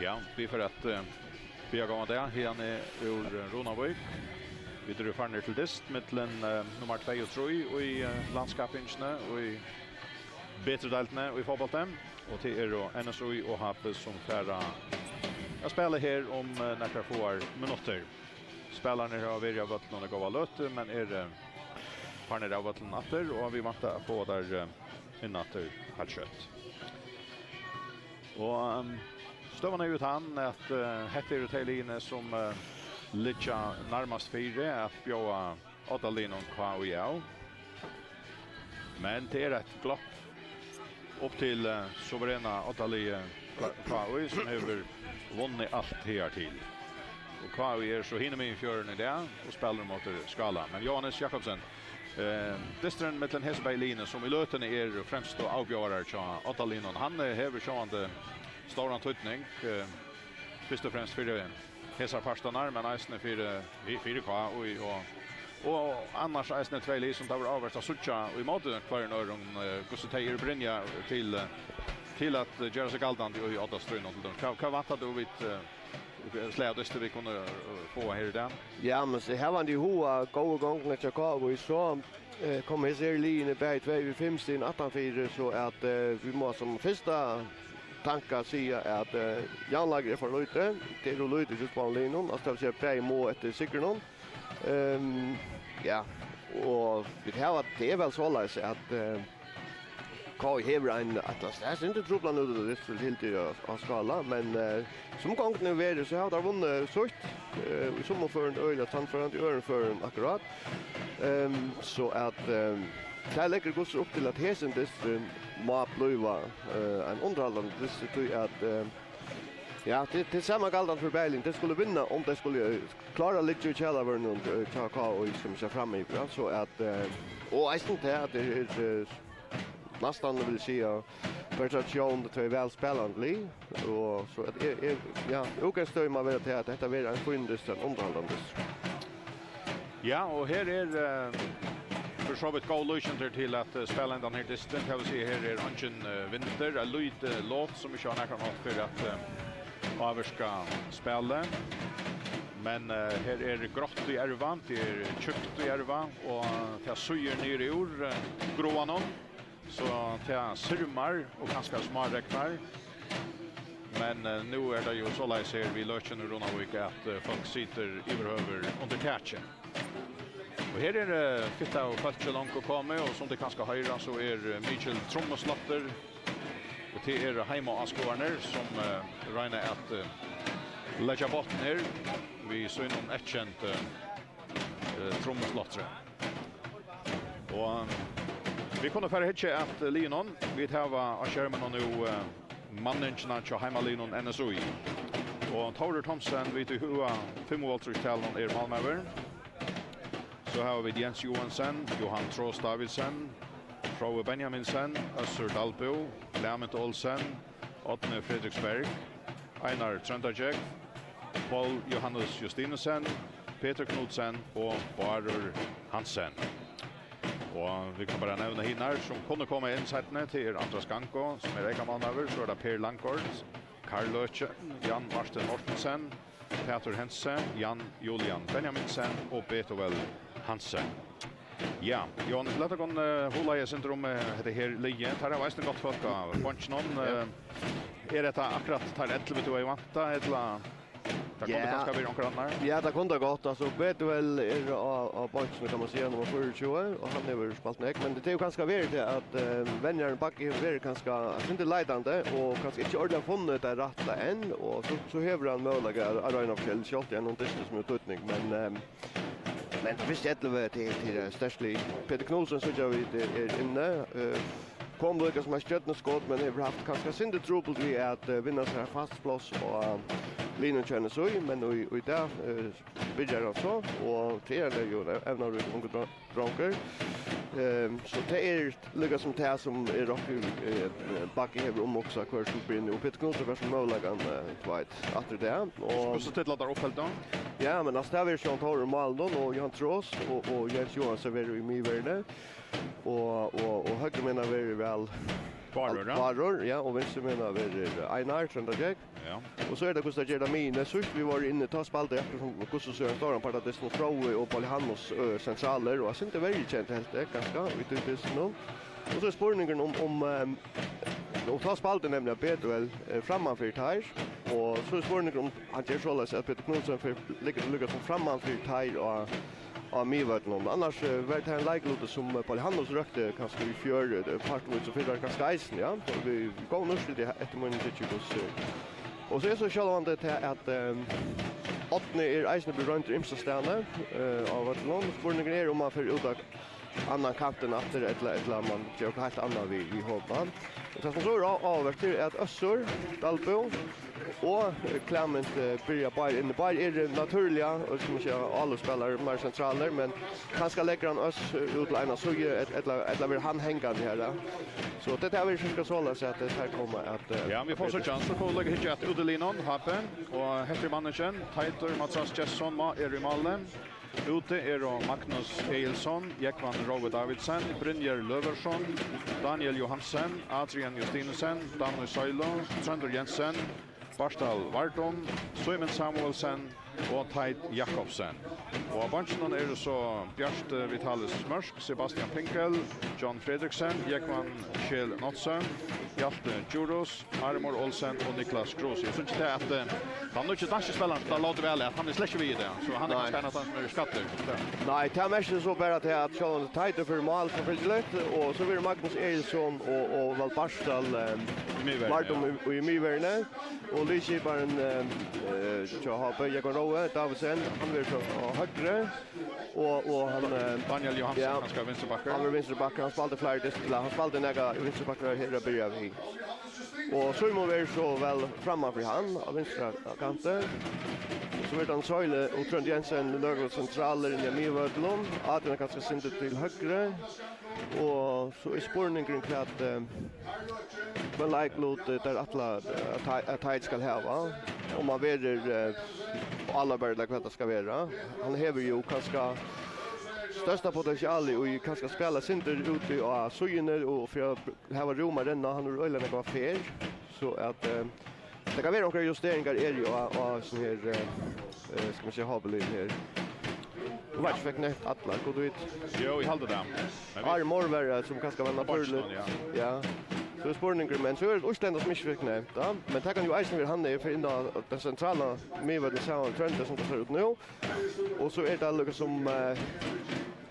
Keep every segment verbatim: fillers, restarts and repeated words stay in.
Ja, vit fara at, eh, biðja góðan dag, hiðani úr, eh, Runavík. Vit eru farnir til dyst millum, eh, nummar tvey og trý í, eh, landskappingini og í betru deildini í fótbólti. Og tað eru N S Í og H B sum fara at spæla her um, eh, nakrar fáar minuttir. Spælararnir hava verið á vøllinum í góða løtu, men eru, eh, farnir av vøllinum aftur, og vit vænta at fáa teir, eh, inn aftur heilt skjótt. Og, ehm, støðan er jú tann, at, eh, hetta eru tey liðini, sum, eh, liggja nærmast fyri at bjóða oddaliðnum K Í av. Men tað er eitt glopp upp til, eh, suverena oddaliðið K-, K Í, sum hevur vunnið alt higartil. Og K Í er so hinumegin fjørðin í dag og spælir móti Skála. Men Jóhannes Jakobsen, eh, dysturin millum hesi bæði liðini, sum í løtuni eru fremstu avbjóðarar hjá oddaliðnum, hann, eh, hevur sjálvandi stóran týdning, eh, fyrst og fremst fyri hesar partarnar, men eisini fyri, fyri K Í og, og annars eisini tvey lið, sum tað verður áhugavert at síggja í móti hvørjum øðrum, eh, hvussu tey eru brynjað til, eh, til at gera seg galdandi í oddastríðnum til dømis. Hvat, hvat væntar tú, vit, eh, slag av dysti vit kunnu, eh, fáa her í dag? Ja, men so hevur hann í huga góðu gongdina hjá K Í, so, eh, koma hesi her liðini bæði tvey við fimm stigum aftanfyri, so at, eh, vit mugu sum fyrsta tanka siga, at, eh, javnleiki er for lítið. Tað er ov lítið hjá báðum liðunum, altso, tað vil siga, bæði mugu eftir sigrinum. Ehm, ja, og vit hava, tað er væl soleiðis, at, eh, K Í hevur ein, at tað er sindur trupult nú, tað er til til á, á Skála, men, eh, sum gongdin hevur verið, so hava teir vunnið sítt, eh, í summum førum øgiliga sannførandi, í øðrum førum akkurát. Ehm, so at, ehm, tað leggur hvussu upp til, at hesin dysturin má blíva, eh, ein undirhaldandi dystur, tí at, eh, ja, tað, tað er sama galdandi fyri bæði liðini. Tey skulu vinna, um tey skulu, eh, klára at liggja í kjalarvørrinum, eh, hjá K Í, sum sær fram yvir, ja. So at, eh, og eisini tað, at tað er, eh, næstan, vil eg siga, per tradisjón, tað er væl spælandi lið, og so at eg, eg, ja, útgangsstøðið má vera til, at hetta verður ein fín dystur, ein undirhaldandi dystur. Ja, og her er, eh, fyri so vidt góð líkindi til at, eh, spæla hendan her dystin. Tað vil siga, her er eingin, eh, vindur, eitt lítið lot sum ikki á nakran hátt fer at, eh, ávirka spælið. Men, eh, her er grátt í erva, tað er tjúkt í erva, og tað sýgur niður úr, eh, gráanum. So tað sirmar og kanska smáregnar. Men, eh, nú er tað jú soleiðis her við løkjum í Runavík, at, eh, fólk situr yvirhøvur undir taki. Og her er, eh, fitt av fólki longu komið, og sum tit kanska hoyra, so er, eh, mikil trummusláttur. Og tað eru heimaáskoðararnir, sum, eh, royna at, eh, leggja botn her við sínum eyðkenda, eh, trummuslátri. Og vit kunnu fara at hyggja at liðunum. Vit hava á skerminum nú, eh, manningina hjá heimaliðnum N S Í. Og Tórður Thomsen, vit í huga fimmoghalvtrýss talinum, er málmaður. So hava vit Jens Johansen, Johan Trost Davidsen, Fróði Benjaminsen, Øssur Dalbø, Clement Olsen, Árni Frederiksberg, Einar Tróndargjógv, Poul Johannes Justinussen, Petur Knudsen og Bárður Hansen. Og vit kunnu bara nevna hinar, sum kunnu koma inn seinni. Tað er Andras Gango, sum er eykamálmaður, so er tað Per Langgaard, Karl Løke, Jan Martin Mortensen, Pætur Hentze, Jan Julian Benjaminsen og Betuel Hansen. Ja, Jóhannes, lat okkum, eh, hugleiða eitt sindur um, eh, hetta her liðið. Teir hava eisini gott fólk á beinkinum. Ja. Eh, er hetta akkurát teir ellivu, tú hevði væntað, ella tað kundi Ja. kanska verið onkur annar? Ja, tað kundi tað gott. Altso, Betuel er á, á beinkinum, kann man siga, nummar fýraogtjúgu, og hann hevur spælt nógv. Men tað er jú kanska verið til, at, eh, venjarin Baggi hevur verið kanska eitt sindur leitandi, og kanska ikki ordiliga funnið tað rætta enn, og so, so hevur hann møguleika at, at royna forskelligt, sjálvt í einum dysti sum hevur týdning. Men, eh, Men tað fyrsta ellivu til, til, eh, sterkt lið. Petur Knudsen, síggja vit, er, er inni. Eh, kom líka sum eitt stjørnuskot, men hevur havt kanska sindur trupult við at, eh, vinna sær fast pláss á liðnum hjá N S Í, men í, í dag, eh, byrjar hann so, og tað er hann jú, evnaríkur ungur dro-, drongur. Ehm, so tað er líka sum tað sum er okkum, eh, Baggi hevur umhugsað hvør sum byrjar nú. Og Petur Knudsen fær sum møguleikan, eh, tú veit, aftur í dag. Og Hvussu stilla teir upp, heldur tú? Ja, men altso, tað verður Sjón Tórður í málinum og Johan Trost og, og Jens Johansen verður í miðverðini. Og, og, og høgru megin verður væl Bárður, ja. Bárður, ja, og vinstri megin verður Einar Tróndargjógv. Ja. Og so er tað, hvussu tað ger tað miðjuni. Síðst vit vóru inni, tá spældu akkurát sum Gustus og ein stóran part av dystinum, Fróði og Paul Hannes, ø, sentralir, og eg syntes tað var kent helt, eh, kanska, í tí dystinum. Og so er spurningurin um, um, ehm, og tá spældu nemliga Betuel, eh, framman fyri teir, og so er spurningurin um hann ger soleiðis at Petur Knudsen fer, liggur, liggur sum framman fyri teir á, á miðvøllinum. Annars, eh, var tað ein leiklutur sum, eh, Paul Hannes røkti kanska í fjør, eh, partvíst og fyrra kanska eisini, ja. So vit, vit góð úrslit í eftirmiddag, tykir eg, og so, og so er so sjálvandi tað at, ehm, Árni er eisini blivin royndur ymsastaðni, eh, á vøllinum. Spurningurin er um hann fer út á annan kantin aftur, ella, ella man ger okkurt heilt annað við, við honum. Og tað sum so er á-, áhugavert, er at Øssur Dalbø og, eh, Clement, eh, byrja báðir inni. Báðir eru natúrliga, og sum eg sigi, álopsspælarar, meir sentralir, men kanska leggur hann Øss, eh, út til eina síðu, et-, ella, ella verður hann hangandi har, ja. So tað er vel cirka soleiðis at, eh, teir koma at, eh, Ja, vit fáa at síggja, so fáa vit líka hyggja at útiliðnum, H B, og hetta er manningin, Teitur Mathias Gestsson má-, er í máli. Úti eru Magnus Egilson, Jógvan Rói Davidsen, Brynjar Løverson, Daniel Johansen, Adrian Justinussen, Dan í Søylu, Tróndur Jensen, Bartal Vardum, Símun Samuelsen og Teit Jakobsen. Og á beinkinum eru so Bjarti Vitalis Mørk, Sebastian Pinkel, John Fredriksen, Jógvan Scheel Knudsen, Hjalte Djurhuus, Armor Olsen og Niklas Kroos. Eg synist tað at, eh, tann nýggi danski spælarin, tað lót væl at hann er slett ikki við í dag, so hann er Nei. kanska ein av teimum sum eru skaddir. Ja. Nei, tað merkir so bara til at sjálvandi Teitur fer í mál, sjálvfylgiliga, og so verður Magnus Egilson og, og Val Bartal, eh, Í miðverðini, Vardum ja. í, í miðverðini, og liðskiparin, eh, eh, hjá H B, Jógvan Rói Davidsen, hann verður so á høgru, og, og hann, eh, Daniel Johansen, ja, kanska vinstri bakkar. Hann verður vinstri bakkar, hann spældi fleiri dystir, hann spældi nakrar vinstri bakkar her at byrja við. Og Símun verður so væl framman fyri hann á vinstra kanti. So verður hann Søyli og Tróndur Jensen nøkur sentralir inn í miðvøllinum. Adrian er kanska sindur til høgru. Og so er spurningurin hvat, eh, hvønn leiklut, eh, teir ætla, eh, at Tei-, at Teit skal hava. Um hann verður, eh, áloppari ella hvat tað skal vera. Hann hevur jú kanska størsta potentialið í kanska spæla sindur úti á síðuni og fyri at hava rúm at renna, hann hevur øgiliga nógva ferð, so at, eh, tað kann vera onkrar justeringar eru á, á sånn her, eh, eh, skal man siga, hábelin her. Tú veit ikki, fekk nevnt allar, gud veit. Jú, eg haldi tað. Men vit Ari Morvera, sum kanska var Á beinkinum, natúrligt. ja. Ja. So er spurningur, men so er útlendingar sum ikki fekk nevnt, ja. Men tað kann jú eisini vera, hann er fyri inn á den sentrala miðvøllin, saman við Tróndur, sum tað sær út nú. Og so er tað líka sum, eh,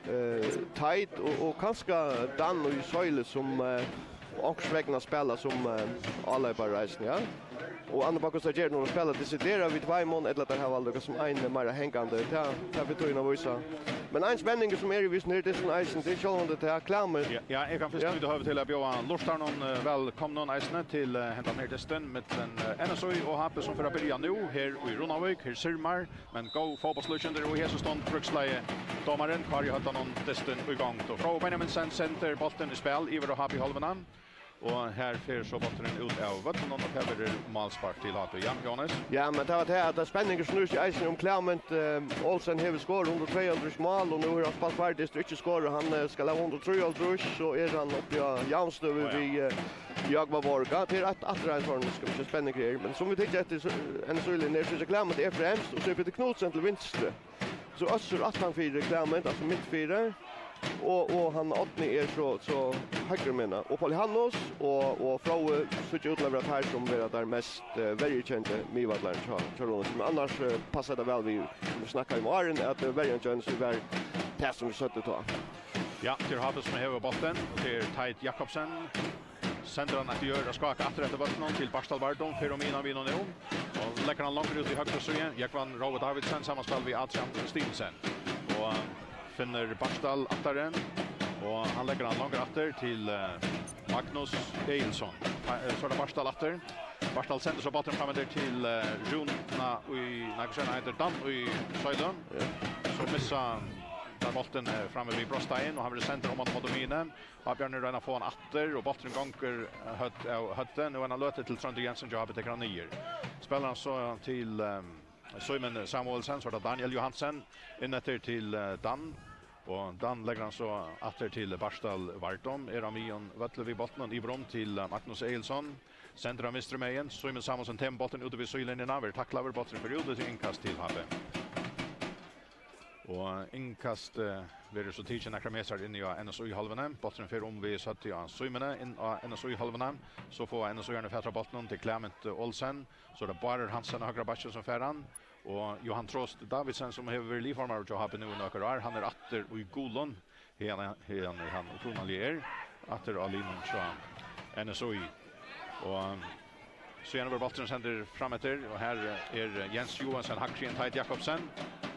eh, Teit og, og kanska Dan í Søyli sum, eh, onkursvegna spæla sum, eh, áleypari eisini, ja. Og annað bara hvussu tað ger nú at spæla desidera við tveimum, ella teir hava líka sum ein meira hangandi, tað, tað fer tíðin at vísa. Men ein spenningur sum er í vísum her, tað er sum eisini, tað er sjálvandi tað Clement. Ja, ja, eg kann fyrst Ja. nýta høvið til at bjóða lurtarunum, eh, vælkomnum eisini til, eh, hendan her dystin millum, eh, N S Í og H B, sum fer at byrja nú her í Runavík, her sirmar. Men góð fótbóltslíkindi og í hesum stund brúkslagði dómarin, Kári Høddanum dystin í gongd. Og Fróði Benjaminsen sendir bóltin í spæl yvir á H B-hálvuna. Og her fer so bólturin út av vøllinum, og tað verður málspark til H B. Ja, Jóhannes? Ja, men tað var tað, at tað er spenningur snýr seg eisini um Clement, eh, Olsen hevur skorað hundrað og tveyoghálvtrýss mál, og nú hevur hann spælt fleiri dystir og ikki skorað. Hann, eh, skal hava hundrað og trýoghálvtrýss, so er hann uppi á javnstøðu Á, ja. við, eh, Jógvan Borg. Ja, tað er eitt, aftur ein sånn, skal vi siga, spenningur her. Men sum vit hyggja eftir, so, N S Í-linjuni, so er Clement er fremst, og so er Petur Knudsen til vinstru. So Øssur aftan fyri Clement, altso mitt fyri. Og, og hann Árni er so, so høgru megin. Og Paul Hannes og, og Fróði síggja út til at vera teir, sum verða teir mest, eh, verjukendu miðvøllararnir hjá, hjá Runavík. Men annars, eh, passar tað væl við, sum vit snakkaðu um áðrenn, at, eh, verjan hjá N S Í var tað, sum vit søgdu tá. Ja, til H B, sum hevur bóltin, og til Teit Jakobsen. Sendir hann eftir jørð og skákar aftur eftir bóltinum til Bartal Vardum, fer um miðjuna við honum nú. Og leggur hann longur út í høgru síðu. Jógvan Rói Davidsen, samanspæl við Adrian Stinsen. Og finnur Bartal aftari. Og hann leggur hann longur aftur til, eh, Magnus Egilson. Eh, so er tað Bartal aftur. Bartal sendir so bóltin fram eftir til, eh, Rúna í, nei, hvussu er hann eitur? Dan í Søylu. Ja. So missa teir bóltin, eh, frammi við brotsteigin, og hann verður sendur oman móti miðjuni. Ábjørn roynir at fáa hann aftur, og bólturin gongur, eh, høvd av høvdi. Nú er hann løtu til Tróndur Jensen, hjá H B tekur hann niður. Spælir hann so til, eh, Símun Samuelsen, so er tað Daniel Johansen, inn eftir til, eh, Dan. Og Dan leggur hann so aftur til Bartal Vardom, er á miðjum vølli við bóltinum, yvir um til, eh, Magnus Egilson. Sendir hann vinstru megin, Símun Samuelsen tekur bóltin út við síðulinjuna, verður taklaður, bólturin fer út, og tað er innkast til H B. Og innkast, eh, verður so tikið nakrar metrar inni á N S Í-hálvuni. Bólturin fer um við høvdið á Símuni, inn á N S Í-hálvuna. So fáa N S Í-arnir fatur á bóltinum, tað er Clement Olsen. So er tað Bárður Hansen á høgra bakki sum fær hann. Og Johan Trost Davidsen, sum hevur verið liðformaður hjá H B nú í nøkur ár, hann er aftur í gulum. Haðani, haðani hann upprunaliga er, aftur á liðnum hjá N S Í. Og síðani verður bólturin sendur fram eftir, og her er Jens Joensen hægri enn Teit Jakobsen.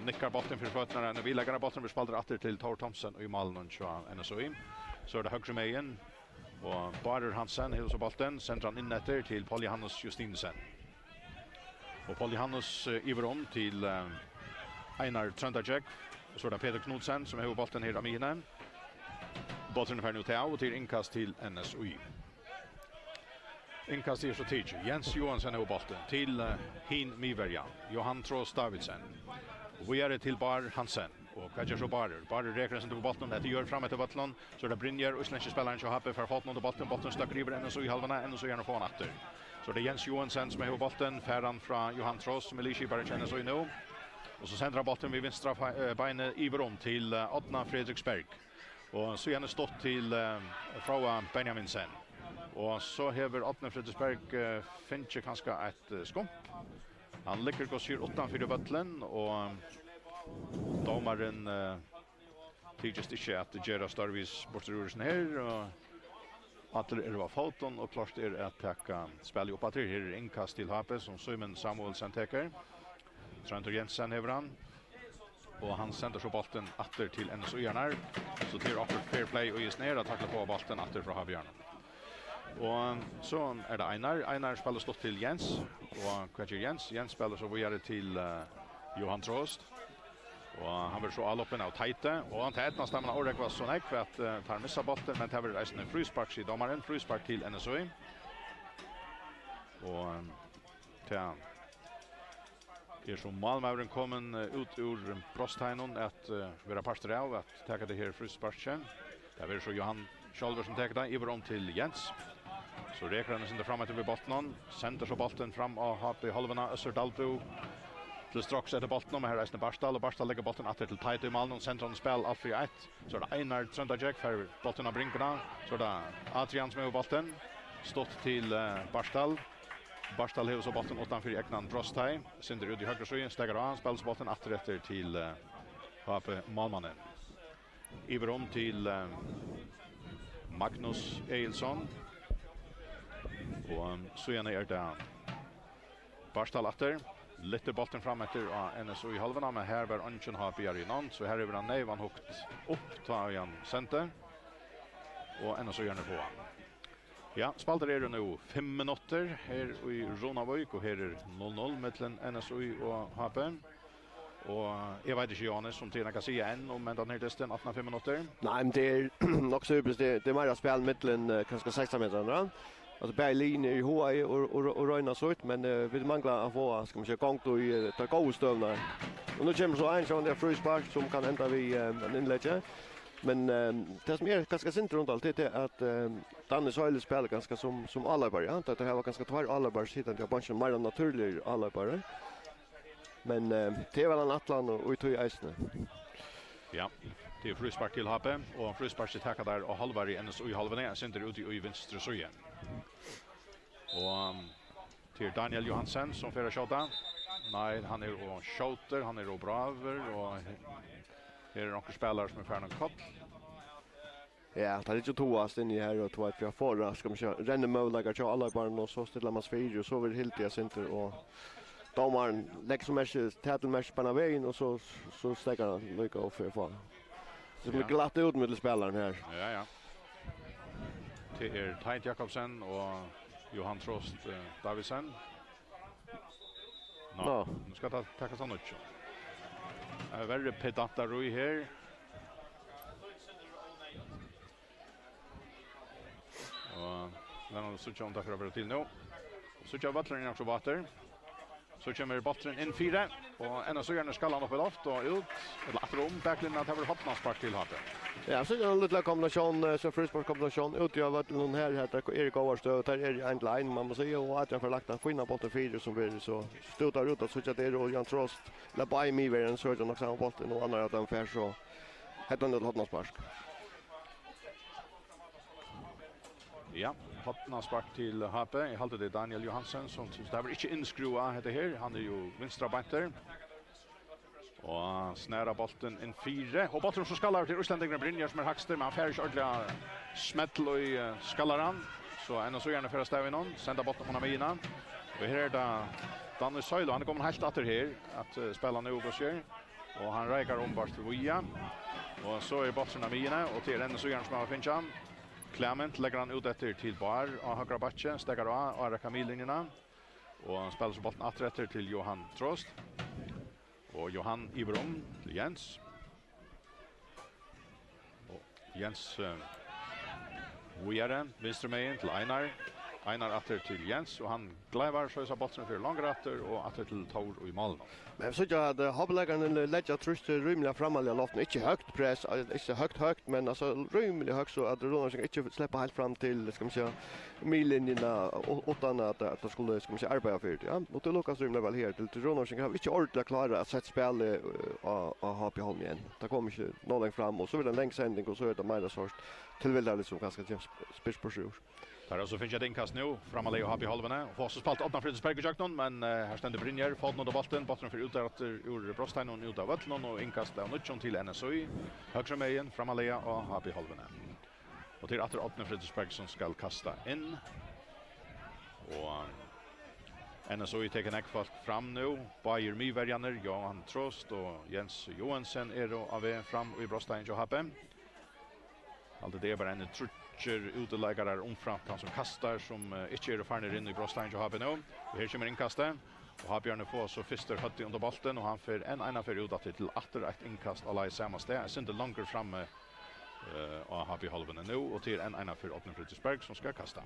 Nikkar bóltin fyri føturnar á einum viðleggara, bólturin verður spældur aftur til Tór Thomsen í málinum hjá N S Í. So er tað høgru megin, og Bárður Hansen hevur so bóltin, sendir hann inn eftir til Paul Johannes Justinussen. Og Paul Johannes, eh, yvir um til, eh, Einar Tróndargjógv. Og so er tað Petur Knudsen, sum hevur bóltin her á miðjuni. Bólturin fer nú til av, og tað er innkast til N S Í. Innkastið er so tikið. Jens Joensen hevur bóltin til, eh, hin miðverjan, Johan Trost Davidsen. Og víðari til Bárð Hansen. Og hvat ger so Bárður? Bárður rekur seg við bóltin. Hetta er fram eftir vøllinum. So er tað Brynjar, íslendski spælarin hjá H B, fær fótin undir bóltin. Bólturin støkkur yvir N S Í-hálvuna. N S Í-arnir fáa hann aftur. So er tað Jens Joensen, sum hevur bóltin. Fær hann frá Johan Trost, sum er liðskipari hjá N S Í nú. Og so sendir hann bóltin við vinstra fe-, eh, beini yvir um til, eh, Árna Fredriksberg. Og síðani stutt til, eh, Fróða Benjaminsen. Og so hevur Árni Fredriksberg, eh, fingið kanska eitt, eh, skump. Hann liggur, hvussu sigur, uttan fyri vøllin, og dómarin, eh, tykist ikki at gera stórvís burtur úr hesum her, og allir eru á fótum, og klárt er at taka spælið upp aftur. Her er innkast til H B, sum Símun Samuelsen tekur. Tróndur Jensen hevur hann, og hann sendir so bóltin aftur til N S Í-arnar. So tað er okkurt fair play í hesum her, at takla fáa bóltin aftur frá H B-arnum. Og so er tað Einar. Einar spælir stutt til Jens. Og hvat ger Jens? Jens spælir so víðari til, eh, Johan Trost. Og hann verður so álopin av Teiti. Og hann, tað eydnast teimum at árógva so nógv at, eh, teir missa bóltin, men tað verður eisini fríspark, sigur dómarin. Fríspark til N S Í. Og, eh, tað er so málmaðurin komin, eh, út úr brotsteigin at, eh, vera partur av at taka tað her frísparkið. Tað verður so Johan sjálvur, sum tekur tað, yvir um til Jens. So rekur hann seg fram eftir við bóltinum, sendir so bóltin fram á H B-hálvuna, Øssur Dalbø til stroks eftir bóltinum, og her er eisini Bartal, og Bartal leggur bóltin aftur til Teit í málinum, sendir hann í spæl alt fyri eitt. So er tað Einar Tróndargjógv, fær bóltin á bringuna. So er tað Adrian, sum hevur bóltin. Stutt til, eh, Bartal. Bartal hevur so bóltin uttan fyri egnan brotsteig. Sendir út í høgru síðu, steðgar á, spælir so bóltin aftur eftir til, eh, H B-málmannin. Yvir um til, eh, Magnus Egilson. Og, um, síðani er tað Bartal aftur. Lyftir bóltin fram eftir á N S Í-hálvuna, men her var eingin H B-ari í nánd, so her hevur hann neyvan hugt upp, tá ið hann sendi. Og N S Í-arnir fáa hann. Ja, spældir eru nú fimm minuttir her í Runavík, og her er null null millum N S Í og H B. Og eg veit ikki, Jóhannes, um tað er nakað at siga enn um hendan her dystin, aftaná fimm minuttir. Nei, men tað er nokk so ypiskt. Tað er, tað er meira spæl millum, eh, kanska sekstan metrar, ja. Altso, bæði liðini eru í hugaði og, og, og royna sítt, men, eh, vit mangla at fáa, skal man siga, gongd í, eh, tær góðu støðurnar. Og nú kemur so ein, so ein fríspark, sum kann enda við, eh, einum innleggi. Men, eh, tað sum er kanska sindur undarligt, tað er at, eh, Danny Søyles spælir kanska sum, sum áleypari, ja. Tað, tað hava kanska tveir áleyparar sitandi á beinkinum, meira natúrligir áleyparar. Men, eh, tað er væl ein ætlan og, og í tí eisini. Ja, tað er fríspark til H B, og frísparkið taka teir á hálvari N S Í-hálvuni, eitt sindur úti í vinstru síðu. Og, um, tað er Daniel Johansen, sum fer at skjóta. Nei, hann er og skjótur, hann er og bráður, og he-, her er onkur spælari, sum er farin um koll. Ja, tað er ikki Toast inni her, og Toast fyri at fáa, skal man siga, rennimøguleikar hjá áleyparanum, og so stillar man seg fyri, og so verður hildið eitt sindur, og dómarin leggur so merki, tað til merki beinan vegin, og so, so steðgar hann líka upp fyri at fáa. So blir glatt út millum spælararnar her. Ja, ja. Tað er Teit Jakobsen og Johan Trost, eh, Davidsen. Nå, nú skal tað takast av nýggjum. Tað er verri pedantarí her. Og lat okkum síggja um tað fer at vera til nú. Síggja, vøllurin er nokk so vátur. So kemur bólturin inn fyri, og enn so er hann skallan upp í loft og út, ella aftur um baklinjuna, tað verður hornaspark til H B. Ja, so er ein lítil kombinasjón, eh, so frísparkskombinasjón úti á vøllinum her, her er í góðari støðu, her er ein til ein, man má siga, og Adrian fær lagt ein fínan bóltin fyri, sum verður so stútaður út, og so er tað Jan Trost, ella Bai Mi verður ein, so er tað nokk sama bóltin, og annar av teimum fær so hendan til hornaspark. Ja, hornaspark til H B. Eg haldi, tað er Daniel Johansen, sum, sum, tað var ikki innskrúvað, hetta her. Hann er jú vinstrabeintur. Og snarar bóltin inn fyri. Og bólturin so skallar til íslendingurin Brynjar, sum er hægstur, men hann fær ikki ordiliga smell í, eh, skallaran. So enn so er hann fer av stað við honum. Senda bóltin upp á miðjuna. Og her er tað Danny Søylo. Hann er komin heilt aftur her at, eh, spæla nú, hvat skjer? Og hann reikar umvart víða. Og so er bólturin á miðjuni, og til enn so er hann sum hava fingið hann. Clement leggur hann út eftir til Bar á høgra bakki, steðgar á, á rekka miðlinjuna. Og hann spælir so bóltin aftur eftir til Johan Trost. Og Johan yvir um til Jens. Og Jens, eh, víðari, vinstru megin til Einar. Einar aftur til Jens, og hann gleivar, so er bólturin fer longur aftur og aftur til Tór í málinum. Men eg síggi at, eh, H B-leikararnir leggja trýstið rímiliga frammarliga á loftinum. Ikki høgt press, eh, ikki høgt, høgt, men altso rímiliga høgt, so at Runavíkingar ikki sleppa heilt fram til, skal man siga, miðlinjuna, u-, uttan at, at tað skulu, skal man siga, arbeiða fyri tað, ja. Og tað lukkast rímiliga væl her. Til, til Runavíkingar hava ikki ordiliga klárað at seta spælið, eh, á, á H B Holm enn. Tað kom ikki nóg langt fram, og so verður ein long sending, og so er tað meira sort tilvildarligt, sum kanska kemur sp-, spyrst burtur úr. Teir hava so fingið eitt innkast nú, frammarliga á H B Holmuni, og fáa so spælt Árna Fríðriksberg ígjøgnum, men, eh, her stendur Brynjar, fótin út á bóltin, bólturin fer út aftur úr brotsteiginum, út av vøllinum, og innkast av nýggjum til N S Í, høgru megin, frammarliga á H B Holmuni. Og tað er aftur Árni Fríðriksberg, sum skal kasta inn. Og N S Í tekur nógv fólk fram nú. Báðir miðverjarnir, Johan Trost og Jens Joensen, eru á veg fram í brotsteigin hjá H B. Altso, tað er bara eini tríggir útileikarar, umframt hann sum kastar, sum, eh, ikki eru farnir inn í brotsteigin hjá H B nú. Og her kemur innkastið. Og H B-arnir fáa so fyrst høvdið undir bóltin, og hann fer enn eina ferð út aftur til aftur eitt innkast á leið sama stað. Eitt sindur longur frammi, eh, á H B-hálvuni nú, og tað er enn eina ferð Árni Fríðriksberg, sum skal kasta.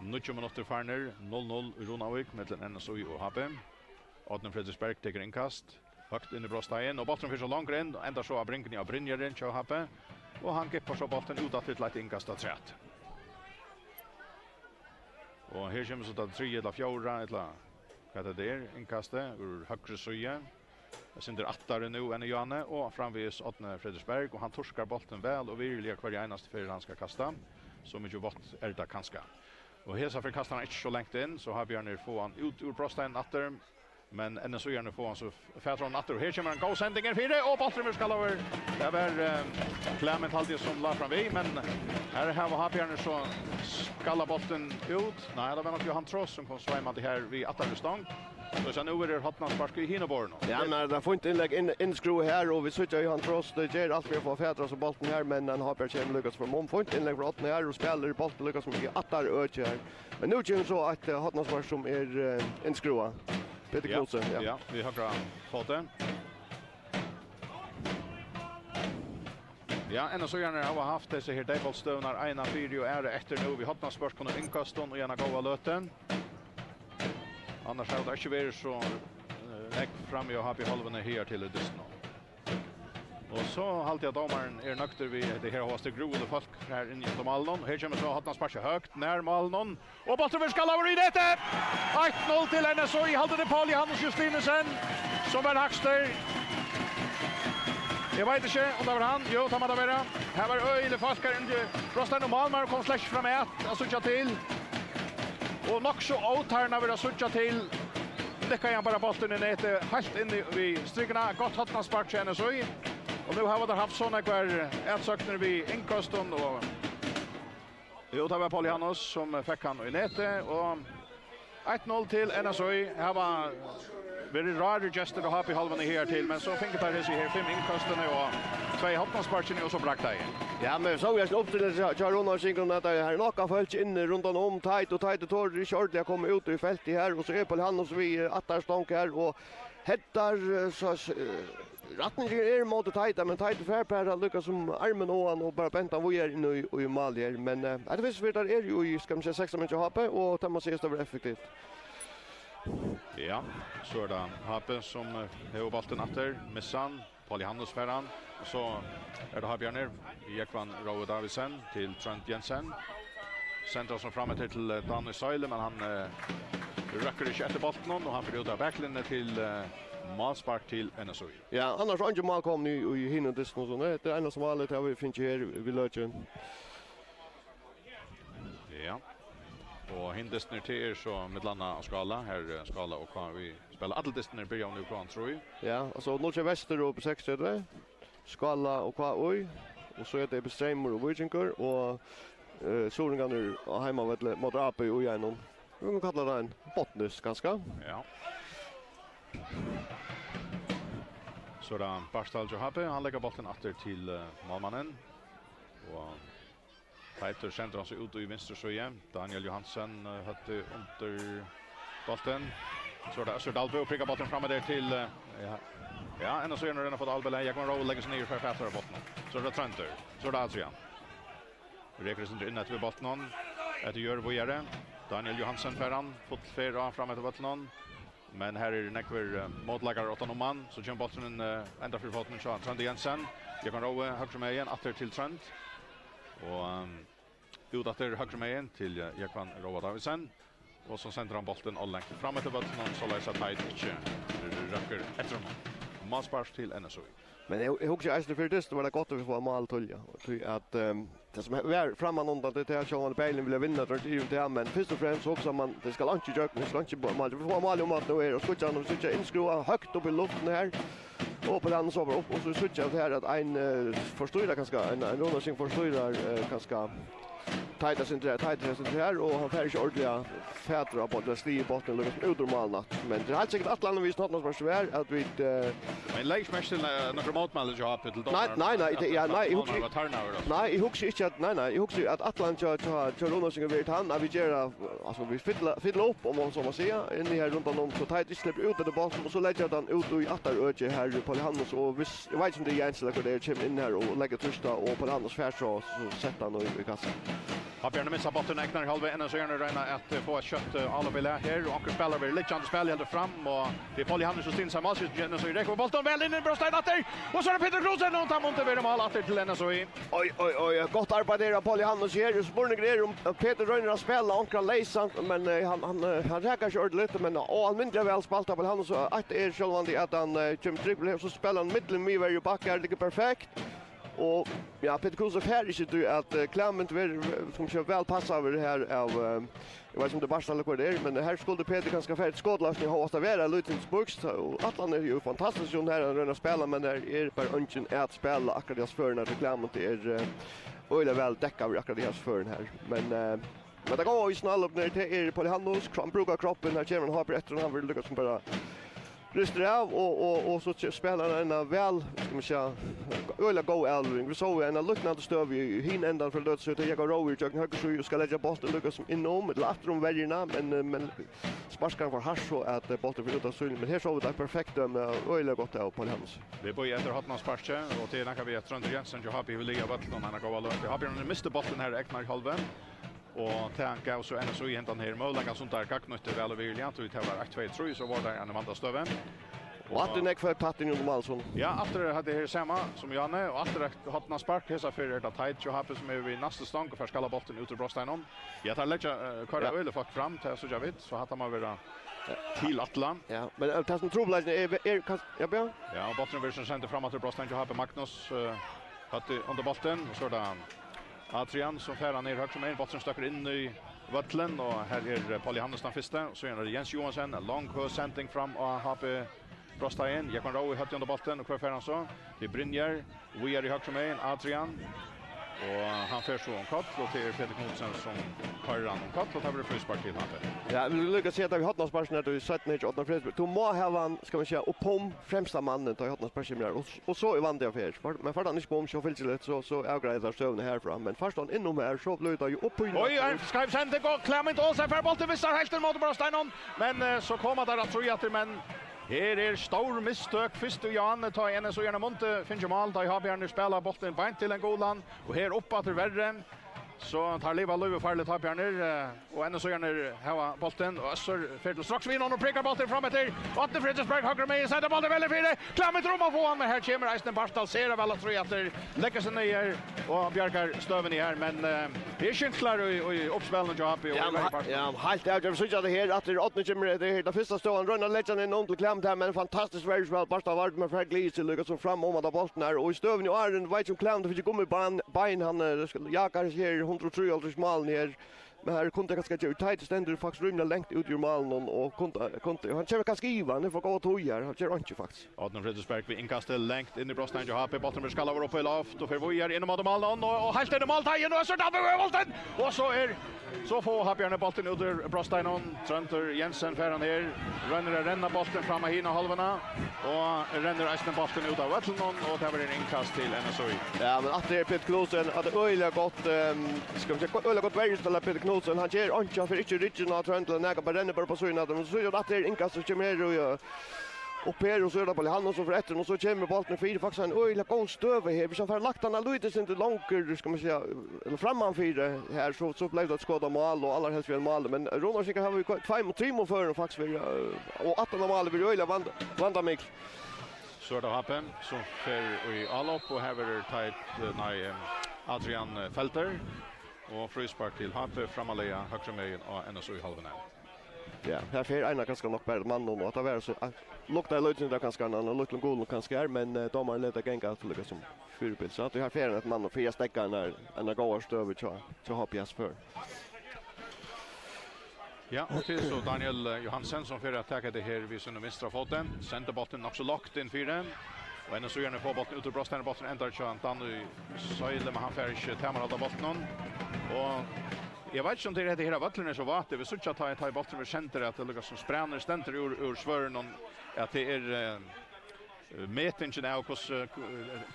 Níggju minuttir farnir, null null í Runavík, millum N S Í og H B. Árni Fríðriksberg tekur innkast, høgt inn í brotsteigin, og bólturin fer so longur inn, og endar so á bringuni á Brynjarin hjá H B, og hann gippar so bóltin út aftur til eitt innkast afturat. Og her kemur so tað triðja ella fjórða, ella hvat tað er, innkastið úr høgru síðu. Eitt sindur aftari nú enn í áðni, og framvegis Árni Fríðriksberg, og hann turkar bóltin væl og virðiliga hvørja einastu ferð hann skal kasta. So mikið vátt er tað kanska. Og hesa ferð kastar hann ikki so langt inn, so H B-arnir fáa hann út úr brotsteiginum aftur, men N S Í-arnir fáa hann so f-, fatur á honum aftur. Og her kemur ein góð sending inn fyri, og bólturin verður skallaður. Tað var, eh, Clement, haldi eg, sum lá fram við, men her hava H B-arnir so skallað bóltin út. Nei, tað var nokk Johan Trost, sum kom sveimandi her við aftari stong. So, so nú er hornaspark í hina borðinum. Ja, men tað er fínt innlegg inn, innskrúvað her, og vit síggja Johan Trost, eh, ger alt fyri at fáa fatur á so bóltin her, men hann H B kemur líka sum um. Fínt innlegg frá Árna her, og spælir bóltin líka sum í aftara øki her. Men nú kemur so eitt, eh, hornaspark sum er, eh, innskrúvað. Petur Knudsen, ja. Ja, við høgra fóti. Ja, N S Í-arnir hava havt hesar her deyðbóltsstøðurnar, eina fyri og aðra eftir nú við hornaspørkum og innkøstum í eina góða løtu. Annars hevur tað ikki verið so, eh, nógv frammi á H B-hálvuni higartil í dystinum. Og so haldi eg at dómarin er nøgdur við, hetta her hóast er grúilig fólk her inni undir málinum. Her kemur so hornasparkið høgt nær málinum. Og bólturin verður skallaður í netið! Eitt null til N S Í. Eg haldi, tað er Paul Johannes Justinussen, sum var hægstur. Eg veit ikki, um tað var hann. Jú, tað má tað vera. Her var øgiligt fólk her inni. Brotstein og málmaður kom slett ikki fram at, at síggja til. Og nokk so ótarnaður at síggja til, nikkaði hann bara bóltin í netið, heilt inni við strikuna. Gott hornaspark hjá N S Í. Og nú hava teir havt so nógvar atsøgnir við innkøstum og Jú, tað var Paul Johannes, sum fekk hann í netið, og eitt null til N S Í. Her var verið rarir gestir á H B-hálvuni higartil, men so fingu teir hesi her fimm innkøstini og tvey hornasparkini og so braktaði. Ja, men so er uppstilling hjá, hjá Runavíkingum, at tað er nokk av fólki inni rundan um, tætt og tætt, og torir ikki ordiliga at koma út í feltið her, og so er Paul Johannes við, eh, aftari stong her, og headar, eh, so, eh, Rættiliga er móti Teitur, men Teitur fær bara líka sum armin á hann og bara bent hann víðari inn í, í mál her. Men, eh, at fyrst fyri, teir eru jú í, skal man siga, sekstan menn hjá H B, og tað má sigast at vera effektivt. Ja, so er tað H B sum, eh, hevur bóltin aftur, missir hann. Paul Johannes fær hann, og so er tað H B-arnir. Jógvan Rói Davidsen til Trónd Jensen. Sendir hann so fram eftir til, eh, Dani Søyle, men hann, eh, røkkur ikki eftir bóltinum, og hann fer út av baklinjuni til, eh, málspark til N S Í. Ja, annars eingin mál komin í, í hinum dystinum, so nei, tað er einasta málið, tað hava vit fingið her við løkið. Ja. Og hin dystin er til er so millum annað á Skála. Her, eh, Skála og K I spæla. Allir dystirnir byrja nú klokkan trý. Ja, altso, nú kemur Vestur og B seksogtretivu. Skála og K I. Og so er tað Streymur og Víkingur. Og, eh, Suðuroyingarnir á heimavølli móti A B í einum, vit kunnu kalla tað ein botndystur, kanska. Ja. So er tað Bartal hjá H B. Hann leggur bóltin aftur til, eh, málmannin. Og Teitur sendir hann so út í vinstru síðu. Daniel Johansen, eh, høvdið undir bóltin. So er tað Øssur Dalbø og prikkar bóltin fram eftir til, eh, ja. Ja, N S Í er nú royndur at fáa Dalbø, Jógvan Rói leggur seg niður fyri at fara eftir bóltinum. So er tað Tróndur. So er tað Adrian. Rekur seg inn eftir við bóltinum. Eftir Jørð víðari. Daniel Johansen fær hann. Full ferð á fram eftir vøllinum. Men her eru nógvir, eh, mótleikarar uttan um hann. So kemur bólturin, eh, enda fyri fótin hjá Tróndi Jensen. Jógvan Rói høgru megin, aftur til Trónd. Og, ehm, út aftur høgru megin til, eh, Jógvan Róa Davidsen. Og so sendir hann bóltin ov langt fram eftir vøllinum, soleiðis at Teitur ikki røkkur eftir honum. Málspark til N S Í. Men eg, eg hugsi eisini fyri dyst, var tað gott at vit fáa mál tíðliga. Tí at, ehm, tað sum var frammanundan, tað er tað at sjálvandi Berlin vilja vinna, tað er ikki um tað, men fyrst og fremst hugsar man, tað skal einki gjørt, tað skal einki mál, vit fáa mál um at nú er, og skíggjan, og síggja innskrúvað høgt upp í luftini her. Og Paul Johannes hoppar upp, og so síggja vit her at ein, eh, forstýrar kanska, ein, ein Runarsving forstýrar, eh, kanska Teitur sindur her, Teitur sindur her, og hann fær ikki ordiliga fatur á bóltin, stig í bóltin, líkasum út úr málinum aftur. Men tað er heilt sikkurt ætlanin við hornasparki var at vit, eh, Men legg ikki merki til, eh, nøkur mótmæli hjá H B til Nei, dómaran, nei, nei, at tað, ja, nei, eg hugsi málmaðurin var tarnaður, altso. Nei, eg hugsi ikki at, nei, nei, eg hugsi at ætlanin hjá, hjá, hjá Runarsving er tann at vit gera, altso, vit fylla, fylla upp, um man so má siga, inni her rundan um, so Teitur ikki sleppur út eftir bóltin, og so leggja hann út í afturøkið her, Paul Johannes, og viss, eg veit ikki um tað er Jens ella hvør tað er, kemur inn her og leggur trýst á, og Paul Johannes fær so, so sett hann í, í kassan. H B-arnir missa bóltin í egnu hálvuni, N S Í-arnir royna at, eh, fáa eitt skjótt, eh, avlop í lag her, og onkur spælari verður liggjandi, spælið heldur fram, og tað er Paul Johannes sum stynur seg málskjúttin hjá N S Í, rekur bóltin væl inn í brotstein aftur, og so er tað Petur Knudsen, og tað mundi verið mál aftur til N S Í. Oj, oj, oj, gott arbeiði her av Paul Johannes her. Spurningur er um, eh, Petur roynir at spæla onkran leysan, men, eh, hann, hann, eh, hann rakar ikki ordiliga, men, eh, og almindiliga væl spælt av Paul Johannes, og eitt er sjálvandi at hann, eh, kemur dribbul her, so spælir hann millum miðverju og bakkar, liggur perfekt. Og, ja, Petur Knudsen fær ikki tí at, eh, Clement verður, eh, sum seg væl passaður her av, eh, eg veit ikki um tað er Bartal ella hvør tað er, men her skuldi Petur kanska farið til skotloysni, hóast tað var ein lítil spøks, og ætlanin er jú fantastisk, sum her hann roynir at spæla, men her er bara eingin at spæla akkurát í hasum førinum, tí Clement er, eh, øgiliga væl dekkaður akkurát í hasum førinum her. Men, eh, men tað góða í snálopinum er, tað er Paul Johannes, hann brúkar kroppin, her kemur hann, hoppar eftir, og hann verður líkasum bara ristur av, og, og, og so spælir hann eina væl, skal man siga, øgiliga góða avlevering. Vit sóu eina líknandi støðu í, í hin endan fyri løtu, so tað er Jógvan Rói gjøgnum høgru síðu og skal leggja bóltin líkasum inn um, ella aftur um verjuna, men, eh, men sparkar hann for hart, so at, eh, bólturin fer út av stílinum. Men her sóu vit eitt perfekt dømi av øgiliga gott av Paul Johannes. Vit bíða eftir hornasparki, og tað er nakað við, at Tróndur Jensen hjá H B hevur ligið á vøllinum eina góða løtu. H B-arnir mistu bóltin her í egnu hálvuni. Og tað gav so N S Í hendan her møguleikan, sum teir gagnnýttu væl og virðiliga, tí tað var eitt, tvey, trý, so vóru teir í eini vandastøðu. Og aftur nógv fólk tætt inn í mál, so. Ja, aftur er tað her sama sum Janne, og aftur eitt hornaspark, hesa ferð er tað Teitur hjá H B sum er við næstu stong og fær skallað bóltin út úr brotsteininum. Ja, teir leggja, eh, koyra Ja. øgiliga fólk fram, tað síggja vit, so hatta má vera tilætlað. Ja, men, eh, tað sum trupulleikin er, er kanska, ja, Bjørn? Ja, og bólturin verður so sendur fram aftur, brotstein hjá H B, Magnus, eh, høvdið undir bóltin, og so er tað Adrian, sum fær hann niður høgru megin. Bólturin støkkur inn í vøllin, og her er, eh, Paul Johannes tann fyrsti. So er Jens Johansen, ein long høg sending fram á H B brotstein. Jógvan Rói høvdið undir bóltin, og hvør fær hann so? Tað er Brynjar, víðari høgru megin, Adrian. Og hann fer so um koll, og tað er Petur Knudsen, sum koyrir hann um koll, og tað verður fríspark til H B. Ja, eg vil líka siga, at tá vit hornasparkið, at vit seinni ikki opna fríspark, tú má hava hann, skal man siga, upp um fremsta mannin, tá ið hornasparkið kemur her, og Og so er vandi av her. For, men fært hann ikki bum, so fylgir litt, so, so avgreiðir tað støðuna herfrá. Men fært hann inn um her, so blívur tað jú upp í Oj, ein skeiv sending, og Clement Olsen fær bóltin, missir helvtina móti brotsteininum. Men, eh, so koma teir aftur í aftur, men her er stór mistøk. Fyrst og Jan, tá N S Í-arnir mundu fingið mál, tá H B-arnir spæla bóltin beint til ein gulan, og her upp aftur verri. So teir liva lívið farligt, Tábjarnir, eh, og enn so gjarna hava bóltin, og Øssur fer til straks við honum og prikkar bóltin fram eftir. Árni Fredriksberg, høgru megin, setir bóltin væl fyri. Klemur um at fáa hann, men her kemur eisini Bartal sera væl aftur, leggur seg niður og bjargar støðuni her, men, eh, er skylt klár í, í uppspillinum hjá H B og Ja, í men bæði he-, partinum. Ja, heilt avgjørt. Vit síggja tað her, at Árni kemur, tað er tað fyrsta støðan, roynir at leggja hann inn um til Klemur her, men fantastiskt verjuspæl, Bartal var, men fær glisið líka so fram um at bóltin her, og í støðuni í áðrenn, veit ikki um Klemur fekk gummi bein, bein, hann, eh, skal, jakar her hundrað og trýoghálvtrýss málin her, men her kundi kanska gera, Teit stendur faktiskt rímiliga langt út úr málinum og kundi, kundi, hann kemur kanska yvir, hann er for góð at toga her, hann ger einki faktiskt. Árni Fredriksberg við innkastið langt inn í brotsteigin hjá H B. Bólturin verður skallaður upp í loft og fer víðari inn móti málinum og, og heilt inn í málteigin og Øssur Dalberg við bóltin. Og so er, so fáa H B-arnir bóltin út úr brotsteiginum. Tróndur Jensen fær hann her. Roynir at renna bóltin fram á hina hálvuna og rennir eisini bóltin út av vøllinum og tað verður innkast til N S Í. Ja, men aftur er Petur Knudsen, at tað er øgiliga gott, ehm, skal man siga, øgiliga gott verjuspæl av Petur Knudsen. Hann ger einki, hann fer ikki í ryggin á Trónd ella nakað, bara rennur bara upp á síðuna. Men so er tað innkast sum kemur her og, ja, upp her, og so er tað Pauli Hannesson fyri eftir, og so kemur bólturin fyri, faktiskt ein øgiliga góð støða her. Viss hann fær lagt hann eitt lítið sindur longur, skal man siga, ella frammanfyri her, so, so bleiv tað eitt skot á mál, og allarhelst við einum máli. Men Runavíkingar hava í tveimum, trimum førum faktiskt verið, eh, og aftan á málið verið øgiliga vand-, vandamiklir. So er tað H B, sum fer í álop, og her verður Teit, eh, nei, eh, Adrian, eh, Felder og fríspark til H B, framleiða høgru megin á N S Í-hálvuni. Ja, her fer Einar kanska nokk bara mann, og at tað var so, at lukta lítið sindur kanska, hann er lítið gulur kanska her, men, eh, dómarin letur ganga til líka sum fyribil, so at her fer hann eitt mann og fyri at steðga eina, eina góða støðu hjá, hjá H B S før. Ja, og til so Daniel, eh, Johansen, sum fer at taka tað her við sínum vinstra fóti, sendir bóltin nokk so lágt inn fyri, og N S Í-arnir fáa bóltin út úr brotsteiginum, bólturin endar hjá Danny Søyle, men hann fær ikki tamarhald á bóltinum, og eg veit ikki, um tað er hetta her, at vøllurin er so vátur. Vit síggja, tá, tá ið bólturin verður sendur, at tað líka sum sprangur, stendur úr, úr svørðinum, at tað er, eh, metingin av hvussu, eh,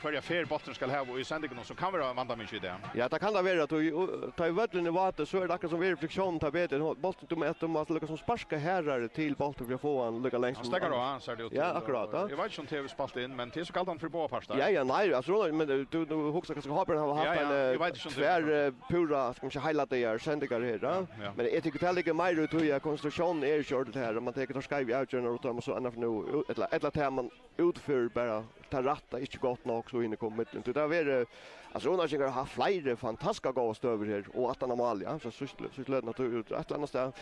hvørja ferð bólturin skal hava í sendingunum, sum kann vera vandamikið í dag. Ja, tað kann tað vera, at tú, tá ið vøllurin er vátur, so er tað akkurát sum verður friksjón, tá betur. Bólturin, tú mást, tú mást líka sum sparka harðari til bóltin fyri at fáa hann líka langt. Hann steðgar á, sær tað út til. Ja, akkurát, ja. Eg veit ikki, um tað er spælt inn, men tað er so galdandi fyri báðar partar. Ja, ja, nei, altso, men, eh, tú, tú hugsar kanska, H B hava havt Ja, ja, ein, eh, eg veit ikki, um tað er tvær, eh, púra, skal man siga, heiladagar sendingar her, ja. Ja, ja. Men eg tykki, tað liggur meira í tí, at konsentratiónin er ikki ordiliga har, og man tekur tær skeivu avgerðirnar, og tá man so annars nú, ella, ella tað man útførir bara tað rætta, ikki gott nokk, so hinir koma í millum. Tí tað verður, altso, Runavíkingar hava havt fleiri fantastiska góðar støður her, og aftan á mál, ja, so síðst, síðst løtuna, tú, eitt ella annað stað,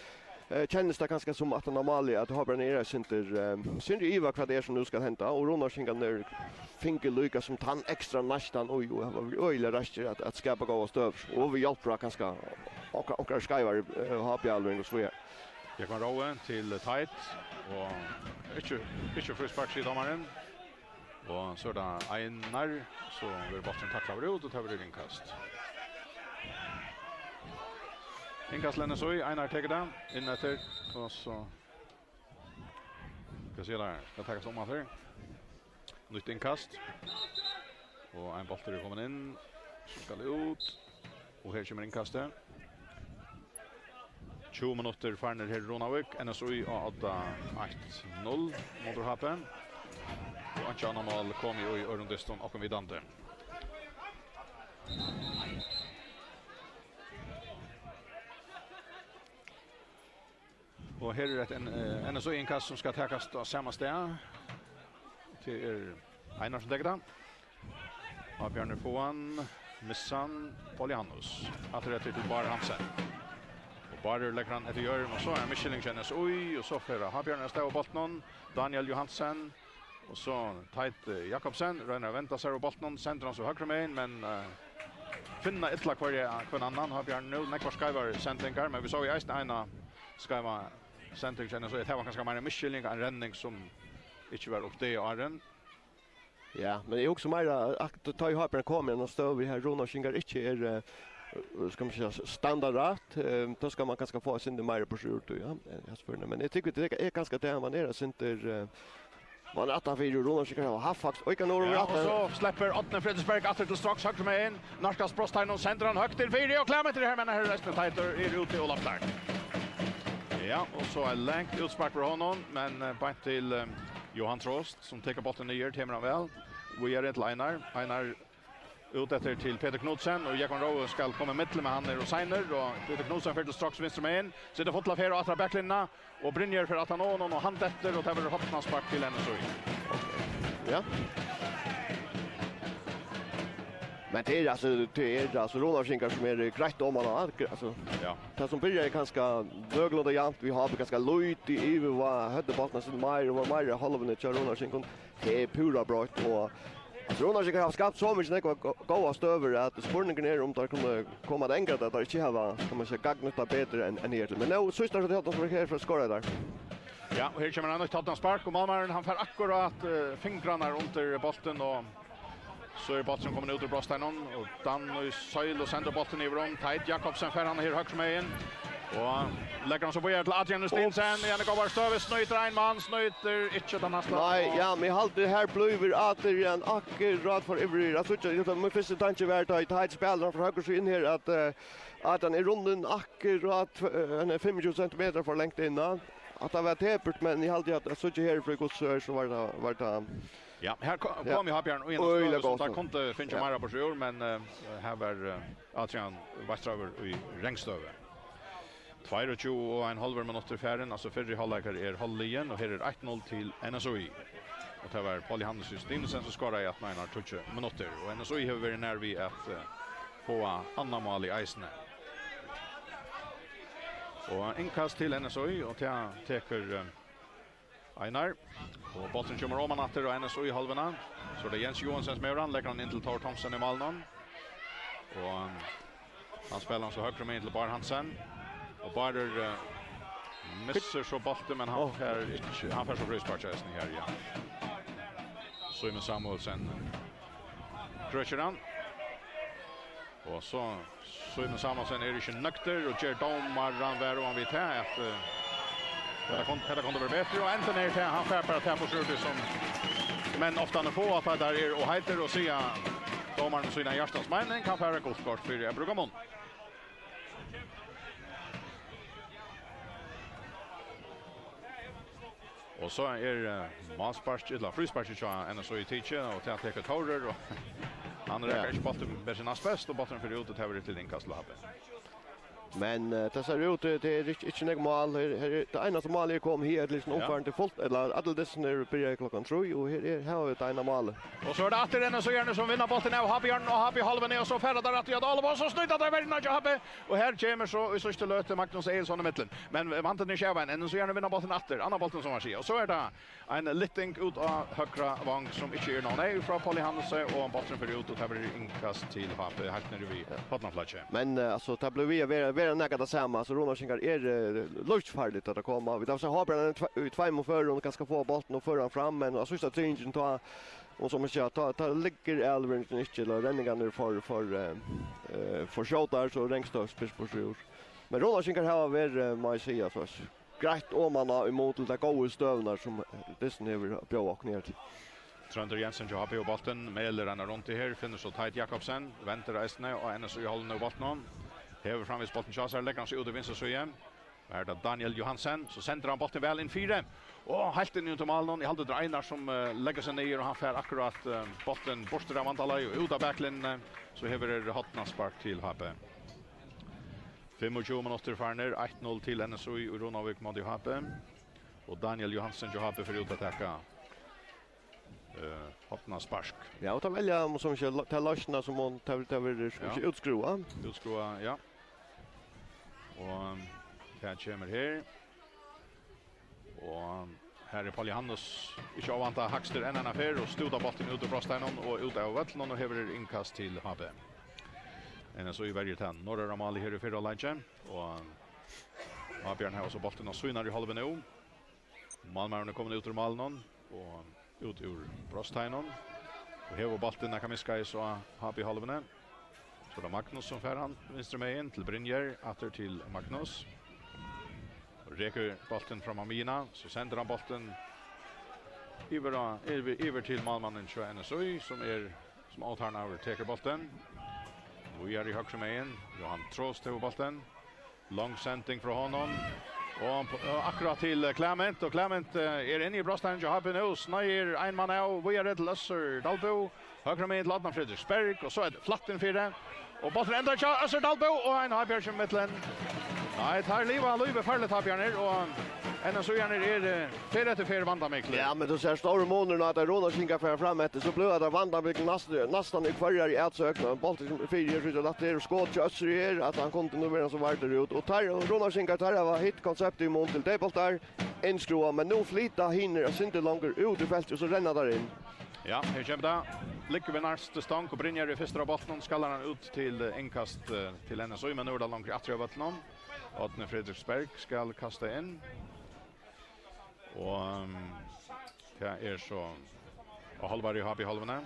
eh, kennist tað kanska sum aftan á málið, at H B-arnir eru eitt sindur, eh, sindur í iva, hvat tað er sum nú skal henda, og Runavíkingarnir fingu líka sum tann ekstra neistan, og, og hava verið øgiliga raskir at, at skapa góðar støður, og við hjálp frá kanska onkra, onkra skeivari, eh, H B-alving og so víðari. Jógvan Roe til Teit, og ikki, ikki fríspark, sigur dómarin. Og so er tað Einar, so verður bólturin taklaður út, og tað verður innkast. Innkast til N S Í, Einar tekur tað inn eftir, og so skal síggja, tað skal takast um aftur. Nýtt innkast. Og ein bóltur er komin inn, sum skal út. Og her kemur innkastið. Tjúgu minuttir farnir her í Runavík. N S Í á odda, eitt null móti H B. Og einki annað mál komið í øðrum dystin, okkum vitandi. Og her er eitt N-, eh, N S Í-innkast, sum skal takast á sama stað. Tað er Einar, sum tekur tað. Á, Bjarni fáa hann, missa hann, Pauli Hannus. Aftur eftir til Bárð Hansen. Og Bárður leggur hann eftir jørðina, og so er ein misskiljing hjá N S Í, og so fer H B-arnir avstað við bóltinum. Daniel Johansen, og so Teit, eh, Jakobsen, roynir at venda sær við bóltinum, sendir hann so høgru megin, men, eh, finna illa hvørja, hvønn annan. H B-arnir nú, nógvar skeivar sendingar, men vit sóu eisini eina skeiva sending hjá N S Í, so tað var kanska meira ein misskiljing, ein renning sum ikki var uppdagað áðrenn. Ja, men eg hugsi meira, at tá ið H B-arnir koma í eina støðu her, Runavíkingar ikki eru, eh, skal man siga, standardrætt, eh, tá skal man kanska fáa eitt sindur meira burtur úr tí, ja, eh, hesa ferðina. Men eg tykki, tað er kanska tað, man er eitt sindur, eh, man er aftanfyri, og Runavíkingar hava havt faktiskt, og ikki nú Ja, og vit so sleppur Árni Fredriksberg aftur til straks høgru megin, nærkast brotsteiginum, sendir hann høgt inn fyri, og Klemet er her, men her er resten av Teitur, er úti og loftar. Ja, og so er langt útspark frá honum, men, eh, beint til, eh, Jóhan Trost, sum tekur bóltin niður, kemur hann væl. Víðari til Einar. Einar Út eftir til Petur Knudsen, og Jógvan Rói skal koma í millum, men hann er ov seinur, og Petur Knudsen fer til straks vinstru megin, setir fulla ferð á aftur baklinjuna, og Brynjar fer aftan á honum, og hann dettur, og tað verður hornaspark til N S Í. Ja. Men tað er, altso, tað er, altso, Runavíkingar sum eru greitt oman á, altso. Ja. Tað sum byrjaði kanska nøkulunda javnt, vit hava kanska lítið yvirvág, høvdu bóltin eitt sindur meir, og var meir í hálvuni hjá Runavíkingum. Tað er púra broytt, og, altso, Runavíkingar hava skapt so mikið nógvar gó-, góðar støður, at spurningurin er, um teir kunnu koma at angra tað, at teir ikki hava, kann man siga, gagnnýtt tað betur enn, enn higartil. Men nú, síðsta skot hjá teimum, sum er her fyri at skora har. Ja, og her kemur eitt nýtt hornaspark, og málmaðurin, hann fær akkurát, eh, fingrarnar undir bóltin, og so er bólturin komin út úr brotsteininum, og Dan í Søyl og sendir bóltin yvir um. Teit Jakobsen fær hann her høgru megin, og leggur hann so víðari til Adrian Stinsen. Í eini góðari støðu, snýtir ein mann, snýtir ikki, tann næsta. Nei, ja, men eg haldi, her blívur Adrian akkurát for ivrigur. Eg síggi, eg, mín fyrsti tanki var, tá Teit spælir hann frá høgru síðu inn her, at, eh, Adrian er runnin akkurát, eh, hann er fimmogtjúgu sentimetrar for langt inn, ja. At tað var tepurt, men eg haldi, at eg síggi her, fyri Guds høyr, so var tað, var tað. Ja, her ko-, kom jo Hábjørn í eina støðu sum tað kundi fingið meira burtur úr, men, eh, her var, eh, Adrian Weistraver í rangstøðu. Tveyogtjúgu og ein hálvur minuttur farin, altso fyrri hálvleikur er hálvliðin, og her er eitt null til N S Í. Og tað var Paul Johannes Justinussen sum skoraði aftan á einar tíggju minuttir, og N S Í hevur verið nær við at, eh, fáa annað málið eisini. Og innkast til N S Í, og tað tekur, eh, Einar. Og bólturin kemur oman aftur á N S Í hálvuna. So er tað Jens Johansen sum hevur hann, leggur hann inn til Tór Thomsen í málinum. Og, um, hann spælir hann so høgru megin til Bár Hansen. Og Bárður, eh, missir so bóltin, men hann fær ikki, hann fær so fríspark eisini her, ja. Símun Samuelsen krøkir hann. Og so Símun Samuelsen er ikki nøgdur og ger dómaran varhugan við tað, at, eh, hetta kon-, hetta kundi verið betri, og enntá er tað, hann fær bara tað burtur úr tí sum menn ofta fáa, at tað er ov heitur og siga dómaran sína hjartans meining, hann fær gult kort fyri at brúka munn. Og so er, eh, málspark, ella fríspark hjá N S Í tikið, og tað tekur Tórður, og hann rakar ikki bóltin, ber seg næst best, og bólturin fer út, og tað verður til innkast til H B. Men, eh, tað sær út, tað, tað er ikki, ikki nógv mál. Her, her er, tað einasta málið er komið her, til, ja, umfarin til fult, ella allir dystirnir byrja klokkan trý, og her er, her hava vit tað eina málið. Og so er tað aftur N S Í-arnir sum vinna bóltin av H B-arnum, og H B hálvuni, og so fara teir aftur at álva, og so snýta teir verjuna hjá H B. Og her kemur so í síðstu løtu Magnus Egilson í millum. Men vandin er ikki av enn. N S Í-arnir vinna bóltin aftur. Annar bóltin, sum man sigur. Og so er tað ein lyfting út á høgra vang, sum ikki er nóg neyð frá Pauli Hannesi, og bólturin fer út, og tað verður innkast til H B heilt niðri við hornaflakið. Men, eh, altso, tað blívur við at vera, vera nakað tað sama. Altso, Runavíkingar eru, eh, lívsfarligir at koma. Vit hava sæð H B í tve-, í tveimum førum, kanska fáa bóltin og føra hann fram, men á síðsta tryggingin, tá, og sum eg sigi, tá, tá liggur álvarin ikki, ella renningarnar eru for, for, eh, eh, for skjótar, so rangstøðan spilst burtur úr. Men Runavíkingar hava verið, eh, má eg siga, so greitt oman á í mun til tær góðu støðurnar, sum, eh, dystin hevur at bjóða okkum her til. Tróndur Jensen hjá H B hevur bóltin, melir eina rundu her, finnur so Teit Jakobsen, vendir eisini, og N S Í hevur nú bóltin. Hevur framvegis bóltin hjá sær, leggur hann seg út í vinstru síðu. Her er tað Daniel Johansen, so sendir hann bóltin væl inn fyri. Og heilt inn í undir málinum. Eg haldi, tað er Einar sum, eh, leggur seg niður, og hann fær akkurát, eh, bóltin burtur av vandalagi og út av baklinjuni. So her verður hornaspark til H B. Fimmogtjúgu minuttir farnir, eitt null til N S Í í Runavík móti H B. Og Daniel Johansen hjá H B fer út at taka, eh, hornaspark. Ja, og tað velja, um, sum ikki, tað loysna sum hon, tað, tað verður, sum, ja, ikki útskrivað. Útskrivað, ja. Og, um, tað kemur her. Og her er Pauli Hannesi ikki óvæntað hægstur enn eina ferð og stútar bóltin út úr brotsteininum og út av vøllinum, og her verður innkast til H B. N S Í verjir tað norðara málið her í fyrra leiki, og H B-arnir hava so bóltin á sínari hálvu nú. Málmaðurin er komin út úr málinum og út úr brotsteininum. Og hevur bóltin nakað miðskeiðis á H B-hálvuni. So er tað Magnus sum fær hann vinstru megin til Brynjar, aftur til Magnus. Og rekur bóltin fram á miðjuna, so sendir hann bóltin yvir á, yvir, yvir til málmannin hjá N S Í, sum er, sum ótarnaður tekur bóltin. Víðari í høgru megin, Johan Trost hevur bóltin. Long sending frá honum. Og, og akkurát til, eh, Clement. Og Clement, eh, er inni í brotsteininum hjá H B nú. Sneiðir ein mann av. Víðari til Øssur Dalbø. Høgra megin til Árna Frederiksberg, og so er tað flatt inn fyri. Og bólturin endar hjá Øssur Dalbø, og ein H B-ari kemur millum. Nei, teir liva lívið farligt, H B-arnir, og N S Í-arnir eru, eh, ferð eftir ferð vandamiklir. Ja, men tú sært stóra munin, at Runarskingar fara fram eftir, so blívur tað vandamiklir næst-, næstan í hvørjari atsókn, og bólturin fyri her, so tað er skot hjá Øssuri her, at hann kundi nú verið so vardur út. Og teir, Runarskingar, teir hava hitt konseptið í mun til deiboltar, innskrúvað, men nú flyta hinir eitt sindur longur út í feltið, og so renna teir inn. Ja, her kemur tað. Liggur við næstu stong, og Brynjar er fyrstur á bóltinum, skallar hann út til, eh, innkast, eh, til N S Í, men nú er tað longur aftur á vøllinum. Árni Frederiksberg skal kasta inn. Og, um, tað er so á hálvari H B-hálvuni.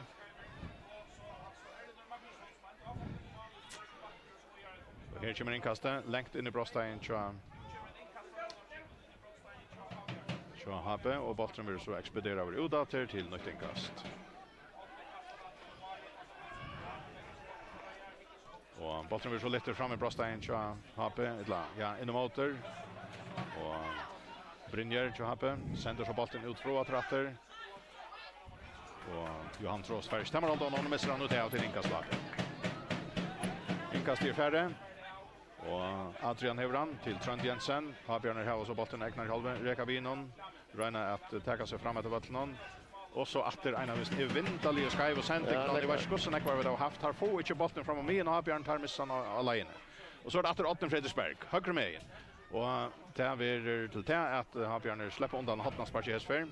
Og her kemur innkastið, langt inn í brotsteigin hjá, hjá H B, og bólturin verður so ekspederaður út aftur til nýtt innkast. Og bólturin verður so lyftur fram í brotsteigin hjá H B, ella, ja, inn ímóti. Og Brynjar hjá H B sendir so bóltin út frá aftur. Og Johan Trost fær ikki tamarhald, og nú missir hann út av til innkast. Innkast er farið. Og Adrian hevur hann til Trónd Jensen. H B-arnir hava so bóltin egnar hálvu. Reka við honum. Royna at taka seg fram eftir vøllinum. Og so aftur eina vist evindaliga skeiva sending. Ja, nú, eg veit ikki hvussu nógvar vit hava havt. Teir fáa ikki bóltin fram á miðjuna, H B-arnir, teir missa hann á, á leiðini. Og so er tað aftur Árni Frederiksberg, høgru megin. Og tað verður til tað at, eh, H B-arnir sleppa undan hornasparki hesa ferð.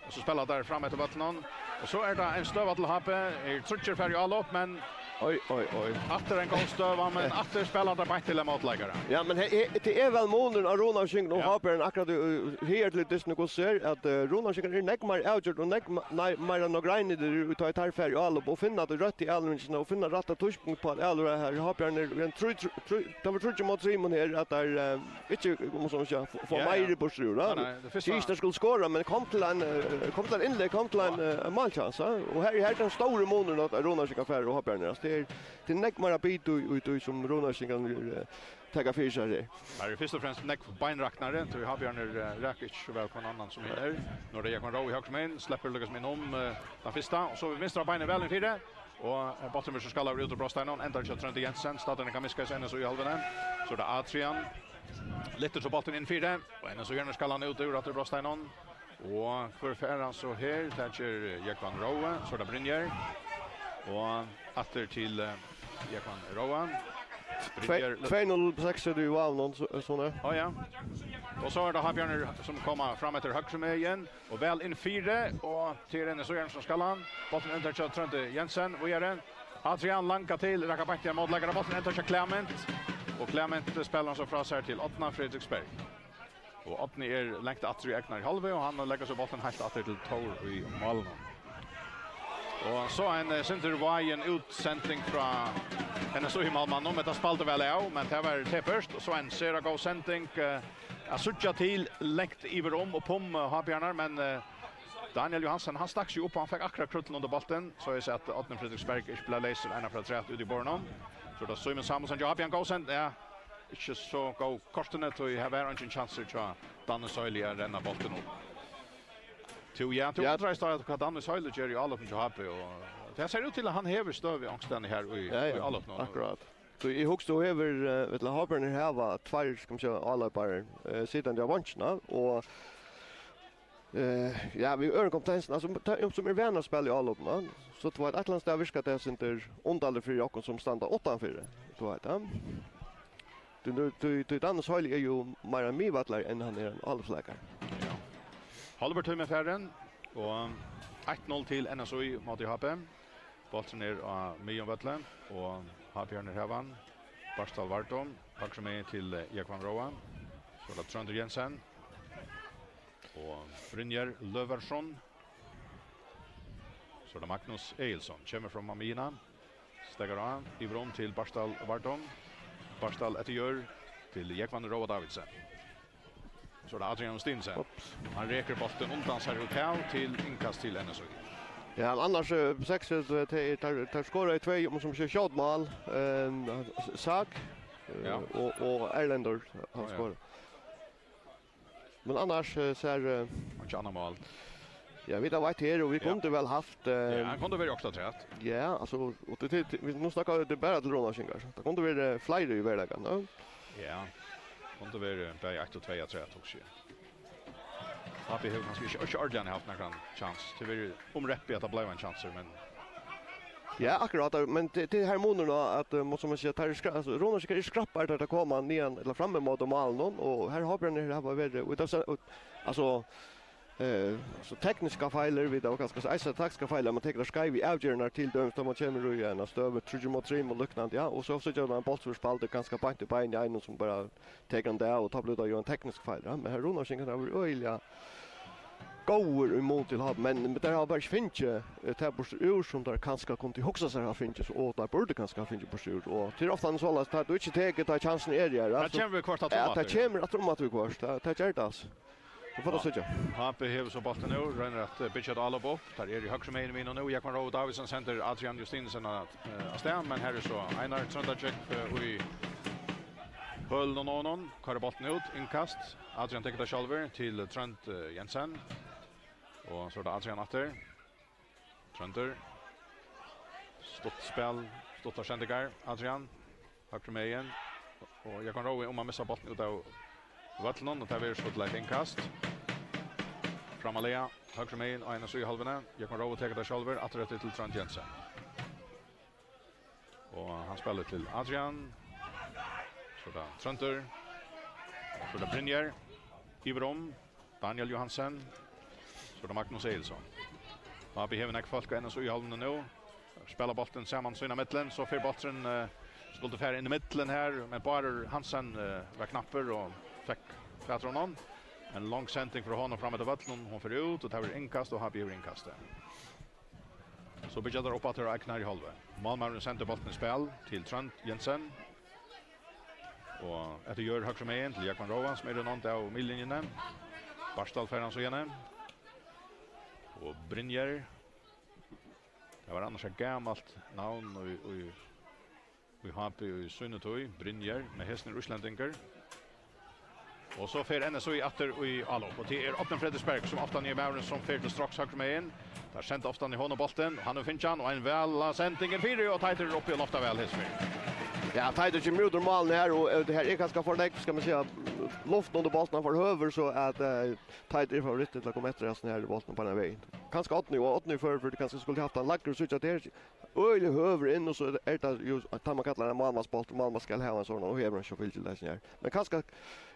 Og so spæla teir fram eftir vøllinum. Og so er tað ein støða til H B. Er tríggir fara í álop, men Oj, oj, oj. Aftur ein góð støða, men aftur spæla teir beint til ein mótleikara. Ja, men he, he, tað er væl munin á Runarskingunum og Ja. H B-arnum akkurát í, í, her til dystin, hvussu er, at, eh, Runarskingar er nógv meir avgjørd og nógv me-, nei, meira nógv reinir, tá teir fara í álop og finna tað røtta í álopinum og finna rætta tíðspunkt á at álopinum her. H B-arnir er ein trý, trý, trý, tað var tríggir móti trimum her, at teir, eh, ikki, um man so siga, fáa Ja, ja. meira burtur úr, Nei, ja. nei, tað fyrsta Tað er ikki, teir skulu skora, men kom til ein, eh, kom til ein innlegg, kom til ein, eh, ein málkjans, ja. Og her, her er tann stóri munurin, at Runarskingar fara og H B-arnir. Altso, tað er, tað er nógv meira bit í, í, í, sum Runarskingar, eh, taka fyri seg her. Her er fyrst og fremst nógv beinraknari, tí H B-arnir, eh, raka ikki so væl hvønn annan sum hinir. Nú er tað Jógvan Roe í høgru megin, sleppur líka sum inn um, eh, tann fyrsta, og so við vinstra beini væl inn fyri. Og, eh, bólturin verður so skallaður út úr brotsteiginum, endar hjá Tróndi Jensen, staddur kann miska seg N S Í-hálvuni. So er tað Adrian. Lyftir so bóltin inn fyri, og N S Í-arnir skalla hann út úr aftur brotsteiginum. Og hvør fær hann so her? Tað ger, eh, Jógvan Roe, so er tað Brynjar. Og aftur til, eh, Jógvan Roe. Tvey, Brynjar tvey null seks er tað í vágunum, so, so er. Á, ja. Og so er tað H B-arnir sum koma fram eftir høgru megin. Og væl inn fyri, og til N S Í-arnar sum skallar hann. Bólturin endar hjá Tróndi Jensen, víðari. Adrian langar til, rakar beint í ein mótleikara. Bólturin endar hjá Clement. Og Clement spælir hann so frá sær til Árna Frederiksberg. Og Árni er langt aftur í egnari hálvleik, og hann leggur so bóltin heilt aftur til Tór í málinum. Og so ein, eh, sindur vágin útsending frá N S Í-málmanninum. Hetta spældi væl av, men tað var tepurt. Og so ein sera góð sending, eh, at síggja til langt yvir um og upp um, eh, H B-arnar, men, eh, Daniel Johansen, hann stakk seg upp, hann fekk akkurát krúttin undir bóltin, so eg sá at Árni Frederiksberg ikki bleiv leysur eina ferð afturat úti í borðinum. So er tað Símun Samuelsen, ja, H B, ein góð send-, ja, ikki so góð kortini, tí her var eingin kjansur hjá Danny Søyli at renna bóltin upp. Tú, ja, tú Ja. undrar deg, hvat Danny Søyli ger í álopinum hjá H B, og tað sær út til at hann hevur støði onkustaðni her í, Ja, ja, í álopinum. akkurát. So eg hugsi, tú hevur, eh, ella H B-arnir hava tveir, skal man siga, álopar, eh, sitandi á beinkini, og, eh, ja, við øðrum kompetensum, altso, tað, sum er vanur at spæla í álopum, so tú veit, eitt ella annað stað virkar tað sindur undarligt fyri okkum sum standa uttanfyri, tú veit, ja. Tí, tí, tí, tí Danny Søyli er jú meira ein miðvøllari enn hann er ein álopsleikari. Ja. Hálvur tími er farin, og eitt null til N S Í móti H B. Bólturin er á miðjum vølli, og H B-arnir hava hann. Bartal Vardum, høgru megin til, eh, Jógvan Roa. So er tað Tróndur Jensen. Og Brynjar Løvarsson. So er tað Magnus Egilson. Kemur fram á miðjuna. Steðgar á, yvir um til Bartal Vardum. Bartal eftir jørð til Jógvan Roa Davidsen. So er tað Adrian Stinsen. Ups. Hann rekur bóltin undan sær út av til innkast til N S Í. Ja, men annars, eh, seks, eh, tey, tey, tey skora í tvey, um, sum ikki er skjót mál. Ehm, Sak, eh, Ja. og, og Erlendur, hann Á, ja. skorar. Men annars, eh, sær, eh, Og ikki annað mál. Ja, vit hava eitt her, og vit Ja. kundu væl havt, eh, Ja, hann kundi verið átta afturat. Ja, altso, og tað, tað, tað, vit, nú snakka vit bara til Runavíkingar. Tað kundu verið, eh, fleiri í veruleikanum, ja. Ja, kundi verið bæði eitt og tvey afturat, hugsi eg. H B hevur kanska ikki, ikki ordiliga havt nakran kjans. Tað verður um reppið, at tað bleiv ein kjansur, men Ja, akkurát, men tað, tað er her munur á, at, eh, sum man sigur, tað er skra-, altso, Runavíkingar eru skrappar til at koma niðan, ella fram ímóti málinum, og her H B-arnir hava verið, og tað, og, altso, eh, altso, tekniskar feilir, vit hava kanska eisini taktiskar feilir, man tekur tær skeiv í avgerðirnar til dømis, tá man kemur í eina støðu, tríggir móti trimum og líknandi, ja, og so síggja man ein bólt sum er spældur kanska beint í beinið á einum sum bara tekur hann av, og tá blívur tað jú ein teknisk feil, ja, men her Runavíkingar hava verið øgiliga góðir í mun til H B, men, men teir hava bara ikki fingið, eh, tað burtur úr sum teir kanska kundu hugsa sær at fingið, og teir burdu kanska fingið burtur úr, og tað er ofta soleiðis, tá tú ikki tekur, tá kjansin er her, Tað altso. kemur viðhvørt aftur Ja, um tað aftur, ja. kemur aftur um aftur viðhvørt, tað, tað ger tað, altso. Vit fáa tað Ja. síggja. H B hevur so bóltin nú, roynir at, eh, byggja eitt álop upp. Teir eru í høgru megin við nú. Jógvan Rói Davidsen sendir Adrian Justinussen at, eh, av stað, men her er so Einar Tróndartjekk, eh, í hølunum á honum. Koyrir bóltin út, innkast. Adrian tekur tað sjálvur til Trónd, eh, Jensen. Og so er tað Adrian aftur. Tróndur. Stutt spæl, stuttar sendingar. Adrian, høgru megin. Og Jógvan Rói um at missa bóltin út av vøllinum, og tað verður so til eitt innkast. Frammarliga, høgru megin á eina síðuhálvuni. Jógvan Rói tekur tað sjálvur, aftur eftir til Trónd Jensen. Og hann spælir til Adrian. So er tað Tróndur. So er tað Brynjar. Yvir um. Daniel Johansen. So er tað Magnus Egilson. H B hevur nógv fólk á N S U í hálvuni nú. Spæla bóltin saman sín á millum. So fer bólturin, eh, skuldi fara inn í millum her, men Bárður Hansen, eh, var knappur og fekk fatur á honum. Ein long sending frá honum fram eftir vøllinum. Hon fer út, og tað verður innkast, og H B hevur innkastið. So byggja teir upp aftur á egnu hálvu. Málmaðurin sendir bóltin í spæl til Trónd Jensen. Og eftir jørð høgru megin til Jógvan Róa, sum er í nánd av miðlinjuni. Bartal fær hann so igjen. Og Brynjar. Tað var annars eitt gamalt navn í, í, í H B í síni tíð, Brynjar, men hesin er íslendingur. Og so fer N S U aftur í álop, og tað er Árni Fredriksberg, sum ofta er maðurin, sum fer til straks høgru megin. Teir senda ofta í honum bóltin, og hann hevur fingið hann, og ein væl sending inn fyri, og Teitur er uppi og loftar væl hesa ferð. Ja, Teitur kemur út úr málinu her, og, eh, tað her er kanska for nógv, skal man siga, luft undir bóltin, hann fær høvi, so at, eh, Teitur er favorittur til at koma eftir hasum her bóltin beinan vegin. Kanska Árni, og Árni fór, fór kanska skuldi havt hann lægri, so at tað er øgiliga høgur inn, og so er tað jú, tá man kallar ein málmannsbólt, málmaður skal hava ein sovorðnan, og hevur hann sjálvfylgiliga eisini her. Men kanska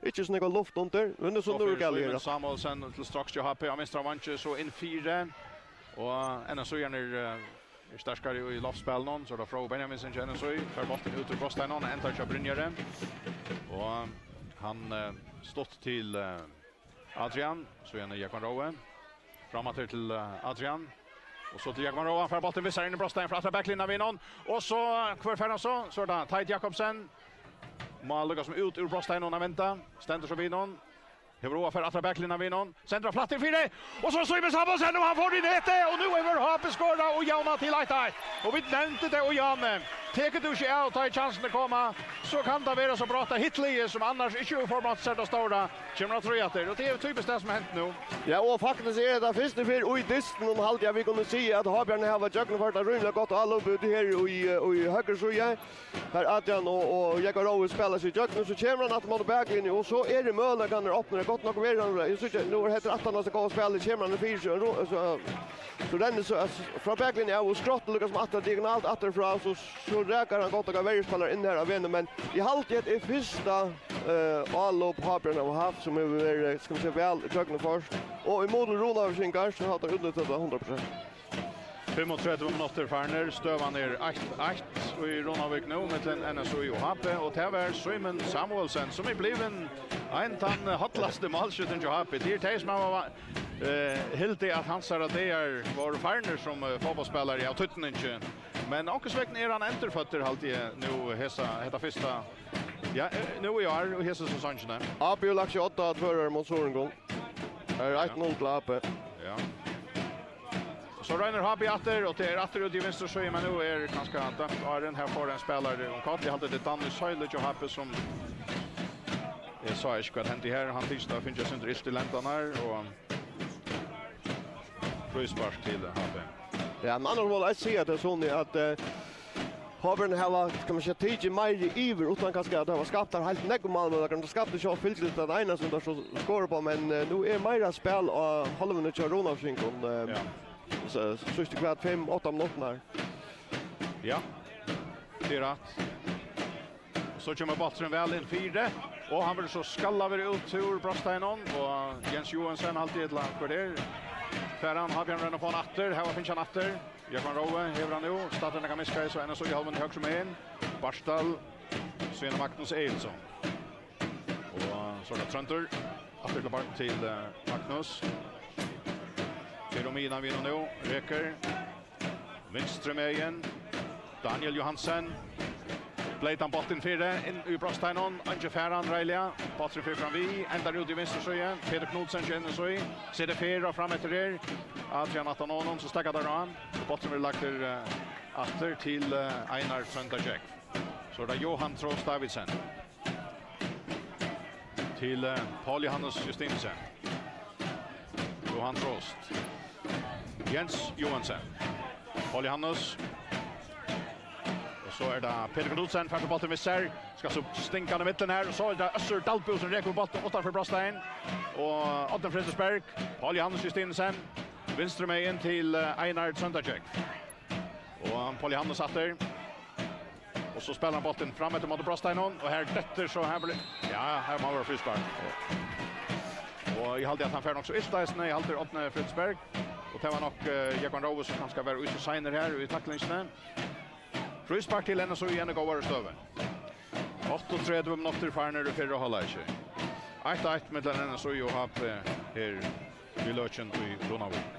ikki so nógv luft undir, men so So nú er fer galið Símun her. Samuelsen til straks hjá H B á vinstra vangi, so inn fyri. Og N S U er, eh, er sterkari í loftspælinum, so er tað Fróði Benjaminsen hjá N S U, fær bóltin út úr brotsteininum, endar hjá Brynjari. Og hann, eh, stutt til, eh, Adrian, so er hann Jógvan Rói. Fram aftur til, eh, Adrian. Og so til Jógvan Rói, hann fær bóltin við sær inn í brotstein frá aftan baklinjuna við honum. Og so, eh, hvør fær hann so? So er tað Teit Jakobsen. Má lukka sum út úr brotsteininum at venda. Stendur so við honum. Hevur Róa fær aftan baklinjuna við honum. Sendir hann flatt inn fyri. Og so Símun Samuelsen, og hann fær í netið. Og nú hevur H B skorað og javnað til eitt eitt. Og vit nevndu tað, og Jane, tekur tú ikki av, tá ið kjansirnar koma, so kann tað vera so brátt, at hitt liðið, sum annars ikki hevur formað seg tað stóra, kemur á trý aftur, og tað er typiskt tað, sum er hent nú. Ja, og faktiskt er tað fyrstu ferð í dystinum, haldi eg, vit kunnu siga, at H B-arnir hava gjøgnumført eitt rímiliga gott álop úti her í, í høgru síðu. Har Adrian og, og Jógvan Rói spæla seg ígjøgnum, so kemur hann aftur móti baklinju, og so eru møguleikarnir opnir. Gott nokk verður hann, eg síggi, nú er hetta aftaná so góða spælið, kemur hann fyri seg, og ro-, so, so rennur so, so frá baklinju av og skrottar líka sum aftur diagonalt aftur frá, so, so rakar hann gott nokk verjuspælaran inn har á vegnum, men eg haldi, at er fyrsta, eh, álop H B-arnir hava havt, sum hevur verið, skal man siga, væl gjøgnumført, og í mun til Runavíkingar, so hava teir útnyttað tað hundrað prosent. Fimmogtretivu minuttir farnir, støðan er eitt eitt í Runavík nú, millum N S U og H B, og tað var Símun Samuelsen, sum er blivin ein tann hollasti málskyttin hjá H B. Tað er tey, sum hava, eh, hildið, at hansara dagar vóru farnir sum, eh, fótbóltsspælari av týdningi. Men onkursvegna er hann endurføddur, haldi eg, nú hesa, hetta fyrsta, ja, eh, nú í ár og hesa sesongina. A B hevur lagt seg á odda á Tvøroyri móti Suðuroyingum. Her er eitt null til A B. Ja. So roynir H B aftur, og tað er aftur út í vinstru síðu, men nú er kanska dømt áðrenn. Her fær ein spælari um koll. Eg haldi, tað er Danny Søyle hjá H B, sum, eg sá ikki, hvat hendi her. Hann tykist at hava fingið eitt sindur ilt í lendarnar, og Fríspark til H B. Ja, men annars má eg siga til Suni at uh, H B hava, kann man siga, tikið meiri yvir, uttan kanska at hava skapt har heilt nógv mál, men tey skaptu sjálv fylgir til at eina sum tey so skora på, men uh, nú er meira spæl á hálvuni hjá Runavíkingum. Uh, ja. So, so, so, hvat, fimm, átta minuttir her. Ja, tað er rætt. So kemur bólturin væl inn fyri, og hann verður so skallaður út úr brotsteiginum, og Jens Johansen haldi eg til hvør er. Fær hann, Havbjørn roynir at fáa hann aftur, her var fingið hann aftur. Jógvan Roe hevur hann nú, staddur nakað miskaði, so N S O í hálvuni høgru megin. Bartal, síðan Magnus Egilson. Og so er tað Tróndur, aftur til bar-, til uh, Magnus. Til um miðjuna við honum nú, Reker. Vinstru megin. Daniel Johansen. Bleytir hann bóltin fyri, inn í brotsteiginum. Eingin fær hann reiðiliga. Bólturin fer fram við, endar út í vinstru síðu. Petur Knudsen kemur so í. Setur fyri og fram eftir her. Adrian aftan á honum, so steðgar teir á hann. Og bólturin verður lagdur uh, aftur til uh, Einar Trónda Jack. So er tað Jóhan Trost Davidsen. Til uh, Paul Johannes Justinussen. Jóhan Trost. Jens Johansen. Paul Johannes. Og so er tað Petur Knudsen, fær so bóltin við sær. Skal so stinga hann í midten her. Og so er tað Øssur Dalbu sum rekur bóltin uttanfyri brotsteigin. Og Árni Fredriksberg, Paul Johannes Justinussen. Vinstru megin til eh, Einar Trónda Jack. Og Paul Johannes aftur. Og so spælir hann bóltin fram eftir móti brotsteiginum, og her dettur so her blir, ja, her má vera fríspark. Og eg haldi at hann fer nokk so ilt eisini, eg haldi Árni Fredriksberg. Og tað var nokk uh, Jógvan Roe sum kanska var út og seinur her í taklingini. Fríspark til N S O í eini góðari støðu. Áttaogtretivu minuttir farnir í fyrra hálvleiki. Eitt eitt millum N S O og H B her í løtuni í Runavík.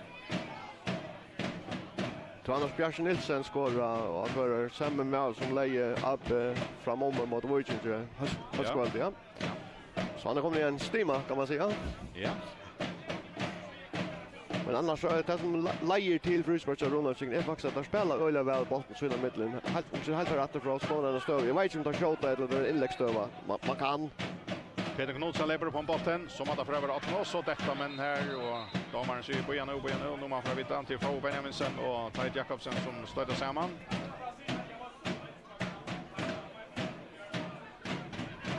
Tá Anders Bjarki Nielsen skorar, og hann var samme maður sum legði A B fram um móti Víkingi, høst-, ja, hóskvøldið, ja. So hann er komin í ein stima, kann man siga. Ja. Men annars so er tað sum le-, leiðir til fríspark hjá Runavík, er faktiskt, at teir spæla øgiliga væl bóltin sín ímillum. Heilt, um seg heilt aftur frá skoran og støðu. Eg veit ikki, um teir skjóta, ella tað er innleggsstøða. Man, man kann. Petur Knudsen leypur upp um bóltin, so má tað fara vera opna, og so detta menn her, og dómarin sigur: "Bíða nú, bíða nú, nú má hann fara vita." Hann til Fáu Benjaminsen og Teit Jakobsen, sum stoyta saman.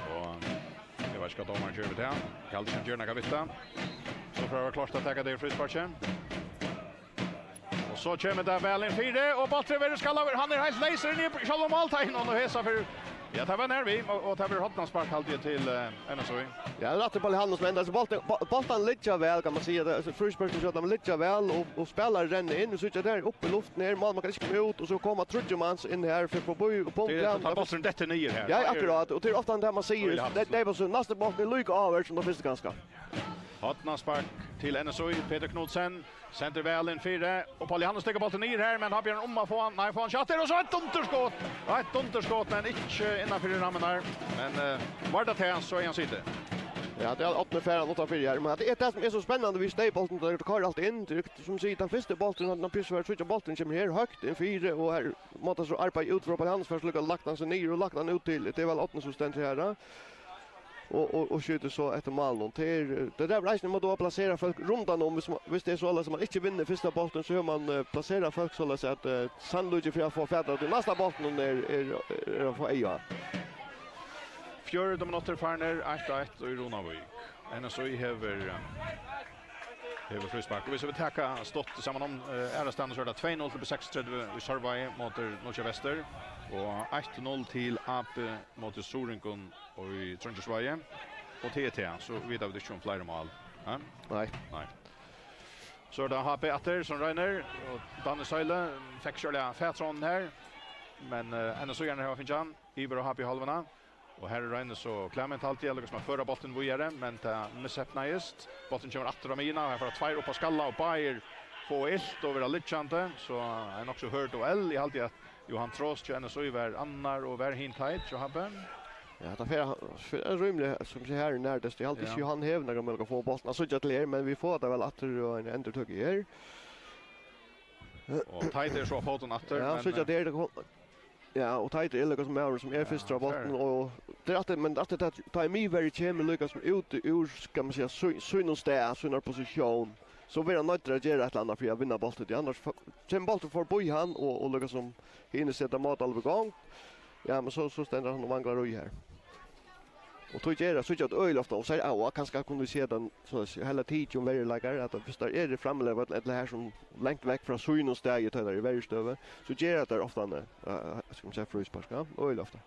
Og eg veit ikki, hvat dómarin ger við tað. Eg haldi ikki, hann ger nakað við tað. So fara vera klárt at taka tað í frísparki. Og so kemur tað væl inn fyri, og bólturin verður skallaður. Hann er heilt leysur inn í sjálva málteigin, og nú hesa fyri. Ja, tað var nær við, og, og tað verður hornaspark, haldi eg, til uh, N S O. Ja, rætt til Paul Johannes, men altso bólturin, bó-, bólturin liggja væl, kann man siga. Tað, altso, frísparkin hjá teimum liggja væl, og, og spælarar renna inn, og so er tað upp í luftina her, málmaður kann ikki koma út, og so koma tríggir mans inn her fyri, forbi, og punkt. Tað er, ja, tá bólturin dettur niður her. Ja, akkurát, og tað er ofta tað man sigur. Paul Johannes. Tað, tað er bara so, næsti bóltur er líka ávirki sum tann fyrsti kanska. Hornaspark til N S O, Petur Knudsen. Sendir væl inn fyri, og Paul Johannes tekur bóltin niður her, men hann ber hann um at fáa hann, nei, fáa hann skjótt her, og so eitt dunderskot! Eitt dunderskot, men ikki innanfyri rammurnar. Men uh, var tað tað, so er hann sitið. Ja, tað er Árni fær hann uttanfyri her, men tað er tað sum er so spennandi við steypbóltin, tað koyrir alt inn, tað er sum sigur, tann fyrsti bólturin, hann, hann pissar, tríggir bólturin kemur her, høgt inn fyri, og her mátti so arbeiða út frá Paul Johannes, fyrst lukka lagt hann seg niður og lagt hann út til, tað er væl Árni sum stendur her, ja. Og, og, og skjýtur so eftir málinum. Tað er, tað er eisini, man má plasera fólk rundan um, hvis man, hvis tað er soleiðis at man ikki vinnur fyrsta bóltin, so hevur man uh, plaserað fólk soleiðis at uh, sannlíkindin fyri at fáa fatur á tí næsta bóltinum er, er, er at fáa eyga á. Fjøruti minuttir farnir, eitt eitt í Runavík. N S O hevur, eh, hevur fríspark. Og hvis vit taka stutt saman um uh, aðrastaðni, so er tað tvey null til B seksogtretivu í Sørvági móti Nólsoy Vestur. Og eitt null til A B móti Suðuroyingum og í Trongisvági. Og T T, so vita vit ikki um fleiri mál. Ja? Nei. Nei. So er tað H B aftur sum roynir, og Danny Søyle fekk sjálvliga fatur á honum her, men uh, N S O-arnir hava fingið hann yvir á H B-hálvuna. Og her roynir so Clement, haldi eg, líka sum at føra bóltin víðari, men tað misheppnaðist. Bólturin kemur aftur á miðjuna, og her fara tveir upp á skalla, og báðir fáa ilt og verða liggjandi, so ein nokk so hørð duell. Eg haldi at Jóhan Trost hjá N S O var annar og var hin Teit hjá H B. Ja, tað fer, fer rímiliga, sum sé her, nærdist. Eg haldi ikki, ja, Jóhan hevur nakran møguleika at fáa bóltin at síggja til her, men vit fáa tað væl aftur og eina endurtøku her. Og Teit er so á fótum aftur, ja, men, síggja eh, til her, tað kom, Ja, og Teitur er líka sum maðurin sum er fyrstur á bóltin, og tað er aftur, men aftur tað, tá ið miðverji kemur líka sum út úr, skal man siga, sí-, sínum stað, sínar posisjón, so verður hann noyddur at gera eitt ella annað fyri at vinna bóltin, tí annars f-, kemur bólturin forbí hann, og, og líka sum hini seta mótálvið í gongd, ja, men so, so stendur hann og manglar í her. Og tí ger tað, síggja tað øgiliga ofta, og so, og kanska kunnu vit siga tað, so at siga, heila tikið um verjuleikar, at viss teir eru frammi á vøllinum, ella her sum langt vekk frá sínum staði, tá teir eru í verjustøðu, so ger tað ofta, eh, skal man siga, fríspark, ja, øgiliga ofta.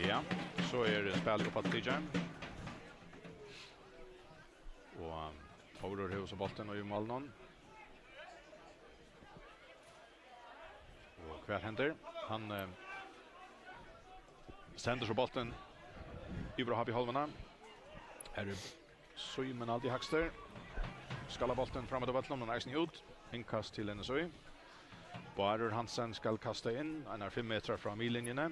Ja, so er spælið uppaftur tikið. Og Tórur hevur so bóltin í málinum. Og hvat hendir? Hann eh, sendir so bóltin yvir á H B Hólmina. Her er Símun Aldi Hagsted. Skal ha bóltin fram eftir vøllinum, men eisini út. Innkast til N S Í. Bárður Hansen skal kasta inn, einar fimm metrar frá miðlinjuni.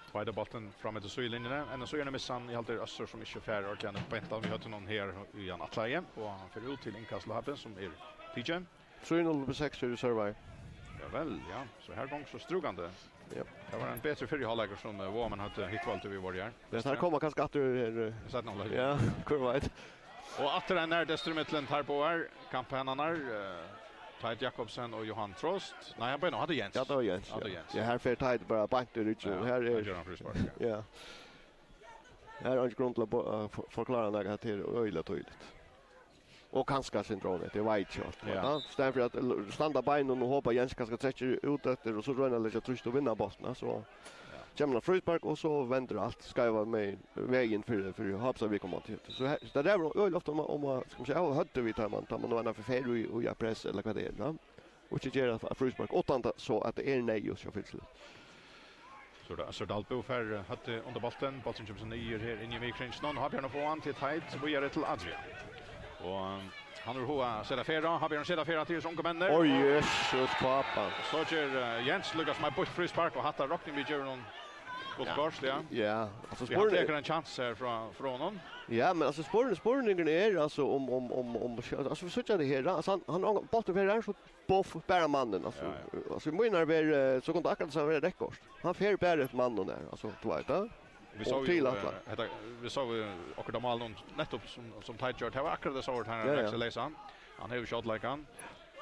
Tveita bóltin fram eftir síðulinjuni. N S Í er missan, eg haldi Øssur sum ikki fær ordiliga beint av við høvdinum her í hann atlaði, og hann fer út til innkast til H B sum er tikið. Trý null til seks fyri Sørvági. Ja vel, ja. So her gongur so strúkandi. Ja. Tað var ein betri fyrri hálvleikur sum eh, Vágamenn høvdu hitt kvøldið vit vóru her. Ja, teir koma kanska aftur her. eh, Seinna hálvleikur. Ja, hvør veit. Og aftur ein nær destur millum teir báðar, kamphanarnar, eh, Teit Jakobsen og Johan Trost. Nei, hann beinanvegin, hatta er Jens. Ja, tað var Jens. Hatta er Ja. Jens. Ja, her fer Teit bara beint í rygg. Ja, her hann er ger hann fríspark, ja. Ja. Her er ikki grund til at bo- eh, for- forklára nakað, hatta er øgiliga týðiligt. Og kanska syndrom, eg veit ikki alt. Ja. Ja. Staðin fyri at l- standa á beinunum og hopa Jens kanska trekkir út eftir og so royna at leggja trýst og vinna bóltin, so kemur hann fríspark og so vendir alt skeiva megin, vegin fyri fyri H B sínum viðkomandi. So her, tað er øgiliga ofta um, um, skal man siga, av høvdið við tá man, tá man nú er fyri ferð í, í at pressa ella hvat tað er, ja. Og ikki gera eitt fríspark uttan tað, so at tað er neyðugt hjá Fylki. So er tað Øssur Dalbø fær eh, høvdið undir bóltin. Bólturin kemur so niður her inn í miðkringin. Nú har Bjørn fær hann til Teit, víðari til Adrian. Og eh, hann er hug at seta ferð á, har Bjørn seta ferð á til hesar ungu menn. Oj, Jesus, pápa. So ger eh, Jens Lukas mær bort fríspark, og hatta rokna vit gevur honum gott kort, ja. Ja, altso Vit hava spurning. Tekur ein chans her frá, frá honum. Ja, men altso spurning, spurningurin er altso um, um, um, um, altso vit síggja tað her, altso hann, hann bólturin fer her, so boff, bara mannin, altso. Ja, Altso, í mínari verð, eh, so kundi akkurát sum verið reytt kort. Hann fer bara eftir manninum her, altso, tú veit tað. Vit sóu til jo, alla. eh, hetta, vit sóu jo okkurt av málinum nettopp sum, sum Teit gjørdi. Tað var akkurát tað sá hann Ja, ja. Reksa leysa. Hann hevur skjótleikan.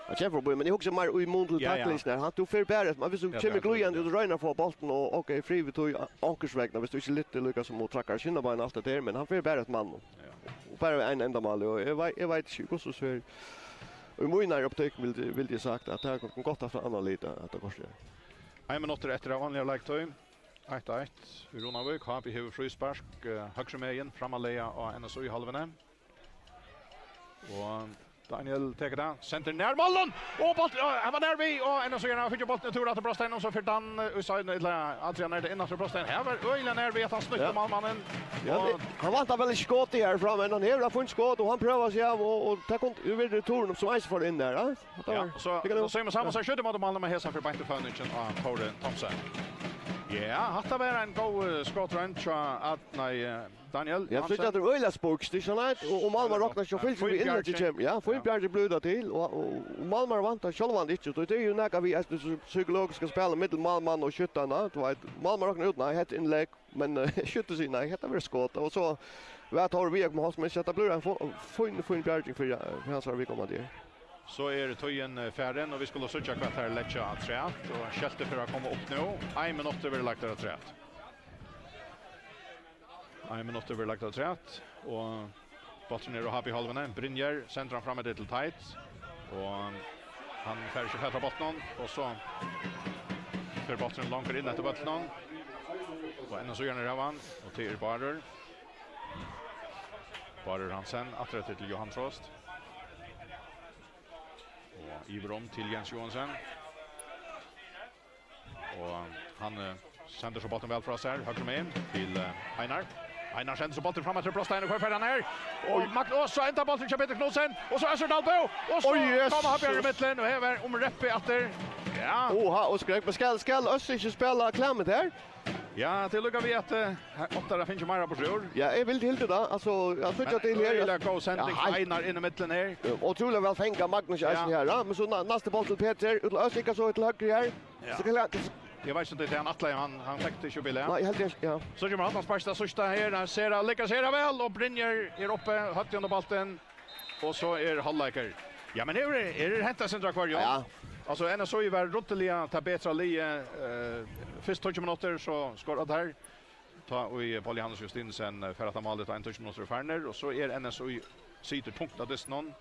Hann kemur forbi, men eg hugsi meir í mun til Ja, ja. taklingina her. Hann, tú fer bara eftir, viss tú Ja, kemur tað er glíðandi út og roynar at fáa bóltin, og ok, frí við tí, onkursvegna, viss tú ikki lyftir líka sum og trakkar skinnabeinið og alt tað har, men hann fer bara eftir manninum. Ja. Og bara við einum endamáli, og eg veit, eg veit ikki, hvussu so er. Og í mínari optikk vildi, vildi eg sagt at tað kundi gott havt ein annan lit, at tað kortið. Ein minuttur eftir av vanligari leiktíð. Eitt eitt í Runavík. H B hevur fríspark, eh, høgru megin, frammarlaga á N S Í-hálvuni. Og Daniel tekur tað, sendir nær málinum, og bólt-, og hann var nær við, og N S Í hevur fingið bóltin í tur aftur brotstein, og so fer Dan, eh, í seinna, ella Adrian er tað inn aftur brotstein. Her var øgiliga nær við at hann snýtti Ja. málmannin. Ja, Og det, hann vantar væl ikki skot í her frammi, men hann hevur eitt fínt skot, og hann prøvar seg av, og, og tað kom í verri turn, sum eisini fór inn har, ja. Hatta Ja, var- og so, tað kann- so Símun Samuelsen skjýtur móti málinum, men hesar fer beint í føningin á Tóri Thomsen. Ja, hatta var ein góð eh, skotroynd hjá Ad-, nei, eh, Daniel Ja, Hansen. so er tað øgiliga spurst, ikki sant? Og, og málmaður roknar ikki, og fylgir við inn at Fínbjargi. Kjem. Ja, Ja. Fínbjargi blívur tað til, og, og, og málmaður vantar sjálvandi ikki, so tað er jo nakað við eisini so psykologisk at spæla millum málmann og skyttarna, tú veit, málmaður roknar út, nei, hetta er innlegg, men eh, skyttur sigur nei, hetta verður skot, og so veit Tóri við at koma hótt, men hetta blívur ein fo-, fín, fín bjarging fyri, eh, fyri hansara viðkomandi. So er tíðin eh, farin, og vit skulu síggja hvat teir leggja afturat, og skeltið fer at koma upp nú. Ein minuttur verður lagt afturat. Ein minuttur verður lagt afturat, og bólturin er á H B-hálvuni. Brynjar sendir hann fram eftir til Teit, og hann fær ikki fatur á bóltinum, og so fer bólturin longur inn eftir vøllinum, og enn so gjørna av hann, og til er Bárður. Bárður Hansen, aftur eftir til Johan Trost. Og yvir um til Jens Johansen. Og hann eh, sendir so bóltin væl frá sær, høgru megin til eh, Einar. Einar sendir so bóltin fram eftir brotstein, og hvar fer hann her? Og Magn, og so endar bólturin hjá Petur Knudsen, og so Øssur Dalbø, og so Oj, Jesus. Koma hann Bjarni í millum, og her var um reppi aftur. Ja. Oha, og skrekk, men skal, skal Øssur ikki spæla klemmet her? Ja, tað er líka við at, eh, her, Ottar hevur fingið meira burturúr. Ja, eg vildi hilda tað. Altso, eg síggi at tað er her. Øgiliga góð sending, ja, frá heilt Einar inn í millum her. Eh, ótrúliga væl fangað, Magnus, ja, eisini her, ja. Men so næ-, næsti bóltur til Petur, út til Øst, ikki so til høgru her. Ja. So kann eg, eg veit ikki um tað er tað hann ætlaði, hann, hann fekk tað ikki upp í lag. Nei, eg helt, ja. So kemur hann, hann sparkar tað síðsta her, hann sær hann, leggur seg her væl, og Brynjar er uppi, høgt undir bóltin. Og so er hálvleikur. Ja, men her er, her er hent eitt sindur av hvørjum. Ja. Altso, N S O I var ruddiliga tað betra liðið, eh, fyrstu tíggju minuttir, so skoraðu teir. Tá ið Paul Johannes Justinsen, eh, fær aftan málið, tá ein tíggju minuttir eru farnir, og so er N S O I situr tungt á dystinum,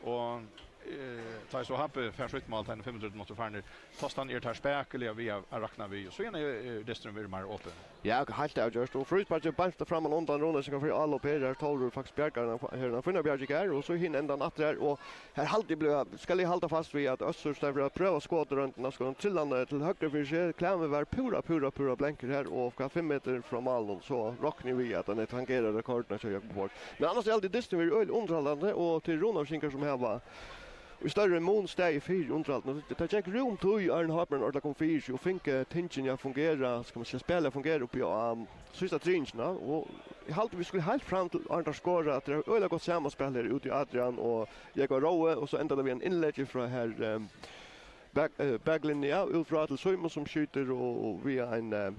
og, eh, tá ið so H B fær sítt mál, tá ið fimmogtretivu minuttir eru farnir, tá standa teir spakuliga við at, at rokna við, og so er, er dysturin verið meira opin. Ja, heilt avgjørt. Og frísparkið beint framman undan Runavíkingar fyri avlop her, har Tórur faktiskt bjargar hana, her er ein fín bjarging her, og so hin endan aftur her, og her haldi eg blíva, skal eg halda fast við, at Øssur, í staðin fyri at prøva skot í royndina, skal hann trilla hann, eh, til høgru fyri seg. Klæmi var púra, púra, púra blankur her, og frá fimm metrar frá málinum, so rokni eg við, at hann tangerar rekordina hjá Jákupi Borg. Men annars er alt í dystin verið øgiliga undirhaldandi, og til Runavíkingar, sum hava í størri mun staðið fyri undirhaldinum. Tað, tað gekk rúm tíð, áðrenn H B ordiliga kom fyri seg og fingu tingini at fungera, skal man siga, spælið at fungera uppi á, um, síðsta triðingina. Og eg haldi, vit skulu heilt fram til áðrenn teir skora, at tað er øgiliga gott samanspæl her úti í Adrian og Jógvan Rói, og so endar tað við einum innleggi frá her, um, bak-, eh, baklinju, ja, út frá til Símun, sum skjýtur og, og via ein, eh,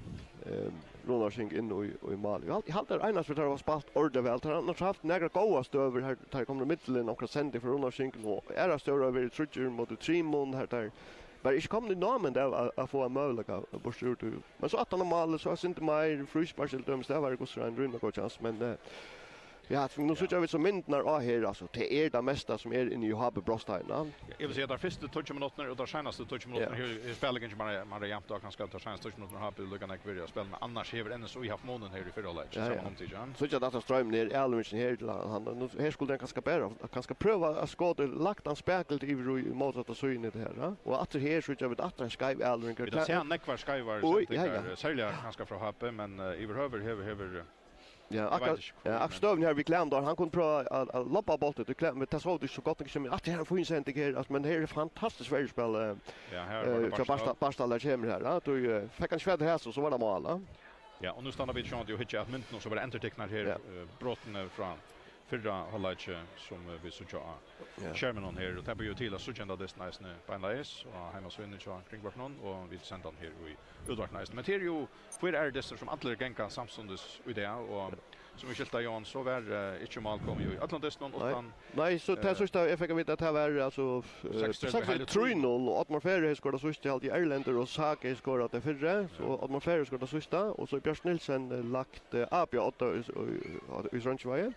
eh, Runavíking inn í, í mál. Eg hal-, eg haldi, at Einars, teir hava spælt ordiliga væl. Teir hava annars havt nakrar góðar støður her, teir komnir í millum, onkra sending frá Runavíking, og aðrar støður hava verið tríggir móti trimum, har teir bara ikki komnir í námund av at, at fáa ein møguleika burtur úr tí. Men so aftan á málið, so eitt sindur meir fríspark til dømis, tað var Gustav ein rímiliga góð chance, men, eh, ja, so nú síggja vit so myndirnar á her, altso, tað er tað mesta sum er inni í H B Brosteinum. Eg vil siga, at teir fyrstu tíggju minuttirnar og teir seinastu tíggju minuttirnar, ja, her er spælið kanska meira, meira javnt, og kanska teir seinastu tíggju minuttirnar, H B líka nógv verið at spæla, men annars hevur N S O I havt munin her í fyrra hálvleik, ja, saman, ja, um tíggju, ja. Síggja, at stroymurin er, Erlingsen her, til hann, hann, nú, her skuldi hann kanska bara, kanska prøva at skota, lagt hann spakuliga yvir í mótsatta síðuna, hetta her, ja. Og aftur her, síggja vit aftur ein skeiv Erling. Vit hava sæð nógvar skeivar, oj, ja, ja, sendingar, serliga kanska frá H B, men, eh, yvirhøvur hevur, hevur, ja, eg veit akkurát, ikki, ja, men akkurát støðan her við Klæmi, har hann kundi prøva at, at lobba bóltin til Klæmi, men tað sóu vit ikki so gott, ikki, men at her er ein fín sending her, altso, men her er fantastiskt verjuspæl, eh, ja, her var, eh, tað hjá Barstad, Barstad, har kemur her, ja, tú, eh, fekk hann ikki fatt í hasum, so var tað mál, ja. Ja, og nú standa vit sjálvandi og hyggja at myndunum, sum verða endurtiknar her, ja, eh, brotini frá fyrra hálvleiki, sum, eh, vit síggja á, ja, skerminum her, og tað ber jú til at síggja henda dystin eisini beinleiðis á heimasíðuni hjá Kringvarpinum, og vit senda hann her í útvarpinum eisini. Men tað er jú fýra aðrir dystir, sum allir ganga samstundis í dag, og sum vit skilta, Jóhan, so var, eh, ikki mál komið í øllum dystunum, nei, uttan, nei, so tað, eh, síðsta eg fekk at vita, at tað var, altso, eh, seksogtretivu, seksogtretivu, trý null, og Oddmar Ferri hevði skorað síðsta, haldi eg, Erlendur og Saki skorað tað fyrra, so, ja, Oddmar Ferri skorað tað síðsta, og so Bjørt Nielsen, eh, lagt, eh, avgjørt í, í, í Sronkivági.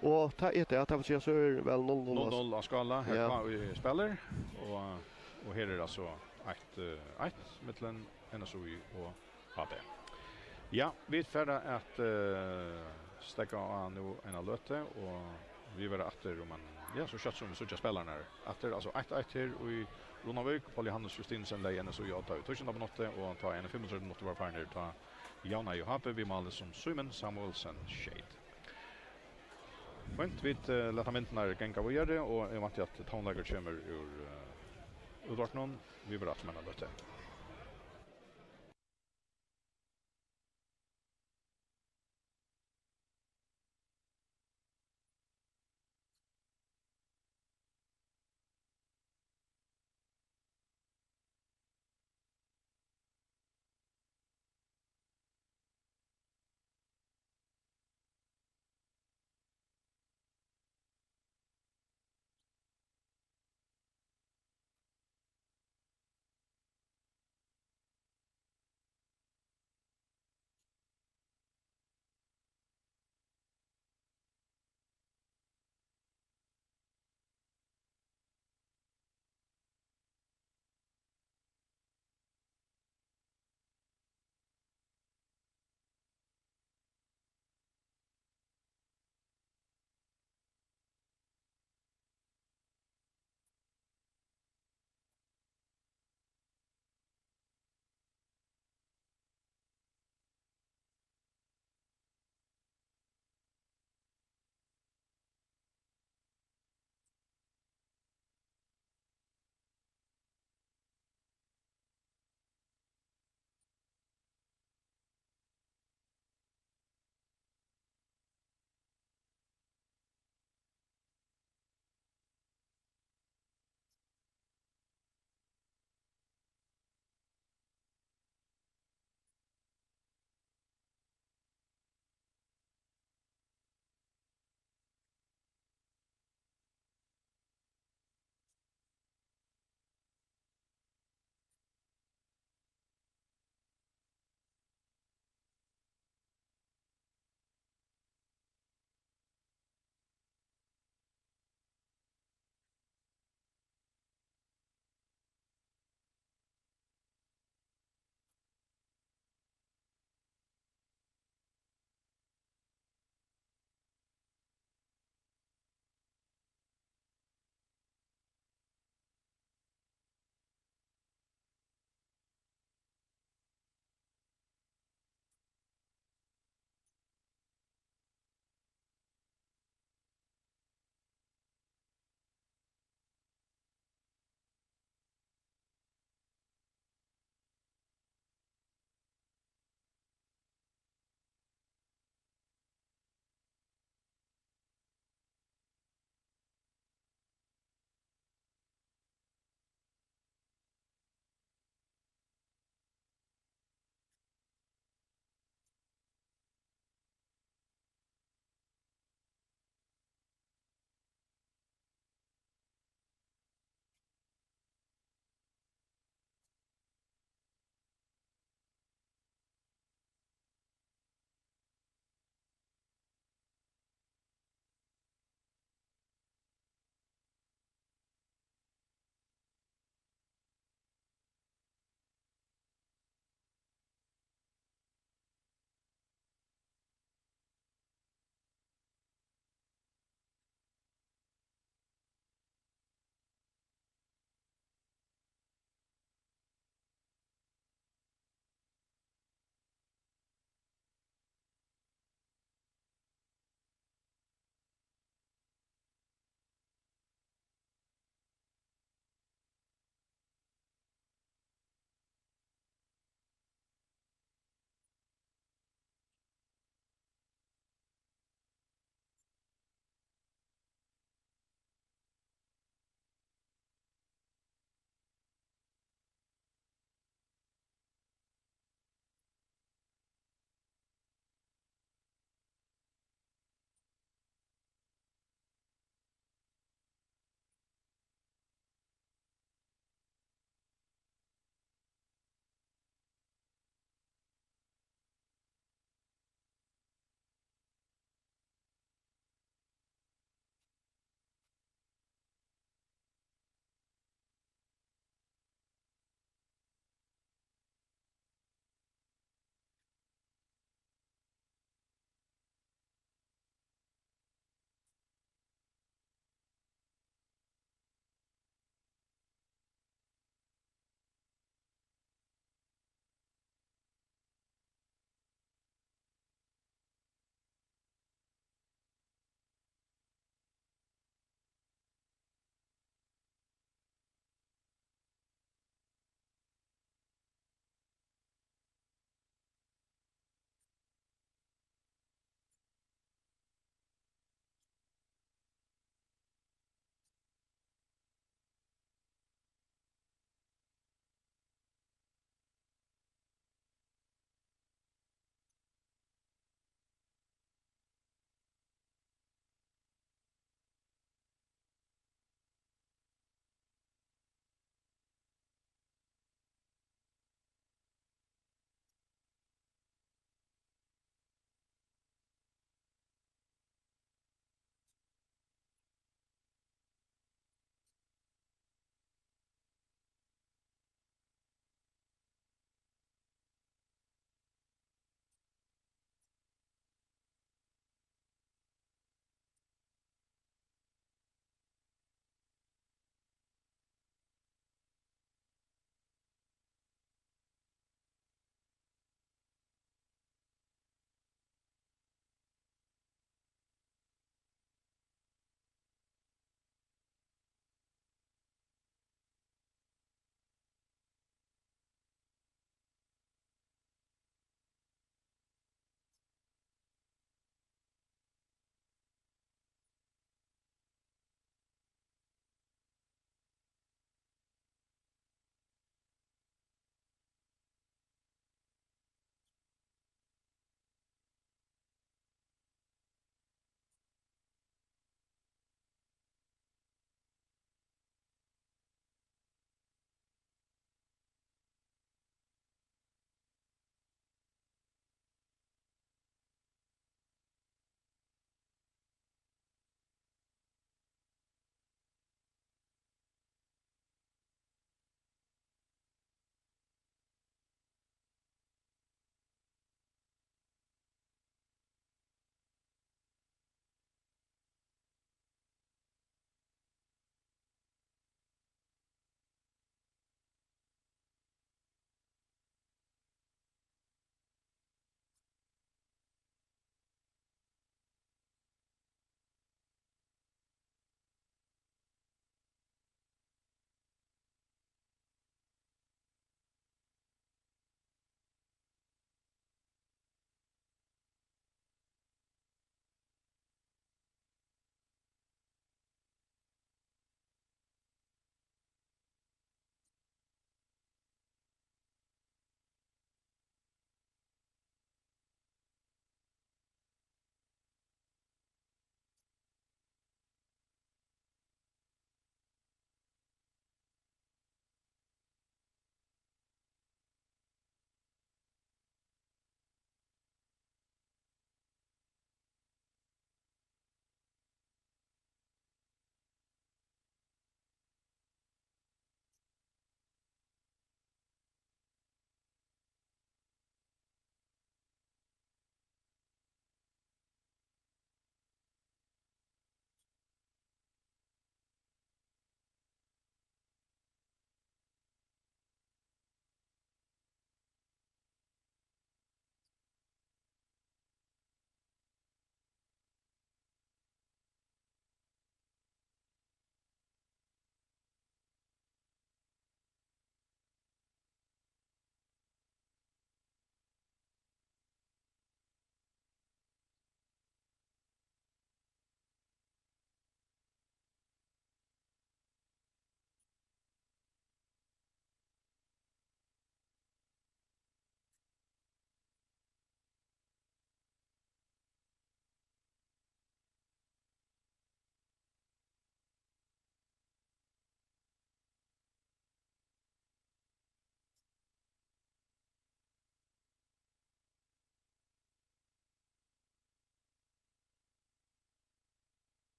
Og tað er tað, tað vil siga, so er væl null null, null null á skála, her, ja, K I spælir, og, og her er altso eitt, eh, eitt millum N S O I og H B. Ja, vit fara at, eh, steðga á nú eina løtu, og vit verða aftur um ein, ja, so skjótt sum vit síggja spælararnar aftur. Altso eitt eitt her í Runavík. Paul Johannes Justinsen legði N S O I á odd í tíggjunda minutti, og tá ein og fimmogtretivu minuttir vóru farnir, tá javnaði H B við máli, sum Símun Samuelsen skeyt. Fínt, vit, eh, lata myndirnar ganga víðari, og eg vænti, at tónleikur kemur úr, eh, útvarpinum. Vit verða aftur um eina løtu.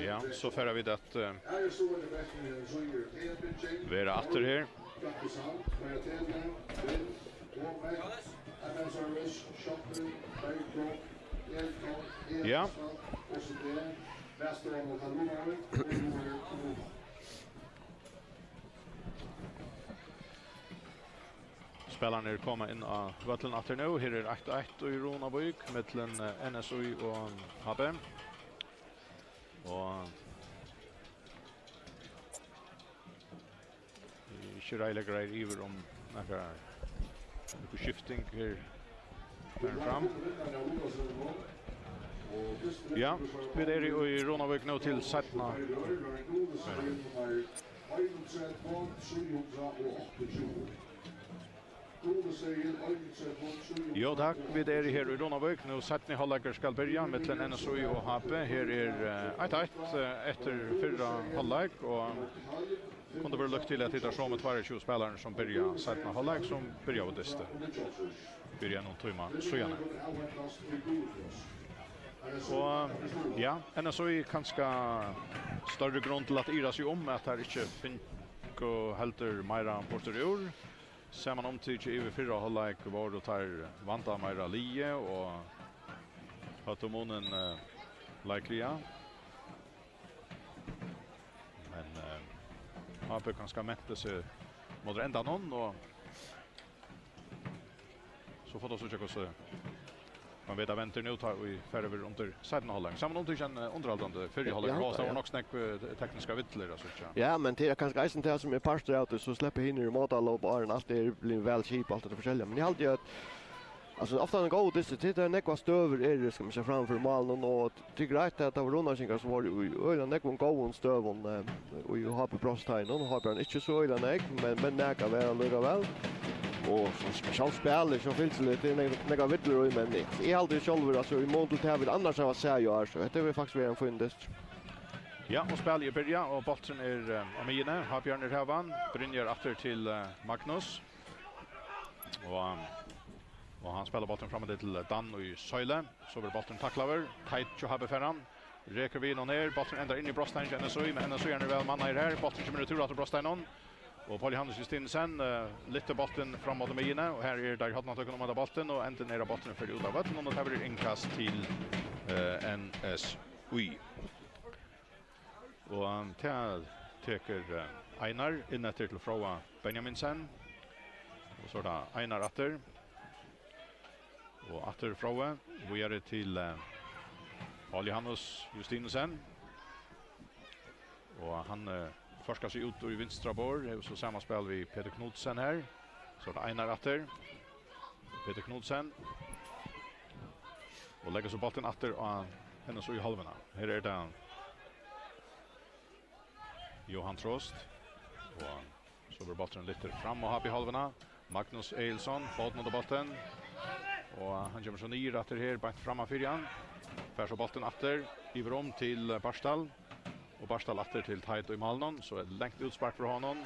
Ja, so fara vit at eh, vera aftur her. Ja. Spælararnir koma inn á vøllin aftur nú. Her er eitt eitt í Runavík millum eh, N S Í og H B. Og ikki reiðiliga greiður yvir um nakar, nakar skifting her farin fram. Ja, vit eru í Runavík nú til seinna. Einogtretivu, trý hundrað og áttaogtjúgu. Jú takk, vit eru her í Runavík. Nú seinni hálvleikur skal byrja millum N S Í og H B. Her er eh, eitt eitt eh, eftir fyrra hálvleik og kundi verið líkt til at hitta somu tveyogtjúgu spælararnar sum byrja seinna hálvleik sum byrjaðu dyst. Byrja nú tíma síðan. Og ja, N S Í kanska størri grund til at yrkja seg um at teir ikki fingu heldur meira burtur úr. Samanumtikið yvir fyrra hálvleik vóru teir vandað meira liðið og høvdu munin eh, leikliga. Men eh, H B kanska menti seg móti endanum og so fáa vit síggja hvussu man veit at vendir nú tá ið farið verður undir seinna hálvleik. Samanumtikið ein eh, undirhaldandi fyrri hálvleik. Ja, ja, tað var ja. Nokk so nógv eh, tekniskar villur at síggja. Ja, men tað er kanska eisini tað sum er partur av tí, so sleppa hinir í mótaloyp, áðrenn alt er blivið væl skipað, alt tað forskelliga. Men eg haldi at, altso, ofta ein góður dystur, tað er nógvar støður eru, skal man siga, framman fyri málinum, og tað er greitt at tað vóru runavíkingar sum vóru í øgiliga nógvum góðum støðum eh, í H B-brotsteigin. Nú, H B er ikki so øgiliga nógv, men, men nakað var allíkavæl. Og so sp- sjálvt spælið, so fylgir litt, tað er nógv- nógvar villur í, men eg, eg haldi sjálvur, altso, í mun til tað vit annars hava sæð í ár, so hetta hevur faktiskt verið ein fín dystur. Ja, og spælið er byrjað, og bólturin er eh, á miðjuni. H B-arnir hava hann. Brynjar aftur til eh, Magnus. Og, og hann spælir bóltin fram til Dan í Søyle. So verður bólturin taklaður. Teit hjá H B fær hann. Rekur við honum her. Bólturin endar inn í brotsteiginum hjá N S Í, men N S Í er nú væl mannaður her. Bólturin kemur í tur aftur brotsteiginum. Og Poul Johannes Justinussen eh, lyftir bóltin fram móti miðjuni, og her eru teir í hornatøkunum um henda bóltin, og endin er, at bólturin fer út av vøllinum, og tað verður innkast til eh, N S Í. Og tað tekur eh, Einar inn eftir til Fróða Benjaminsen. Og so er tað Einar aftur. Og aftur Fróði, víðari til eh, Poul Johannes Justinussen. Og hann eh, førkar seg út í vinstra borð, hevur so sama spæl við Petur Knudsen her. So er tað Einar aftur. Petur Knudsen. Og leggur so bóltin aftur á N S Í hálvuna. Her er tað Johan Trost. Og so verður bólturin lyftur fram á H B hálvuna. Magnus Egilson, fótin undir bóltin. Og hann kemur so niður aftur her, beint framman fyri hann. Fær so bóltin aftur, yvir um til Bartal. Og Bartal aftur til Teit í málinum, so er langt útspark frá honum.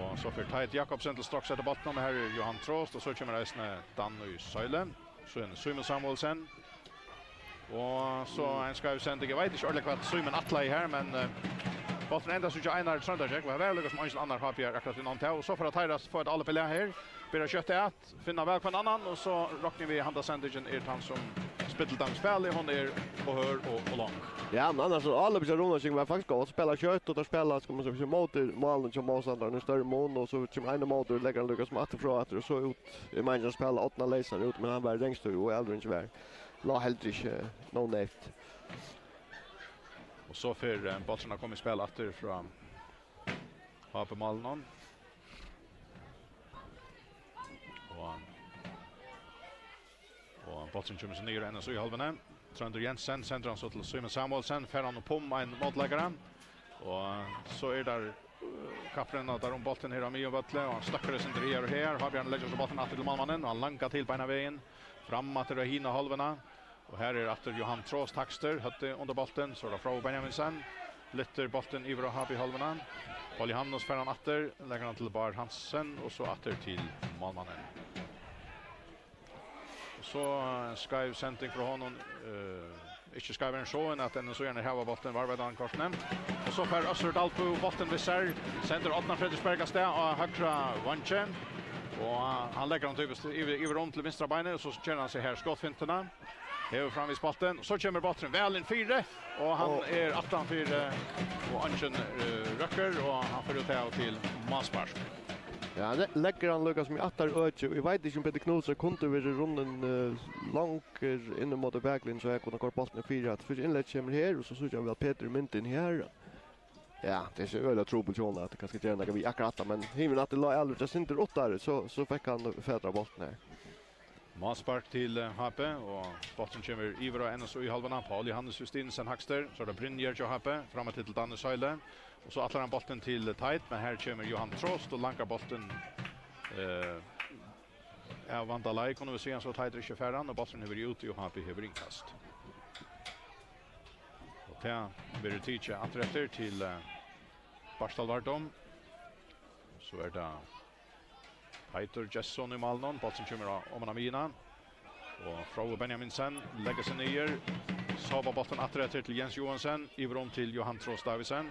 Og so fer Teit Jakobsen til straks eftir bóltinum, og her er Johan Trost, og so kemur eisini Dan í Søyle. So er Símun Samuelsen. Og so ein skeiv sending. Eg veit ikki ordiliga hvat Símun ætlaði her, men uh, bólturin endar so hjá Einar Tróndarskjegg, og her var líka sum eingin annar H B akkurát innan tað. Og so fara teir at fáa eitt álop í lag her. Byrja skjótt at finna væl hvønn annan, og so rokni vit handa sendingin er tann sum spillir dømi spælið, hon er og hør og, og long. Ja, men annars so álopið hjá Runavíkingum var faktiskt gott. Spæla skjótt, og teir spæla, skal man siga, móti málinum hjá mótstandaranum í størri mun, og so kemur ein móti, leggur hann líka sum aftur frá aftur, og so út. Eg meini, hann spæla Árna leysan út, men hann var rengstur, og Elvin ikki var. Lá heldur ikki eh, nóg neyvt. Og so fer eh, bólturin at koma í spæl aftur frá H B-málinum. Og, og bólturin kemur so niður á N S Í-hálvuni. Tróndur Jensen sendir hann so til Símun Samuelsen, fær hann upp um ein mótleikara. Og so er tað eh, kapprenna teirra um bóltin her á miðjum vølli, og hann støkkar eitt sindur her og her. H B-arnir leggja so bóltin aftur til málmannin, og hann langar til beinanvegin fram aftur á hina hálvuna. Og her er aftur Johan Trost hægstur, høvdið undir bóltin, so er tað Fróði Benjaminsen. Lyftir bóltin yvir á H B-hálvuna. Poul Johannes fær hann aftur, leggur hann til Bár Hansen, og so aftur til málmannin. Og So, eh, skeiv sending frá honum, eh, ikki skeivari enn so, enn at N S Í-arnir hava bóltin, varðveitan kortini. Og so fær Øssur Dalbø bóltin við sær, sendir Árna Frederiksberg av stað á høgra veingi. Og, eh, hann leggur hann typiskt yvir, yvir um til vinstra beinið, og so ger hann seg her skotfintina. Hevur framvegis bóltin, so kemur bólturin væl inn fyri, og hann Og er aftan fyri, og eingin, eh, røkkur, og hann fer út av til málspark. Ja, le-, leggur hann líka sum í aftar øki, og eg veit ikki, um Petur Knudsen kundi verið runnin, eh, longur inn móti baklinjuni, so eg kundi koyrt bóltin fyri, at fyrst innlegg kemur her, og so síggja vit, at Petur er myndin her. Ja, tað er so øgiliga trupult hjá honum, at tað kanska ger nakað við akkurát tað, men hinumegin aftur lá Alfred eitt sindur uttari, so, so fekk hann fatur á bóltin her. Málspark til, eh, H B, og bólturin kemur yvir á N S Í-hálvuna. Paul Johannes Justinsen hægstur, so er tað Brynjar hjá H B, fram til Dan í Søyle. Og so ætlar hann bóltin til Teit, men her kemur Johan Trost og langar bóltin, eh, av vanda leið, kunnu vit siga, so Teitur ikki fær hann, og bólturin hevur úti, og H B hevur innkast. Og tað verður tikið aftur eftir til, eh, Bartal Vardum. So er tað Teitur Gestsson í málinum. Bólturin kemur á, oman á miðjuna. Og Fróði Benjaminsen leggur seg niður. Sápa bóltin aftur eftir til Jens Johansen. Yvir um til Johan Trost Davidsen.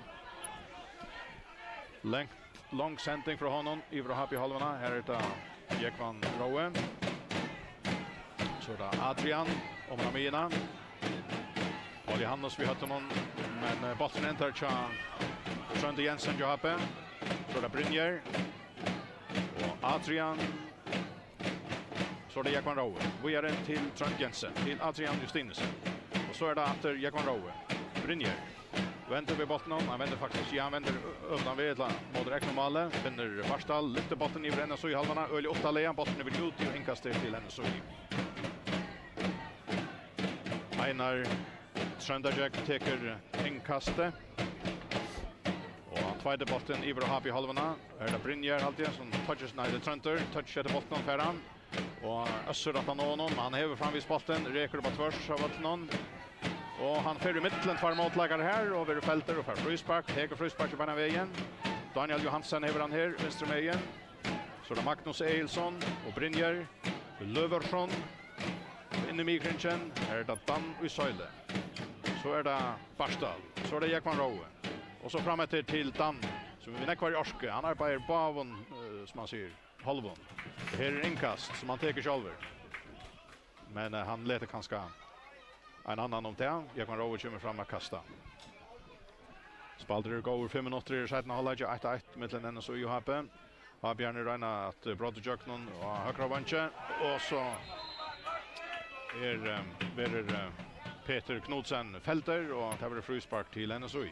Langt, long sending frá honum. Yvir á H B-hálvuna. Her er tað Jógvan Róe. So er tað Adrian. Oman á miðjuna. Paul Johannes við høvdinum, men, eh, bólturin endar hjá Tróndi Jensen hjá H B. So er tað Brynjar. Og Adrian. So er tað Jógvan Róe. Víðari til Trónd Jensen, til Adrian Justinesen. Og so er tað aftur Jógvan Róe. Brynjar. Vendir við bóltinum, hann vendir faktiskt, ja, hann vendir ø-, øvutan veg, ella móti egnum máli. Finnur Bartal, lyftir bóltin yvir N S Í-hálvuna, øgiliga uttalaga, bólturin yvir úti og innkast er til N S Í. Einar Tróndargjógv tekur innkastið. Og hann tveitir bóltin yvir á H B-hálvuna. Er tað Brynjar, haldi eg, sum touchar, nei, tað er Tróndur. Touch eftir bóltinum, fær hann. Og Øssur aftan á honum. Hann hevur framvegis bóltin, rekur upp á tvørs av vøllinum. Og hann fer í millum tveir mótleikarar her, og verður feldur og fær fríspark. Tekur frísparkið beinan vegin. Daniel Johansen hevur hann her, vinstru megin. So er tað Magnus Egilson og Brynjar Løverson. Inn í miðkringin, her er tað Dan í Søyle. So er tað Bartal. So er tað Jógvan Róe. Og so fram eftir til Dan, sum við nógvari orku. Hann arbeiðir báðum, eh, sum hann sigur, hálvum. Her er innkast, sum hann tekur sjálvur. Men, eh, hann letur kanska ein annan um tað. Jógvan Róe kemur fram at kasta. Spældir eru góðir fimm minuttir í seinna hálvleiki, eitt eitt millum N S Í og H B. H B-arnir royna at, eh, bróta ígjøgnum á høgra veingi, og so er, eh, verður, eh, Petur Knudsen feldur, og tað verður fríspark til N S Í.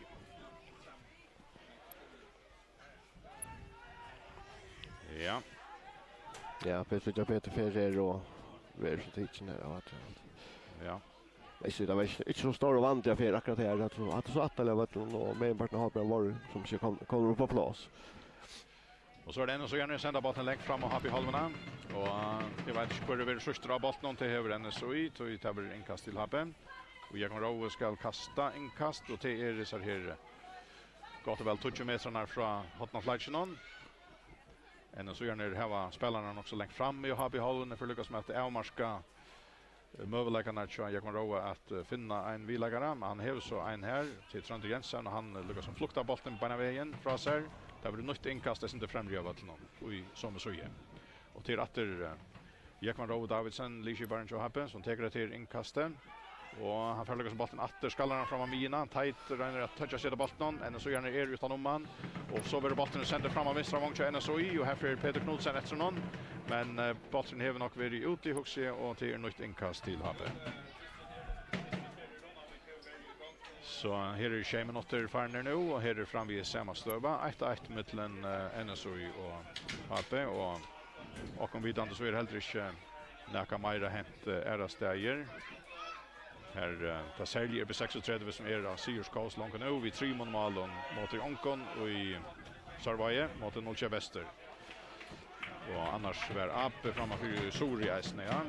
Ja. Ja, Petur, ja, Petur fer her og verður so tikin her av at. Ja. Eg sigi, tað var ikki, ikki so stór vandi at fer akkurát her, at so, at so aftarliga vøllurin og meginpartin av H B var, sum ikki kom, kom upp á pláss. Og so er tað N S Í-arnir senda bóltin langt fram á H B-hálvuna. Og, eh, eg veit ikki hvør er verður síðstur á bóltinum, tað hevur N S Í, tí tað verður innkast til H B. Og Jógvan Róe skal kasta innkast, og tað er hesar her, eh, gott og væl tíggju metrarnar frá hornaflagginum. N S Í-arnir hava spælararnar nokk so langt frammi á H B-hálvuni, fyri líka sum at avmarka, eh, møguleikarnar hjá Jógvan Róe at, eh, finna ein viðleikara, men hann hevur so ein her til Tróndur Jensen, og hann, eh, líka sum fluktar bóltin beinan vegin frá sær. Tað verður nýtt innkast, eitt sindur fremri á vøllinum, í somu síðu. Og til aftur, eh, Jógvan Róe Davidsen, liðskiparin hjá H B, sum tekur hetta her innkastið. Og hann fær líka sum bóltin aftur, skallar hann fram á miðjuna. Teit roynir at toucha seg til bóltin, N S Í-arnir eru uttan um hann. Og so verður bólturin sendur fram á vinstra vong hjá N S Í, og her fer Petur Knudsen eftir honum. Men, eh, bólturin hevur nokk verið úti, hugsi eg, og tað er nýtt innkast til H B. So her eru sjey minuttir farnir nú, og her er framvegis sama støða, eitt eitt millum, eh, N S Í og H B, og okkum vitandi so er heldur ikki nakað meira hent, eh, aðrar staðir. Her, eh, tað serliga er B seksogtretivu, sum er á sigurskós longu nú, við trimum málum móti ongum í Sørvági, móti null sjey Vestur. Og annars var A B frammanfyri í Suðuroy eisini, ja.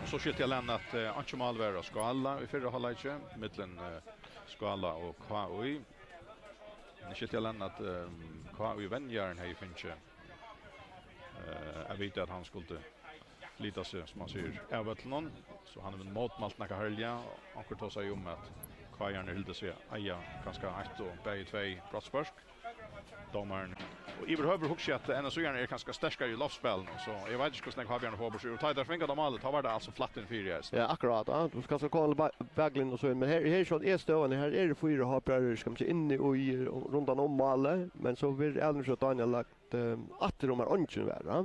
Og so skilti eg lent at, eh, einki mál var á Skála í fyrra hálvleiki, millum, eh, Skála og K Í. Men eg skilti lent at, eh, K Í venjarin hevði fingið, eh, at vita at hann skuldi lita seg, sum man sigur, av vøllinum. So hann hevur mótmælt nakað harðliga. Onkur tosar jú um, at K J-arnir hildu seg eiga kanska eitt og bæði tvey brotspørk. Dómarin. Og yvirhøvur hugsi eg, at N S U-arnir eru kanska sterkari í loftspælinum, so eg veit ikki, hvussu nógv H B-arnir fáa burtur úr. Tá teir fingu ta málið, tá var tað altso flatt inn fyri, ja. Ja, akkurát, ja. Tú skalt so koma til ba-, baklinjuna og so, men her, her er so er støðan, her eru fýra H B-arar, skal man siga, inni í, rundan um málið, men so verður avlevering frá Daniel lagt, eh, aftur um har eingin var, ja.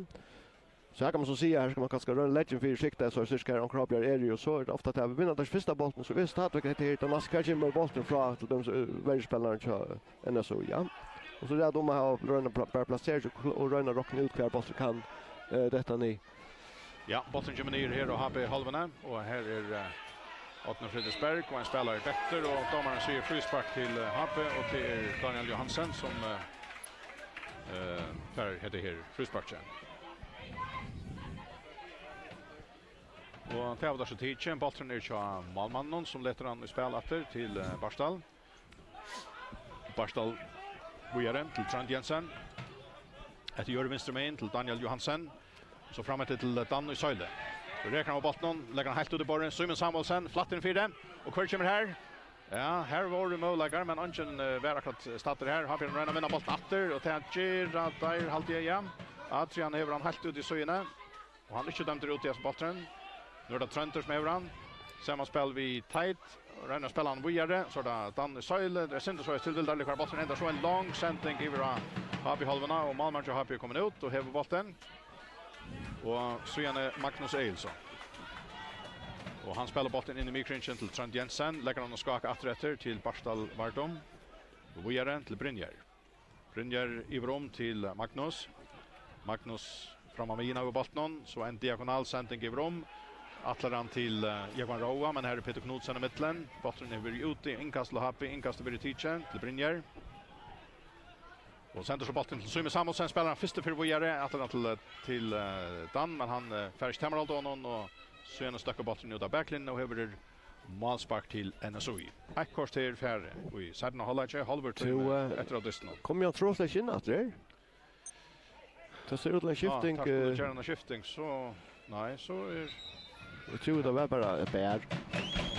So her kann man so siga, her skal man kanska royna at leggja inn fyri sikta, so sirka her onkur H B-ari eru, og so er tað ofta at vit vinna tann fyrsta bóltin, so er stadigvæk hetta her, tann næsta, her kemur bólturin frá, til dømis, eh, verjuspælaran hjá N S U, ja. Og so er tað um at hava, royna pla-, bara plasera seg og, og royna at rokna út hvar bólturin kann, eh, detta niður. Ja, bólturin kemur niður her á H B-hálvuni, og her er, eh, Árni Fríðriksberg, og ein spælari dettur, og dómarin sigur fríspark til, eh, H B, og tað er Daniel Johansen, sum, eh, eh, fær hetta her frísparkið. Og tað var tað so tikið. Bólturin er hjá málmanninum, sum letur hann í spæl aftur til, eh, Bartal. Bartal víðari til Trónd Jensen. Eftir Jørð vinstru megin til Daniel Johansen. So fram eftir til Dan í Søyle. So rekur hann við bóltinum, leggur hann heilt út í borðið. Símun Samuelsen, flatt inn fyri. Og hvør kemur her? Ja, her vóru møguleikar, men eingin, eh, var akkurát staddur her. Hann fer at royna at vinna bóltin aftur, og tað gera teir, haldi eg, ja. Adrian hevur hann heilt út í síðuna. Og hann er ikki dømdur út í hesum bólturin. Nú er tað Tróndur sum hevur hann. Samanspæl við Teit. Roynir at spæla hann víðari. So er tað Dan í Søyle. Tað er synd og soleiðis tilvildar, lukar bólturin endar. So ein long sending yvir á H B-hálvuna. Og málmaðurin hjá H B er komin út og hevur bóltin. Og síðani Magnus Egilsson. Og hann spælir bóltin inn í miðkringin til Trónd Jensen. Leggur hann á skák aftur eftir til Bartal Vardum. Og víðari til Brynjar. Brynjar yvir um til Magnus. Magnus fram á miðjuna við bóltinum, so ein diagonal sending yvir um. Ætlar hann til, eh, Jógvan Róa, men her er Petur Knudsen í millum. Bólturin hevur verið úti, innkast til H B, innkastið verður tikið til Brynjar. Og sendir so bóltin til Símun Samuelsen, spælir hann fyrstu ferð víðari, ætlar hann til, eh, til, eh, Dan, men hann, eh, fær ikki tamarhald á honum, og síðani støkkur bólturin út á baklinjuna og hevur málspark til N S U. Eitt korter farið í seinna hálvleiki, hálvur Tú, tími eh, eftir av dystinum. Kom Jan Trost ikki inn aftur her? Tað sær út til ein skifting, Ah, takk, eh, gera eina skifting, so, nei, so er Eg trúði, tað var bara eitt bær.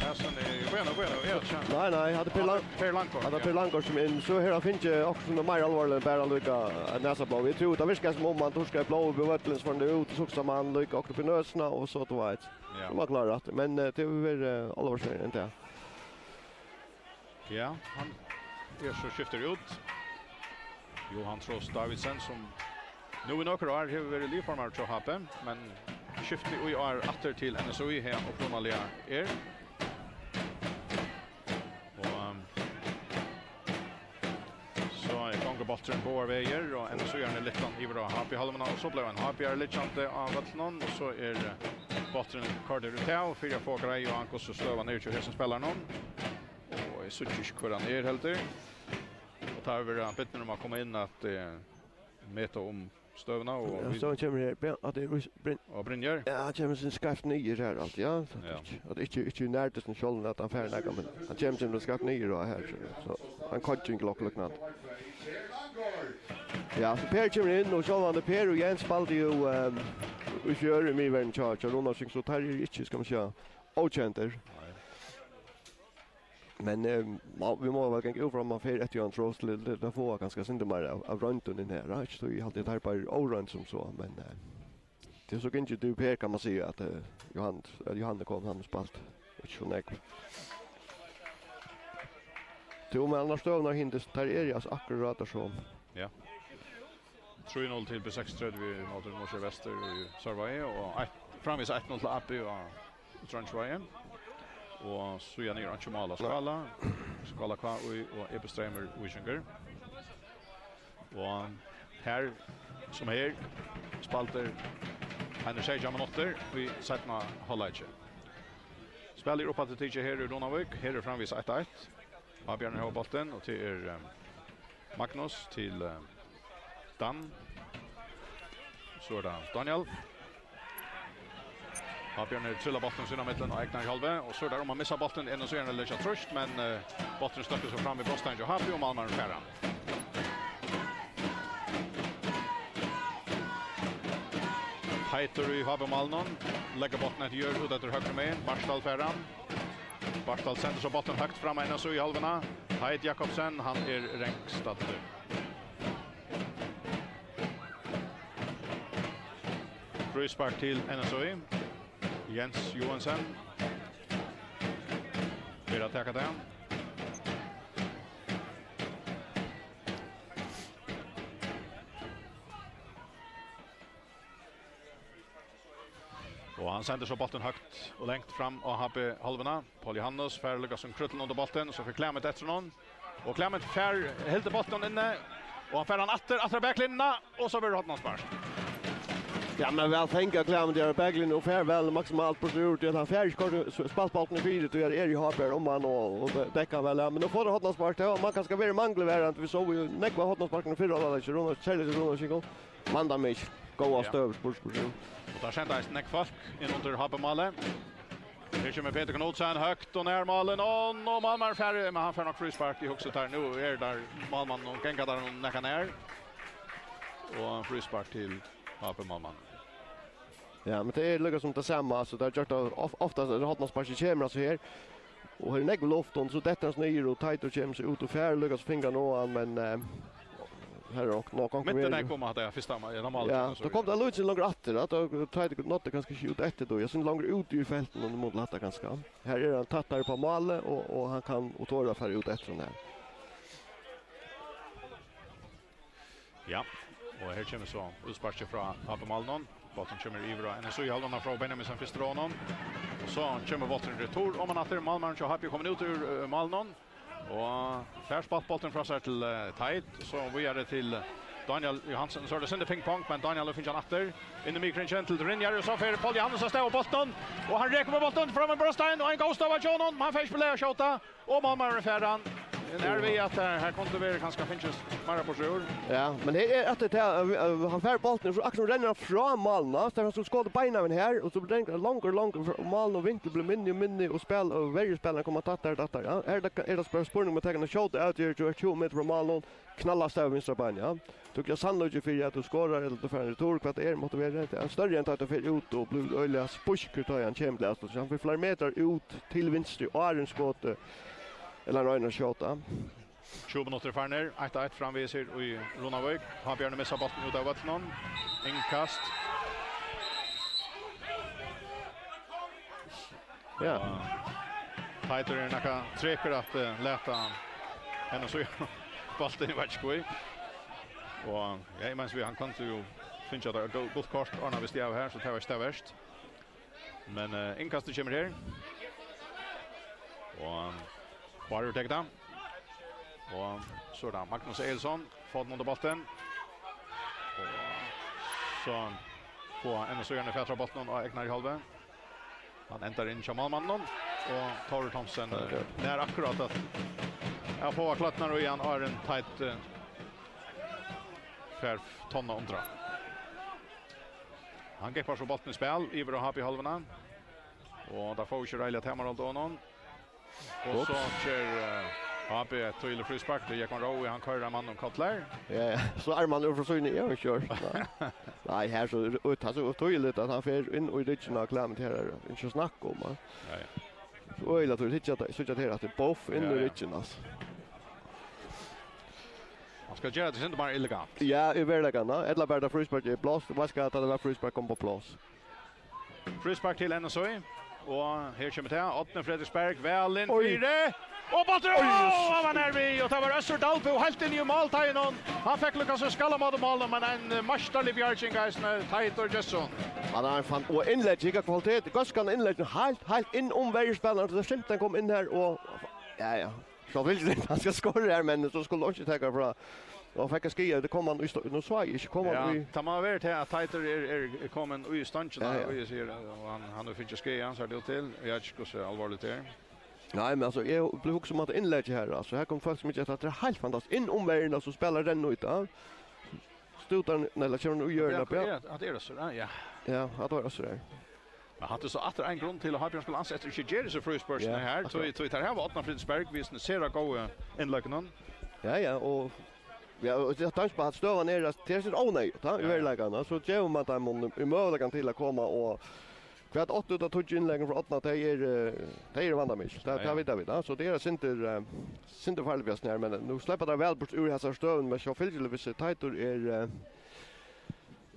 Hasin er, bueno, bueno, er tað Nei, nei, hatta er Per Lang-, Per Langgaard, hatta er Per Langgaard sum inn. So her hann fingið okkurt sum er meira álvarsligt enn bara líka eitt nasablóð. Eg trúði, tað virkaði sum um hann turkaði blóð upp í vøllin, so fór hann út, so hugsaði mann líka okkurt upp í nøsina, og so, tú veit. Ja. Tað var klárt, men, eh, tað hevur verið, eh, álvarsligari enn tað. Ja, hann er so skiftur út. Johan Trost Davidsen, sum nú í nøkur ár hevur verið liðformaður hjá H B, men skifti í ár aftur til N S U, har hann upprunaliga er. Og, um, So er gongubólturin báðar vegir, og N S U-arnir lyfta hann yvir á H B-hálvuna, og so bleiv ein H B-ari liggjandi á vøllinum, og so er, eh, bólturin koyrdur út av, fyri at fáa greið á, hvussu støðan er hjá hesum spælaranum. Og eg síggi ikki, hvør hann er heldur. Og tá hava vit verið bidnir um at koma inn at, eh, meta um støðuna, og Ja, vit so hann kemur her. Bjørn, at tað er Rús-, Bryn-, Og Brynjar. Ja, hann kemur seg skeivt niður her, alt, ja. So Ja. At ikki, at ikki, ikki nærtist hann sjálvur, at hann fær nakað, men hann kemur seg skeivt niður og her, so, so hann koyrir ikki nokk, nokk. Ja, so Per kemur inn, og sjálvandi Per og Jens spældu jú, ehm, í fjør í miðverðini hjá, hjá Runavík, so teir eru ikki, skal man siga, ókendir. Nei. Men, eh, má, vit mugu væl ganga út frá, at man fer eftir Johan Trost til, til, til at fáa kanska eitt sindur meira av, av royndum inn her, ja. Ikki so, eg haldi, at teir eru bara óroyndir sum so, men, eh, tað er so gingið til Per, kann man siga, at, eh, Johan, at Johan er komin, hann hevur spælt, og ikki so nógv. Tú, men annars støðurnar hindist, teir eru, altso, akkurát har sum Ja. Trý null til B seksogtretivu móti Nólsoy Vestur í Sørvági, og eitt, framvegis eitt null til A B á Trongisvági. Og síðani er einki mál á Skála. Skála K I og E B Streymur Víkingur. Og her, sum her, spældir Heinrich seytjan minuttir í seinna hálvleiki. Spælið er uppaftur tikið her í Runavík. Her er framvegis eitt eitt. Ábjørn hevur bóltin, og til er, eh, Magnus til, eh, Dan. So er tað Daniel. Ábjørn hevur trillað bóltin sín á millum og egnar í hálvið, og so er tað um at missa bóltin inn, og so er hann liðugur at trýst, men, eh, bólturin støkkur so fram við brotstein hjá H B, og málmaðurin fær hann. Teitur í H B-málinum, leggur bóltin eftir jørð út eftir høgru megin, Bartal fær hann. Bartal sendir so bóltin høgt fram á N S Í-hálvuna. Teit Jakobsen, hann er rangstaddur. Fríspark til N S Í. Jens Johansen. Fer at taka tað. Og hann sendir so bóltin høgt og langt fram á H B-hálvuna. Paul Johannes fær líka sum krúttlin undir bóltin, so fer Clement eftir honum. Og Clement fær, heldur bóltin inni, og hann fær hann aftur, aftur á baklinjuna, og so verður hornaspark. Ja, men væl fingið av Clement her á baklinjuni, og fær væl maksimalt burtur úr, tí at hann fær ikki koyrt, s-, spælt bóltin í fyri, tí at er í H B um hann, og, og de-, dekkar hann væl, ja. Men nú fær hann hornaspark, tað var man kanska verið mangli var, at vit sóu jo nógv av hornasparkum í fyrra hálvleiki, Rúnar, serliga til Rúnar Shingo. Vanda meg ikki. Góða Ja. Støðu, spurt, spurt, spurt. Og tað senda eisini nógv fólk inn undir H B-málið. Her kemur Petur Knudsen høgt og nær málið. Ó, nú málmaður fær, men hann fær nokk fríspark. Eg hugsi tað, nú er tað málmann og ganga tað nakað nær. Og fríspark til H B-málmann. Ja, men tað er líka sum tað sama, altso, tað er gjørt av, of-, oftast er hornasparkið kemur, altso, her. Og her er nógv luft, og so dettur hann niður, og Teitur kemur seg út og fær, líka so fingur hann á hann, men, eh, her er nokk, nokk Mitt í nei. Kom at tað fyrsta ma-, ja, málið, Ja, so tað kom tað lítið longur aftur, at tað Teitur náddi kanska ikki út eftir, tá. Eg sá hann longur út í feltinum, og nú má lata kanska. Her er hann tættari á málið, og, og hann kann og torir at fara út eftir hann her. Ja, og her kemur so útsparkið frá H B-málinum. Bólturin kemur yvir á N S Í-hálvuna frá Benjaminsen, fyrst á honum. Og so kemur bólturin retur, og man aftur, málmaðurin hjá H B komin út úr, eh, málinum. Og fær spælt bóltin frá sær til, eh, Teit, so víðari til Daniel Johansen. So er tað sindur ping-pong, men Daniel hevur fingið hann aftur. Inn í miðkringin til Rinjar, og so fer Paul Johannes av stað við bóltin. Og hann rekur við bóltin fram við brotstein, og ein góð støða hjá honum. Hann fær ikki belag at skjóta. Og málmaðurin fær hann. Nær við at her, her kundi verið kanska fingið meira burtur úr. Ja, men her er aftur til, eh, eh, hann fær bóltin, og so akkurát rennur hann frá málinum, so hann skuldi skotið beinanvegin her, og so blir hann longur og longur frá málinum, og vinkurin blívur minni og minni, og spæl-, og verjuspælarin koma tættari og tættari, ja. Her er tað, er tað bara spurning um at taka eina skjóta avgerð, og er tjúgu metrar frá málinum, knalla av stað við vinstra beini, ja. Tú kanst sannlíkja fyri at tú skorar, ella tú fær ein retur, hvat tað er, mátti vera. Tað er størri enn tá tú fer út og blívur øgiliga spískur, tá hann kemur til avslutt. So hann fer fleiri metrar út til vinstru, áðrenn skotið, ella hann roynir at skjóta. Tjúgu minuttir farnir, eitt eitt framvegis her í Runavík. Tá Bjarni missar bóltin út av vøllinum. Innkast. Ja. Og Teitur er nakað trekur at, eh, lata henda so bóltin, eg veit ikki hví. Og ja, eg meini, hann kundi jo fingið eitt gó-, gott kort, ordna við seg av her, so tað var ikki tað verst. Men, eh, innkastið kemur her. Og Bárður tekur tað. Og so er tað Magnus Egilson, fótin undir bóltin. Og so fáa N S Í-arnir fatur á bóltinum á egnu hálvu. Hann endar inn hjá málmanninum, og Tórður Thomsen, eh, nær akkurát at, at fáa kløtnar í hann, áðrenn Teit, eh, fær tonna undir hann. Hann geppar so bóltin í spæl, yvir á H B-hálvuna. Og tað fáa ikki reiðiliga tamarhald á honum. Og so ger, eh, H B eitt týðiligt fríspark. Tað er Jógvan Roe, hann koyrir ein mann um kollar. Ja, ja. So er mann úr frá síni, eg havi ikki gjørt. Nei. Nei, her so, og tað er so týðiligt at hann fer inn í ryggin á Clement her, er ikki at snakka um, ja. Ja, ja. So øgiliga týðiligt, síggja at, síggja at her, at tað er boff inn í ryggin, altso. Hann skal gera tað sindur meira elegant. Ja, í veruleikanum, ella bara tað frísparkið er blást, veitst hvat, tá tað var fríspark kom upp á pláss. Fríspark til N S Í. Og her kemur tað. Árni Fredriksberg, væl inn fyri. Og bóltur! Ó, hann var nær við, og tað var Øssur Dalbø heilt inn í málteigin. Hann fekk líka so skallamát í málið, men ein, eh, meistarlig bjarging eisini, Teitur Gestsson. Hann er ein fan-, og innlegg, ikki kvalitet. Góðskan innlegg, heilt, heilt inn um verjuspælaran, so tað skimti hann kom inn her, og, ja, ja. So vildi hann skal skora her, men so skuldi hann ikki taka frá. Og fekk ein skaða, tað kom hann í stø-, nú sá eg ikki, kom hann í. Ja, tað má vera til at Teitur er, er, er komin í stongina, ja, ja, og eg sigi, og hann, hann hevur fingið skaða, hann sær tað út til. Eg veit ikki hvussu alvorligt tað er. Nei, men altso, eg blívi hugsað um at innleggja her, altso, her koma fólk sum ikki, tað er heilt fantastiskt. Inn um verjuna, so spælir renn út, ja. Stútar, nei, ella kemur hann í hjørnið, ja, ja. At er Øssur, ja, ja. Ja, at var Øssur her. Men hatta er so aftur ein grund til at H B skuldi ansa eftir ikki gera hesi frísparkini her, akkurát. Tí, tí teir hava Árna Fredriksberg við sínum sera góðu innleggunum. Ja, ja, og Ja, og tað er tanken, at støðan er, at tað er óneyðugt, ja, í veruleikanum, so gevur mann teimum í møguleikan til at koma og hvat átta út av tíggju innleggum frá Árna, tey eru, tey eru vandamikil. Tað, ja, ja, tað vita vit, ja. So tað er eitt sindur, eh, sindur farligt við hasum her, men nú sleppa teir væl burtur úr hesari støðuni, men sjálvfylgiliga, viss Teitur er, eh,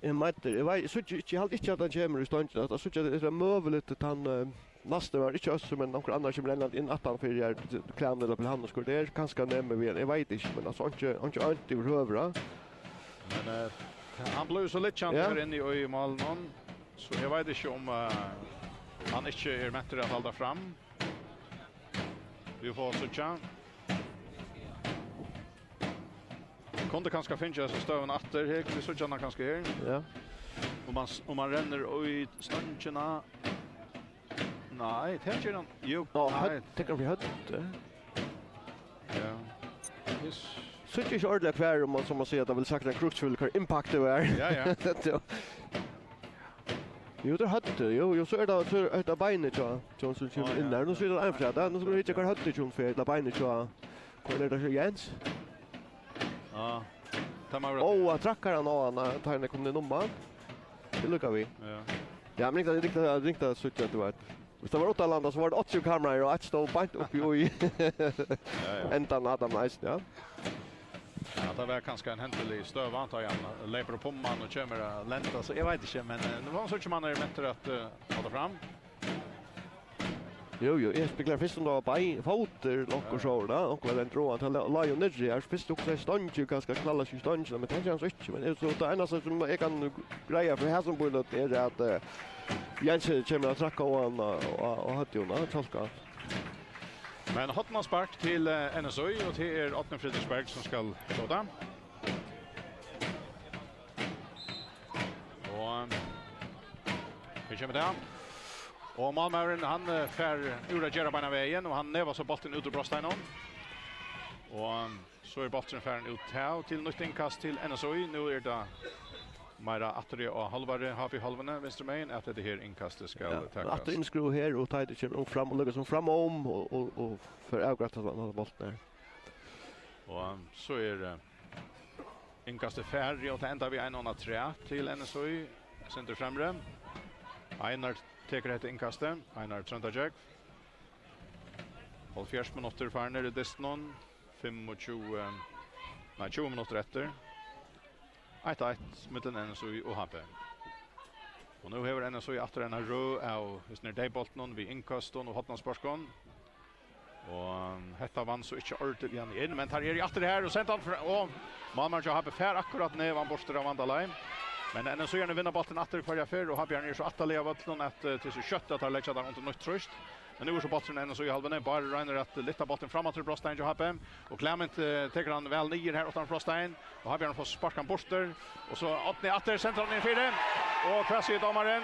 er meiddur. Eg veit, eg síggi ikki, eg haldi ikki, at hann kemur í stongina. Eg síggi, at tað er møguligt, at hann, eh, næsti var ikki Øssur, men onkur annar kemur rennandi inn aftan fyri her, Klæmið ella Pól Hannes, hvør tað er, kanska nemur við hann, eg veit ikki, men altso, einki, einki ónt yvirhøvur, ja. Men, eh, hann bleiv so liggjandi, ja, her inni í málinum, so eg veit ikki, um, eh, hann ikki er mentur at halda fram. Vit fáa síggja. Kundi kanska fingið hesa støðuna aftur. Her, vit síggja hana kanska her. Ja. Um hann s-, um hann rennur í stongina. Nei, tað ger hann. Jú, á, nei. Høvd-, tekur hann fyri høvdið? Ja. Yes. Síggi ikki ordiliga hvar, um man, sum man sigur, at tað vil sagt ein kruksfylg, hvar impaktið var. Ja, ja. Tað var, jú, tað er høvdið, jú, jú, so er tað, so er tað beinið hjá, hjá honum sum kemur inn har. Á, ja. Nú sær tað einfølt, ja. Nú skulu vit hyggja, hvar høvdið kemur fyri, ella beinið hjá, hvar er tað hjá Jens? Ja, tað má vera. Ó, hann traðkar hann á hann, tá hann er komin inn um hann. Tað lukkar við. Ja. Ja, men ringt, ringt, ringt at síggja, tú veit. Viss tað var uttanlanda, so var tað átta kamera og eitt stóð beint uppi í, ja, ja, endan á teimum eisini, ja. Ja, tað var kanska ein hendilig støða, tá hann leypur upp um hann og kemur at lenda, so eg veit ikki, men, eh, nú var hann so ikki, man er mentur at, eh, halda fram. Jú, jú, eg spekuleri fyrst, um tað var bein, fótur, lonkur, ja, so, da, onkur var den drogan, hann lá, lá jú niðri her, fyrst hugsaði eg stongi, kanska knallar seg í stongina, men tað er hann so ikki, men eg, so tað einasta sum eg kann greiða fyri hesum bílum er at, eh, Jens kemur at trakka á hann og, og, og høvdið á hann, kjálka. Men hornaspark til, eh, N S Í, og tað er Árni Frederiksberg sum skal skjóta. Og, eh, her kemur tað. Og málmaðurin, hann, eh, fær úr at gera beinan vegin, og hann nevar so bóltin út úr brotsteininum. Og, eh, so er bólturin farin út, tað til nýtt innkast til N S Í. Nú er tað meira aftur á hálvari, H B-hálvuni, vinstru megin, at hetta her innkastið skal, ja, takast. Aftur innskrúð her, og Teitur kemur fram og leggur seg fram um, og, og, og fær avgreitt at hann hevur bóltin her. Og, um, so er, eh, innkastið farið, og tað endar við ein afturat til N S Í, sindur fremri. Einar tekur hetta innkastið, Einar Tróndargjógv. Hálvfjerðs minuttir farnir í dystinum. Fimmogtjúgu, nei, tjúgu minuttir eftir. Eitt eitt millum N S Í og H B. Og nú hevur N S Í aftur eina røð av hesum deyðbóltunum við innkøstum og hornaspørkum. Og hetta vann so ikki ordiliga inn, men teir eru aftur her og senda hann fram, og málmaðurin hjá H B fær akkurát nevan burtur av Vanda Leim. Men N S Í-arnir vinna bóltin aftur hvørja ferð, og H B-arnir eru so aftarliga á vøllinum at, eh, tað er so skjótt at teir leggja teir undir nýtt trýst. Men nú er so bólturin í N S Í-hálvuni. Bárður roynir at lyfta bóltin fram aftur í brotsteigin hjá H B. Og Clement, eh, tekur hann væl niður her uttan brotsteigin. Og H B-arnir fáa sparkað hann burtur. Og so Árni aftur, sendir hann inn fyri. Og hvat sigur dómarin?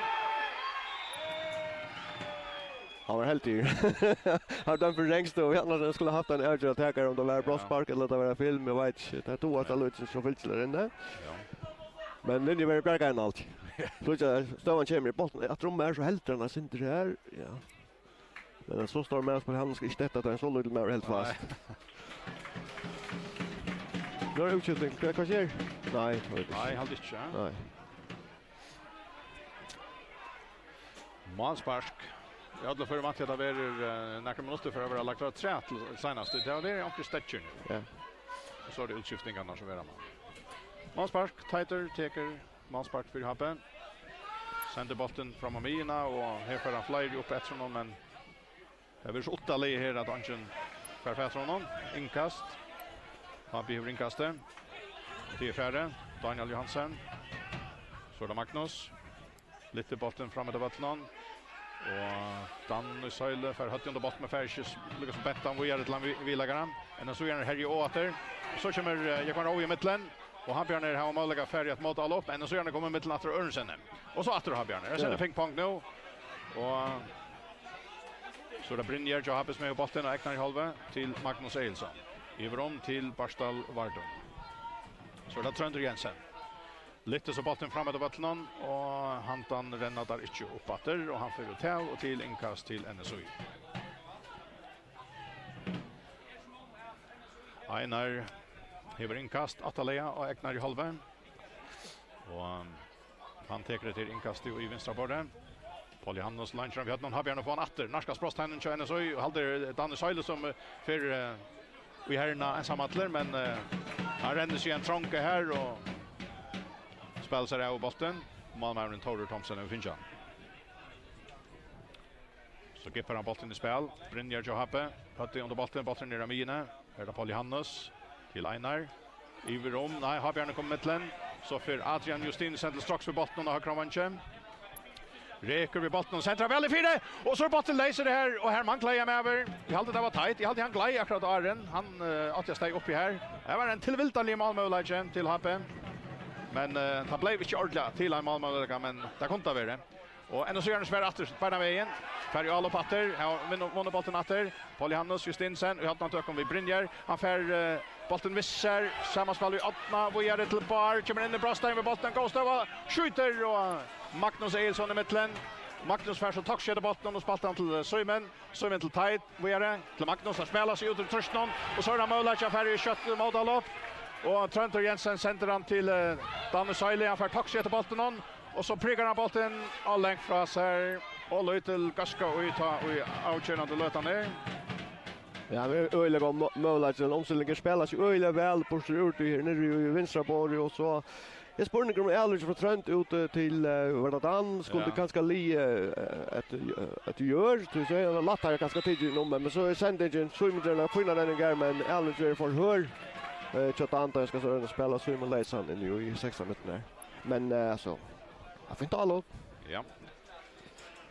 Hann var heldigur. Hann var dømdur fyri rangstøðu. Hann skuldi havt ein avgerð at taka, um tað var brotsspark ella tað var film, eg veit ikki. Tað er tú, at lúkar sum fylgir har inni. Ja. Men Linjevegin bjargar hann alt. Síggja, støðan kemur í bóltin. Aftur um her, so heldur hann eitt sindur her. Ja. Men so stór maður sum hann, skal ikki detta, at ein so lítil maður heldur fast. Nei. Nú er útskifting. Hvat, hvat skjer? Nei, eg veit ikki. Nei, eg haldi ikki, ja. Nei. Málspark. Í øllum førum vænti eg, at tað verður, eh, nakrar minuttir fyri at vera lagt afturat til seinast. Tað var onkrir steðgir nú. Ja. Og so er tað útskiftingarnar sum verða, man. Málspark, Teitur tekur málspark fyri H B. Sendir bóltin fram á miðjuna, og her fær hann fleiri upp eftir honum, men tað verður so uttarligið her, at eingin fær fatur á honum. Innkast. H B hevur innkastið. Tað er farið. Daniel Johansen. So er tað Magnus. Lyftir bóltin fram eftir vøllinum. Og Dan í Søyle fær høvdið undir bóltin, men fær ikki s-, líka sum bent hann víðari til hann vi-, viðleggara. N S Í-arnir herja á aftur. So kemur, eh, Jógvan Roe í millum. Og H B-arnir hava møguleika at fara í eitt mótálop. N S Í-arnir koma í millum aftur á øðrum sinni. Og so aftur H B-arnir. Her er pingpong nú. Og so er tað Brynjar hjá H B sum hevur bóltin á egna hálvu til Magnus Egilson. Yvir um til Bartal Vardø. So er tað Tróndur Jensen. Lyftir so bóltin fram eftir vøllinum, og handan renna teir ikki upp aftur, og hann fer út av og til innkast til N S Í. Einar Hevur innkast, aftarlaga á egna hálvu. Og, um, hann tekur hetta her innkastið í vinstra borði. Paul Johannes leiðir fram við høvdinum, Hábjarnur fær hann aftur. Nærkast brotsteigin hjá N S Í og heldur Danny Søyle sum, eh, fer, eh, í herna einsamallur, men, eh, hann rennur seg í ein trong her og spælir sær av bóltin. Málmaðurin Tórður Thomsen hevur fingið hann. So gippar hann bóltin í spæl. Brynjar hjá H B. Høvdið undir bóltin, bólturin er á miðjuni. Her er tað Paul Johannes til Einar. Yvir um, nei, Hábjarnur kom í millum. So fer Adrian Justinussen til straks við bóltin á høgra vangi. Rekur við bóltin og sentrar væl í fyri. Og so er bólturin leysur her, og her manglaði eg meg yvir. Eg haldi, tað var tight. Eg haldi, hann gleið akkurát áðrenn. Hann, eh, átti at staðið uppi her. Her var ein tilvildarligur málmøguleiki til H B. Men, eh, tað bleiv ikki ordiliga til ein málmøguleika, men tað kundi tað verið. Og N S Í-arnir svara aftur, beinanvegin. Fær í álop aftur. Her vinnur, vinnur bóltin aftur. Paul Johannes Justinussen, í høvdinum á honum við Brynjar. Hann fær, eh, bóltin við sær. Samanspæl við Árna, víðari til Bár. Kemur inn í brotsteigin við bóltin. Góð støða. Skjýtur, og Magnus Egilsson í millum. Magnus fær so toppskeyt á bóltin og spælt hann til, eh, Símun. Símun til Teit, víðari til Magnus, hann spælir seg út úr trýstinum, og so er hann møguleiki at fara í skjótt mótálop. Og Tróndur Jensen sendir hann til, eh, Danny Søyle, hann fær toksi eftir bóltinum, og so prikar hann bóltin og langt frá sær, og lítil góðska í ta í avgerandi løtan er. Ja, hann er øgiliga góð mø-, møguleiki til umstilling. Spælir seg øgiliga væl burtur úr tí her niðri í vinstra borði, og so er spurningur um avløging frá Trónd út, eh, til, eh, var tað Dan? Skuldi Ja. kanska ligið, eh, eftir, eh, eftir jørð, tí so er hann lættari kanska tikið inn um, men, men so er sendingin, Símun ger eina fína redning her, men avløgingin er for hørð, eh, hjá Dan, tá hann skal so royna at spæla Símun leysan inn í, í sekstan minuttir her. Men, eh, altso, ja, fínt álop. Ja.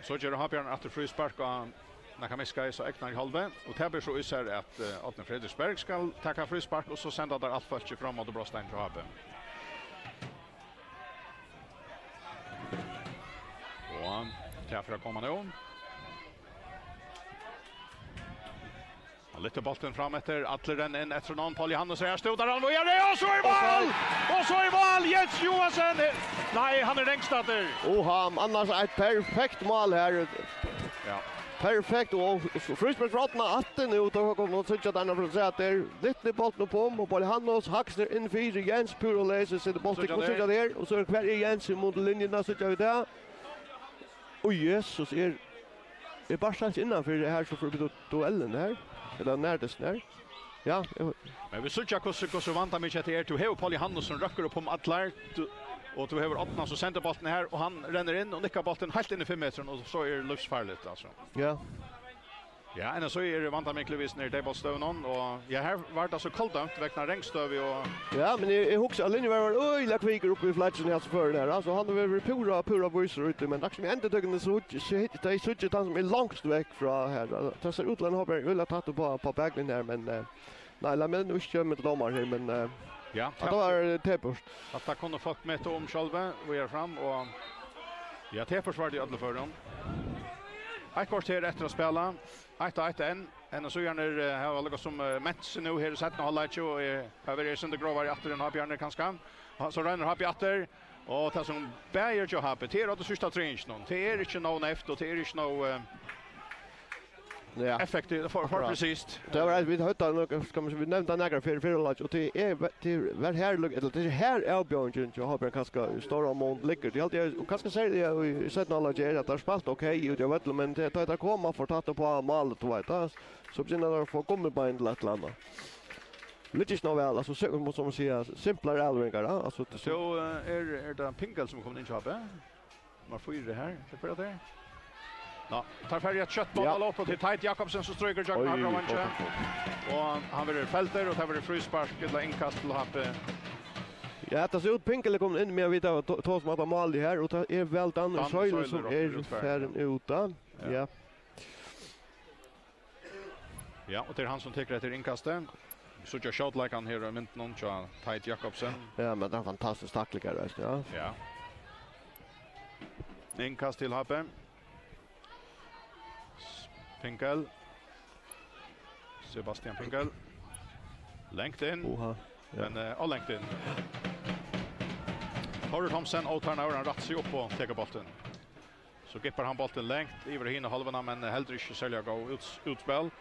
So ger Hábjarnur aftur fríspark á Nakamiska í so egna hálvu, og tað ber so í sær at, eh, Árni Frederiksberg skal taka fríspark, og so senda teir alt fólkið fram móti brotsteigin hjá H B. Og tað fer at koma nú. Hann lyftir bóltin fram eftir, allir renna inn eftir honum, Paul Johannes er, stútar hann, og ja, og so er mál! Og so er mál! Jens Johansen! Nei, hann er rangstaddur. Og hann, annars eitt perfekt mál her. Ja. Perfekt, og fríspark frá Árna aftur nú, tá kom hann og síggja at hann har sat har. Lyftir bóltin upp um, og Paul Johannes haksnar inn fyri Jens, pur og leysur, setur bóltin, síggja og síggja har, og so er, hvar er Jens í mun til linjuna, síggja vit tað. Og Jesus, er, er Barca heilt innanfyri her, so forbi du-, duellin her? Ella nærdyst her? Ja, eg Men vit síggja, hvussu, hvussu vandamikið hetta er. Tú hevur Paul Johannes, sum røkkur upp um allar, tú, og tú hevur Árna, sum sendir bóltin her, og hann rennur inn og nikkar bóltin heilt inn í fimm metrin, og so er lívsfarligt, altso. Ja. Ja, N S Í er vandamiklir við nær tey bóltsstøðunum, og ja, her var tað so koldømt vegna rangstøðu og Ja, men eg, eg hugsi, at Linjevær var øgiliga kvikur uppi í flagginum í hasi førini her. Altso, hann hevur verið púra, púra vísur úti, men akkurát sum í endurtøkuni, so, so hitt, tey síggja tann, sum er longst vekk frá her. Altso, tað sær út til, at hann hoppar øgiliga tætt upp á, á baklinjuni her, men, eh, nei, lat meg nú ikki koma til dómara her, men, eh, Ja, hatta var, eh, tepurt. Hatta kunnu fólk meta um sjálvi, víðari fram, og ja, tepurt var tað í øllum førum. Eitt korter eftir at spæla. Eitt og eitt enn. N S Í-arnir, eh, hava líka sum, eh, ment seg nú her í seinna hálvleiki og, eh, hava verið eitt sindur grovari aftur enn H B-arnir kanska. Ha, so roynir H B aftur, og tað sum bæði er hjá H B, tað er á tí síðsta treingingin. Tað er ikki nóg neyvt, og tað er ikki nóg, eh, Ja. effektivt, for, for Akkurát. presist. Tað var eitt, vit høvdu nokk, skal man siga, vit nevndu nakrar fyri, fyri hálvleik, og tað er ve-, tað er væl her, ella tað er her avbjóðingin hjá H B kanska í stóran mun liggur. Tað haldi eg, og kanska sær tað í, í seinna hálvleik er, at tað er spælt ok úti á vøllinum, men tað, tá tað koma for tætt upp á málið, tú veit, tá, so begynna teir at fáa gummibein til eitt ella annað. Liggur ikki nóg væl, altso, so, sum man siga, simplar avleveringar, ja, altso, So, eh, er, er tað Pinkel sum er komin inn hjá H B? Nummar fýra her, hvat er tað? Ná, teir fara í eitt skjótt Ja. mál upp, og tað er Teit Jakobsen sum strýkur gjøgnum Oj, høgra vangin. Oj, oj, oj. Og hann verður feldur, og tað verður fríspark, ella innkast til H B. Ja, tað sær út, Pinkel er komin inn, men vit hava to-, tosað um hatta málið her, og tað er væl Danny Danny Søyle Søyle sum roknar er út farin. farin út, da. Ja. Ja. Ja, og tað er hann sum tekur hetta innkastið. Síggja skjótleikan her í myndunum hjá Teit Jakobsen. Ja, men tað er ein fantastisk takling her, veitst tú, ja. Ja. Innkast til H B. Pinkel. Sebastian Pinkel. Langt inn. Oha, ja. Men, eh, og langt inn. Tórður Thomsen, ótarnaður, hann rættar seg upp og tekur bóltin. So gippar hann bóltin langt yvir á hina hálvuna, men heldur ikki serliga góð út-, útspæl.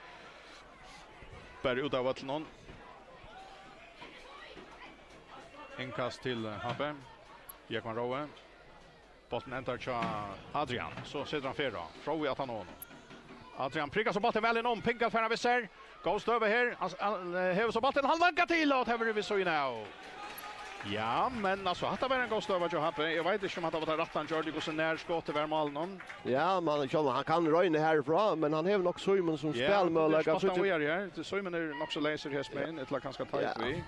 Bara út av vøllinum. Innkast til, eh, H B. Jógvan Rói. Bólturin endar hjá Adrian. So setur hann ferð á. Rói aftan á honum. Adrian prikar so bóltin væl inn um. Pinkel fær hann við sær. Góð støða her. Hann, hann, eh, hevur so bóltin. Hann langar til, og tað verður við síðuna av. Ja, men altso, hatta var ein góð støða hjá H B. Eg veit ikki, um hatta var tað rætta hann gjørdi, hvussu nær skotið var málinum. Ja, men sjálvandi, hann kann royna herfrá, men hann hevur nokk Símun sum spælmøguleika. Ja, spælt hann víðari her. Símun er nokk so leysur her, men ella kanska tight við.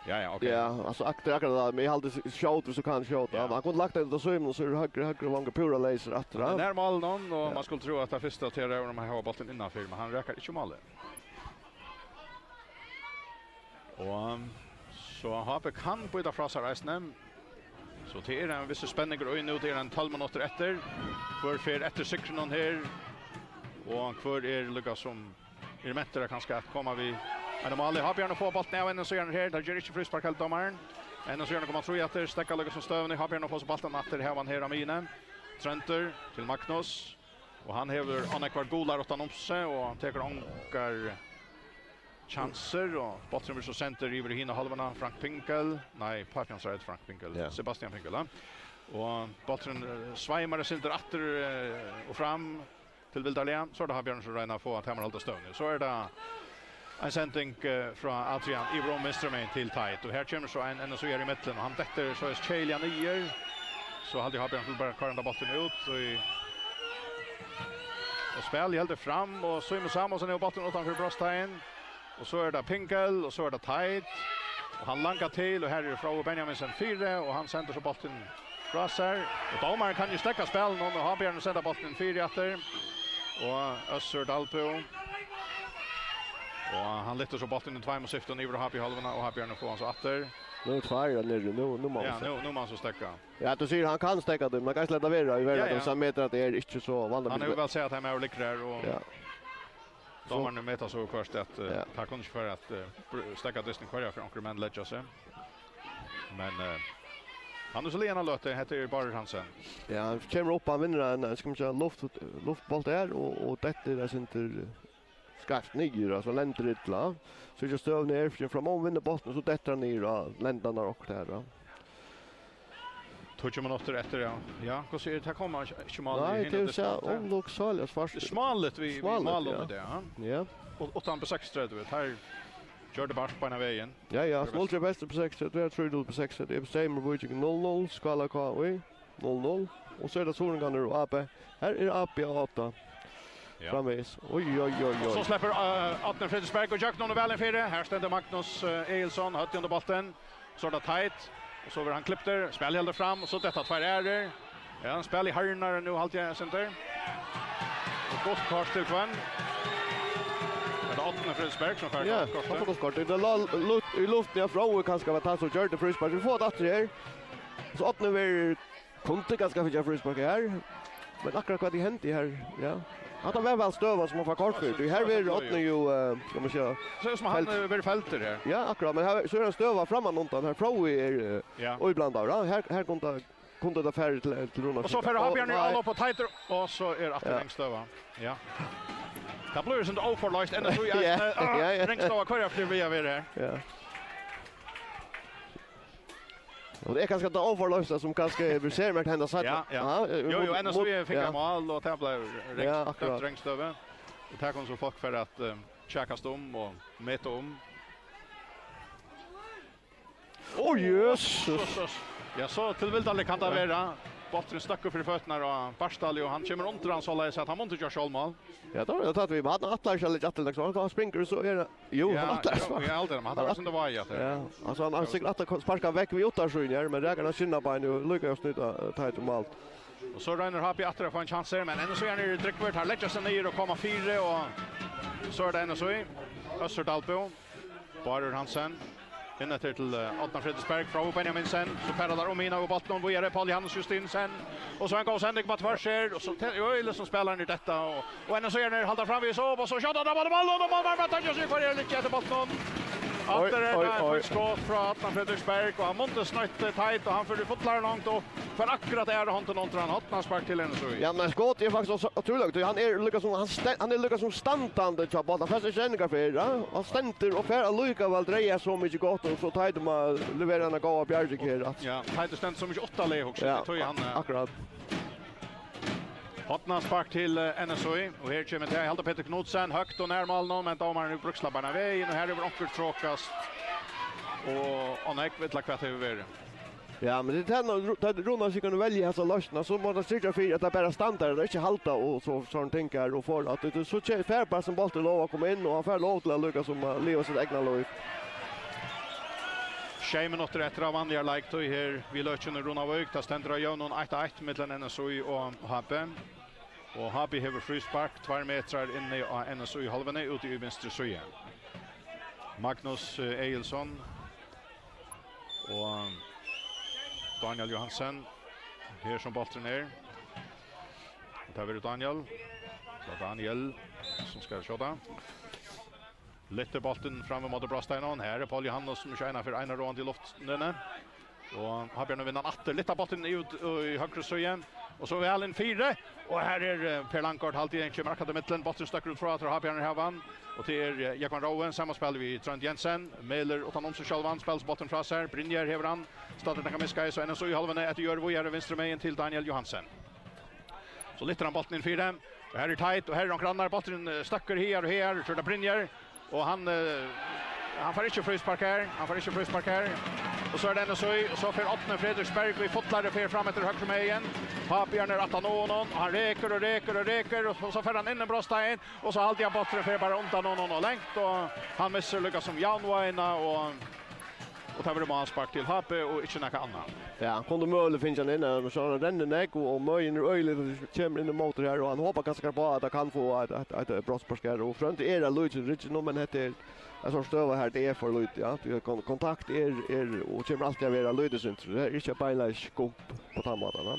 Ja, ja, ok. Ja, altso, akkurat, akkurat tað, men eg haldi s-, skjóta, so kann hann skjóta. Ja. Hann kundi lagt tað út á Símun, so er høgri, høgri vangur púra leysur aftur, ja. Hann er nær málinum, og man skuldi trúð, at tað fyrsta til er, um hann hevur bóltin innanfyri, men hann rakar ikki málið. Og, um, so H B kann býta frá sær eisini. So tað er ein vissur spenningur í nú, tað er ein tólv minuttir eftir. Hvør fer eftir sigrinum her? Og hvør er líka sum er mentur at kanska at koma við einum máli. H B-arnir fáa bóltin av N S J-arnir her. Tað ger ikki fríspark, heldur dómarin. N S J-arnir koma trý aftur, steðga líka sum støðuni. H B-arnir fáa so bóltin aftur, hava hann her á miðjuni. Tróndur til Magnus. Og hann hevur nógvar gular uttan um seg og tekur ongar kjansir, og bólturin verður so sendur yvir í hina hálvuna. Frank Pinkel, nei, pápi hansara eitur Frank Pinkel, ja. Sebastian Pinkel, ja. Og bólturin, eh, sveimar eitt sindur aftur, eh, og fram til Vildarliga. So er tað H B-arnir sum royna at fáa teimum at halda støðuni. So er tað ein sending, eh, frá Adrian yvir um vinstru megin til Teit. Og her kemur so ein N S J-ari í millum, og hann dettur so keðiliga niður. So haldi H B-arnir bara koyra henda bóltin út í, og spælið heldur fram, og Símun Samuelsen hevur bóltin uttan fyri brotsteigin. Og so er tað Pinkel, og so er tað Teit. Og hann langar til, og her er Fróði Benjaminsen fyri, og hann sendir so bóltin frá sær. Og dómarin kann jo steðga spælinum, og H B-arnir senda bóltin fyri aftur. Og Øssur Dalbø. Og hann lyftir so bóltin í tveimum syftum yvir á H B-hálvuna, og H B-arnir fáa hann so aftur. Nú er tveir niðri, nú, nú má hann steðga. Ja, nú, nú má hann so steðga. Ja, tú sigur, hann kann steðga tí, men hann kann sletta vera í verðan, ja, ja. Hann metir at tað er ikki so vanligt. Hann hevur væl sæð, at hann er liggur her, og ja. Dómarin metir so hvørt at, eh, ja, tað kunnu ikki fara at, eh, br-, steðga dystin hvørja fyri onkrir menn leggja seg. Men, eh, hann er so liðan av løtu, hetta er Bárður Hansen. Ja, hann kemur upp, hann vinnur ein, ein, skal man siga, luft, luftbolt her, og, og dettur, eg syntes, skeivt niður, altso lendir illa. So ikki støðuni er, fyri framum vinnur bóltin, so dettur hann niður á lendan har okkurt her, ja. Tíggju minuttir eftir, ja. Ja, hvussu er tað, koma ikki mál í hina dystin? Nei, tað er so ólukksáliga svart. Tað er smáligt við, við málum í dag, ja. Ja. Og uttan B seksogtretivu, tað er gjørt bart beinan vegin. Ja, ja, null trý best B seksogtretivu, tað er trý null B seksogtretivu, Seymour Víking null null, Skála K I null null, og so er tað Suðuroyingarnir og A B. Her er A B á átta. Ja. Framvegis. Oj, oj, oj, oj. So sleppur, eh, Árni Fredriksberg og Jack Nonne Valen fyri. Her stendur Magnus, eh, Egilson, høvdið undir bóltin. So er tað Teit, og so verður hann kliptur. Spæl heldur fram, og so detta tveir aðrir. Ja, hann spælir í harðnar nú, haldi eg, senter. Og gott kort til hvønn. Er tað Árni Fredriksberg sum fær, ja, gott kort? Hann fær gott kort. Tað er la-, lut-, í luftini, ja, Fróði kanska var tann sum gjørdi fríspark. Vit fáa tað aftur her. So Árni verður Kundi kanska fingið fríspark her. Men akkurát hvat ið hendi her, ja. Hatta var væl støðan sum hann fekk kort fyri. Tí her verður Árni jú, eh, skal man siga, so sum hann, felt-, eh, verður feltur her. Ja, akkurát, men her, so er ein støða framman undan, her Fróði er, eh, ja, íblandaður, ja. Her, her kundi, kundi tað farið til, til Rúna. Og so fer H B-arnir á lopp og Teitur, og so er aftur, ja, rangstøða. Ja. Tað blívur sovorðið óforloyst, N S J, ja, eisini, ja, ja, rangstøða, hvørja fleiri við at vera her. Ja. Og tað er kanska tað óforloysta sum kanska er, vit sita her við henda seinna. Ja, ja. Ja, eh, jú, jú, móti, N S J móti, fekk, ja, mál, og tað bleiv rang-, ja, akkurát, dømt rangstøða. Og tað kunnu so fólk fara at, eh, kjakast um og meta um. Ó, jøsses! Ja, so tilvildarligt kann tað, ja, vera. Bólturin støkkur fyri føturnar á Bartali, og hann kemur undir hann soleiðis at hann mundi gjørt sjálvmál. Ja, tað var tað, vit, hann ætlaði ikki at leggja aftur, liksom. Hann springur, og so er tað, jú, ja, hann ætlaði, ja, eg haldi, hann ætlaði, hann ætlaði, sum tað var, ja, ja, altso, hann, hann sikkurt ætlaði at sparka vekk við uttarsýn her, men rakar hann skinnabeinið og líka at snýta, eh, Teitur um alt. Og so roynir H B aftur at fáa ein kjans her, men N S J-arnir eru drúgvir, teir leggja seg niður og koma fyri, og so er tað N S J. Øssur Dalbø. Bárður Hansen. Inn eftir til, eh, Árna Fredriksberg, frá Benjaminsen. So fara teir um hina og bóltin víðari, Paul Johannes Justinsen. Og so ein góð sending á tvørs her, og so te-, jú, Ilesen spælir hann í detta, og, og N S J-arnir halda framvegis upp, og so skjóta teir á mál, og mál, mál, mál, teir gera seg, hvar er ikki eftir bóltin? Aftur er oi, tað oi. Skot frá Adnan Fredriksberg, og hann mundi snøtt, eh, Teit, og hann fer í fullari longd og fær akkurát aðru hondina undir hann, hornaspark til N S Í. Ja, men skot er faktiskt også utroligt. Han er líka som, han sten-, han er líka som standandi til bollen. Han fær seg ikke endingar for, ja. Han stendur og fer allikevel dreier så mye godt, og så Teit må levere en god Bjarke her. At ja, Teit stendur så mye åtte lei, også. Ja, det tror jeg han, eh, akkurat. Hornaspark til, eh, N S Í, og her kemur tað, halda Petur Knudsen, høgt og nær málinum, men dómarin í brúkslabbarna vegin, og her hevur onkur trókast, og, og nógv illa hvat hevur verið. Ja, men det er tað, når Ru-, tað Rúnar sikkurt velja hasa loysnina, so má tað syrgja fyri, at tað bara standard, og ikki halda og so, sånne ting her, og for at det, so tje-, fær bara sum bóltur lov at koma inn, og hann fær lov til at líka sum, eh, liva sítt egna lív. Sjey minuttir eftir av vanligari leiktíð her við Løkjum í Runavík. Tað stendur á jøvnum eitt eitt millum N S Í og H B. Og H B hevur fríspark tveir metrar inni á N S Í hálvuni úti í vinstru síðu. Magnus, eh, Egilson og Daniel Johansen her sum bólturin er. Og tað verður Daniel. Tað er Daniel sum skal skjóta. Lyftir bóltin fram ímóti brotsteininum. Her er Paul Johannes sum skeinar fyri eina ráðandi í luftini. Og Havbjørn vinnur hann aftur. Lyftir bóltin út í høgru síðu. Og so væl inn fyri. Og her er, eh, Per Langgaard, haldi eg, kemur akkurát í millum. Bólturin støkkur út frá, til Havbjørn hevur hann. Og til, eh, Jógvan Roe, samanspæl við Trónd Jensen. Melur uttan um seg sjálvan, spælir bóltin frá sær. Brynjar hevur hann. Stadig nakað miðskeiðis, so N S Í í hálvuni, eftir jørð, víðari vinstru megin til Daniel Johansen. So lyftir hann bóltin inn fyri. Og her er Teit, og her er onkur annar. Bólturin, eh, støkkur her og her, so er tað Brynjar. Og hann, eh, hann fær ikki fríspark her, hann fær ikki fríspark her. Og so er tað N S Í, og so fer Árni Fredriksberg í fullari ferð fram eftir høgru megin. Havbjørn er aftan á honum, og hann rekur og rekur og rekur, og so fer hann inn í brotstein, og so haldi hann bólturin fer bara undan honum og langt, og hann missir líka sum javnvágina, og Og tað verður málspark til H B og ikki nakað annað. Ja, hann kundi møguliga fingið hann inn, men so hann rennur nógv, og, og Møgin er øgiliga, kemur inn ímóti her, og hann hopar kanska bara á, at hann kann fáa eitt, eitt, eitt brotsspark her, og Tróndur er av lítið ryggi nú, men hetta er ein sånn støða her, tað er for lítið, ja. Tí at kon-, kontakt er, er, og kemur altíð at vera lítið sindur. Tað er ikki beinleiðis gump á tann mátan, ja.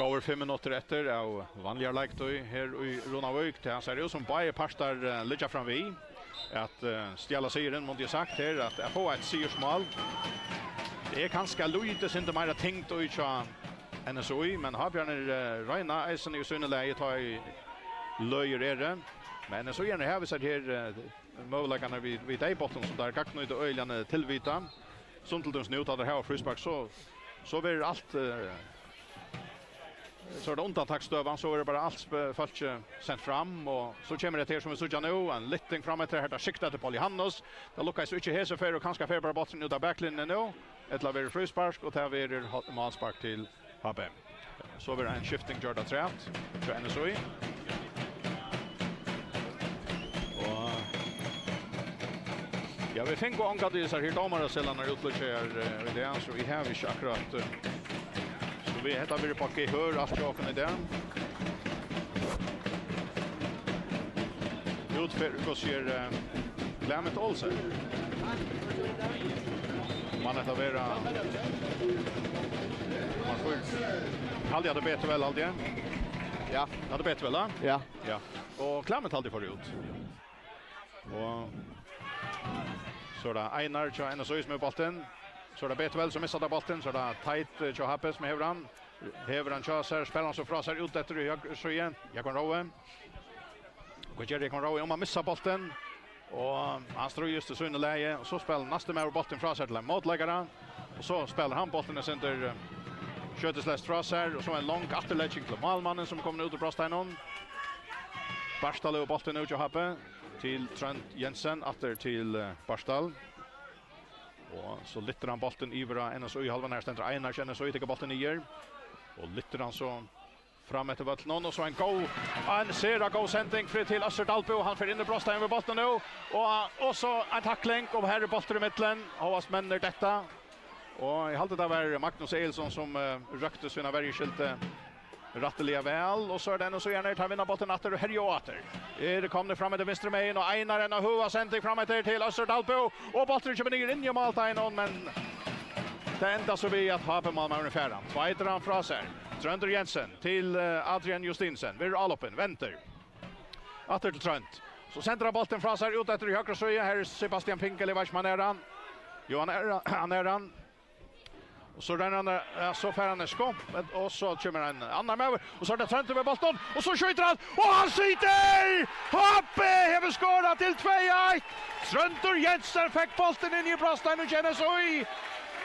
Góðir fimm minuttir eftir av vanligari leiktíð her í Runavík. Tað sær út sum báðir partar, eh, liggja fram við at, eh, stjala sigurin, mundi eg sagt her, at, at fáa eitt sigursmál. Tað er kanska lítið sindur meira tyngd í hjá N S Í, men Havbjarnir, eh, royna eisini í síni lagi, tá ið løgir eru. Men N S Í hevur sær her, eh, møguleikarnar við, við tey bóltum, sum teir gagnnýta øgiliga tilvitað. Sum til dømis nú, tá teir hava fríspark, so, so verður alt, eh, so er tað undantaksstøðan, so verður bara alt sp-, fólkið sent fram, og so kemur hetta her, sum vit síggja nú, ein lyfting fram eftir, hetta siktað til Paul Johannes. Tað lukkaðist so ikki hesa ferð, og kanska fer bara bólturin út av baklinjuni nú, ella verður fríspark, og tað verður hol-, málspark til H B. So verður ein skifting gjørd afturat hjá N S Í. Og, ja, vit fingu ongantíð hesar her dómaraseðlarnar útlýstar, eh, í dag, so vit hava ikki akkurát, eh, so vit, hetta verður uppá gehør alt hjá okkum í dag. Útferð, hvussu er, eh, Clement Olsen? Man hetta vera, man fær, haldi eg at tað er Betuel, haldi eg. Ja. Ja, tað er Betuel, ja. Ja. Ja. Og Clement haldi eg fór út. Og so er tað Einar hjá N S Í sum hevur bóltin. So er tað Betuel sum missir tað bóltin. So er tað Teit, eh, hjá H B sum hevur hann. Hevur hann hjá sær, spælir hann so frá sær út eftir í høgru síðu. Jógvan Roe. Hvat ger Jógvan Roe? Um hann missir bóltin. Og hann stríðist í síni lagi. Og so spælir næsti maður bóltin frá sær til ein mótleikara. Og so spælir hann bóltin eitt sindur, eh, skjøtisleyst frá sær. Og so ein long afturlegging til málmannin sum er komin út úr brotsteininum. Bartal hevur bóltin út hjá H B. Til Trónd Jensen. Aftur til, eh, Bartal. Og so lyftir hann bóltin yvir á N S Í hálvan. Her stendur Einar, N S Í tekur bóltin niður. Og lyftir hann so fram eftir vøllinum, og so ein góð, ein sera góð sending fri til Øssur Dalbø. Hann fer inn í brotstein við bóltin nú, og, og so ein takling, og her er bóltur í millum, hóast menn er detta. Og eg haldi, tað var Magnus Egilson, sum, eh, røkti sína verjuskyldu rættiliga væl, og so er tað N S Í her, teir vinna bóltin aftur og herja á aftur. Eru komnir fram eftir vinstru megin, og Einar, ein høg sending fram eftir til Øssur Dalbø, og bólturin kemur niður inn í málteigin, men tað endar so við, at H B-málmaðurin fær hann. Tveitar hann frá sær. Tróndur Jensen til, eh, Adrian Justinsen. Verður álopin, vendir. Aftur til Trónd. So sendir hann bóltin frá sær út eftir í høgru síðu. Her er Sebastian Pinkel, eg veit ikki um hann er hann. Jú, hann er, hann er hann. Og so rennur hann, ja, so fær hann ein skump, men, og so kemur ein annar maður, og so er tað Tróndur við bóltin, og so skjýtur hann, og hann situr! H B hevur skorað til tvey eitt! Tróndur Jensen fekk bóltin inn í brotstein og kennir seg í,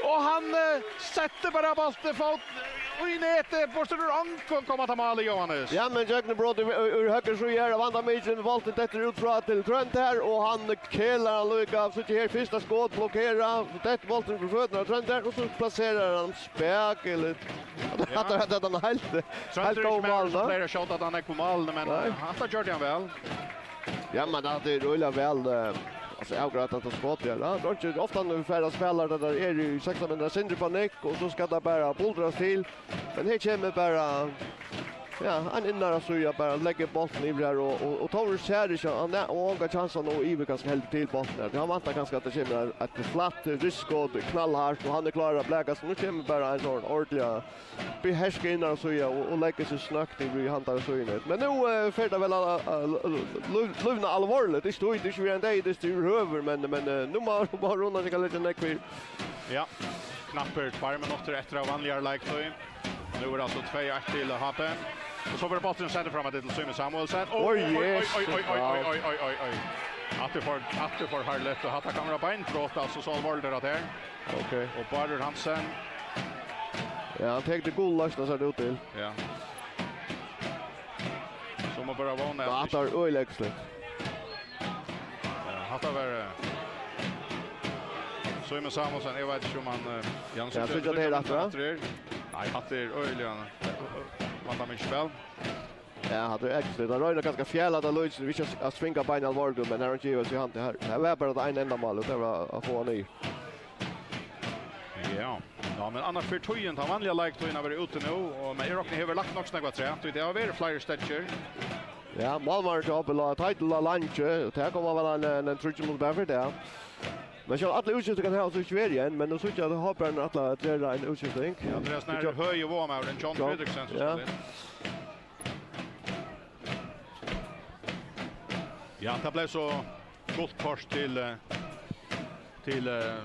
og hann, eh, setti bara bóltin fót í netið, burtur úr ongum kom at málið, Jóhannes. Ja, men gjøgnumbrot úr, úr, úr høgru síðu her, og vandamikil, bóltin dettur út frá til Trónd her, og hann kelar hann líka, so her fyrsta skot blokkerað, so dettur bóltin fyri føturnar á Trónd her, og so plaserar hann spakuliga. Ja. Hatta, hatta, hatta er heilt, Tróndur heilt er ikki góður maður sum mál, da. Pleigur at skjóta at hann er på málið, men, nei, eh, hatta gjørdi hann væl. Ja, men hatta er øgiliga væl, eh, altso, avgreitt hatta skotið her, da. Tað er ikki ofta nú vit fáa spælarar, tað er í sekstan minuttir, sindri panikk, og so skal tað bara buldrast til. Men her kemur bara, ja, ein innara síða, bara leggur bóltin yvir her, og, og, og Tórður sær ikki, hann er, og ongan kjansar nú yvir kanska heldur til bóltin her. Hann væntar kanska at tað kemur eitt, eitt flatt riskskot, knallhart, og hann er klárur at blaka, so nú kemur bara ein sovorðin ordiliga beherska innara síða og, og leggur seg snøgt yvir í handan síðuna. Men nú, eh, fer tað væl at, at, at, at, lívna alvorligt. Tað er støðugt, tað er ikki verið ein deyður dystur yvirhøvur, men, men, eh, nú má, má Rúna ikki leggja nógv fyri. Ja, knappir tveir minuttir eftir av vanligari leiktíð. Nú er altso tvey eitt til H B. Og so verður bólturin sendur fram til Símun Samuelsen. Oj, oj, oj, oj, oj, oj, oj, oj, oj, oj, oj. Hatta er for, hatta er for harðligt, og hatta kann vera beinbrot, altso, so alvorligt er tað her. Ok. Og Bárður Hansen. Ja, hann tekur tað gula loysnina, sær tað út til. Ja. So má bara vóna at... Ja, hatta er øgiliga ógvusligt. Ja, hatta var, eh, Símun Samuelsen, eg veit ikki um hann, eh, Jan... Ja, síggja tey aftur, ja? Nei, hatta er øgiliga, eh, vandamikið spæl. Ja, hatta er ógvusligt. Hann roynir kanska at fjala tað lítið, ikki at, at svinga beinið alvorligt, men her er hann ikki givið seg hann til her. Her var bara tað eina endamálið, og tað var at fáa hann í. Ja. Ja, men annars fer tíðin, tann vanliga leiktíðin, at vera úti nú, og, men eg rokni, hevur lagt nokk so nógv afturat, tí tað hava verið fleiri steðgir. Ja, málmaðurin hjá H B lá, Teitur lá leingi, og tað koma væl ein, ein, ein tríggjar minuttir bara fyri tað. Men sjálv allar útskiftir kann hava so ikki verið enn, men nú síggi eg at H B ætlar at gera eina útskifting. Ja, tað er tann her høgi vágamaðurin, John John, Fredriksen, sum ja. Skal inn. Ja, tað bleiv so gult kort til, eh, til, eh,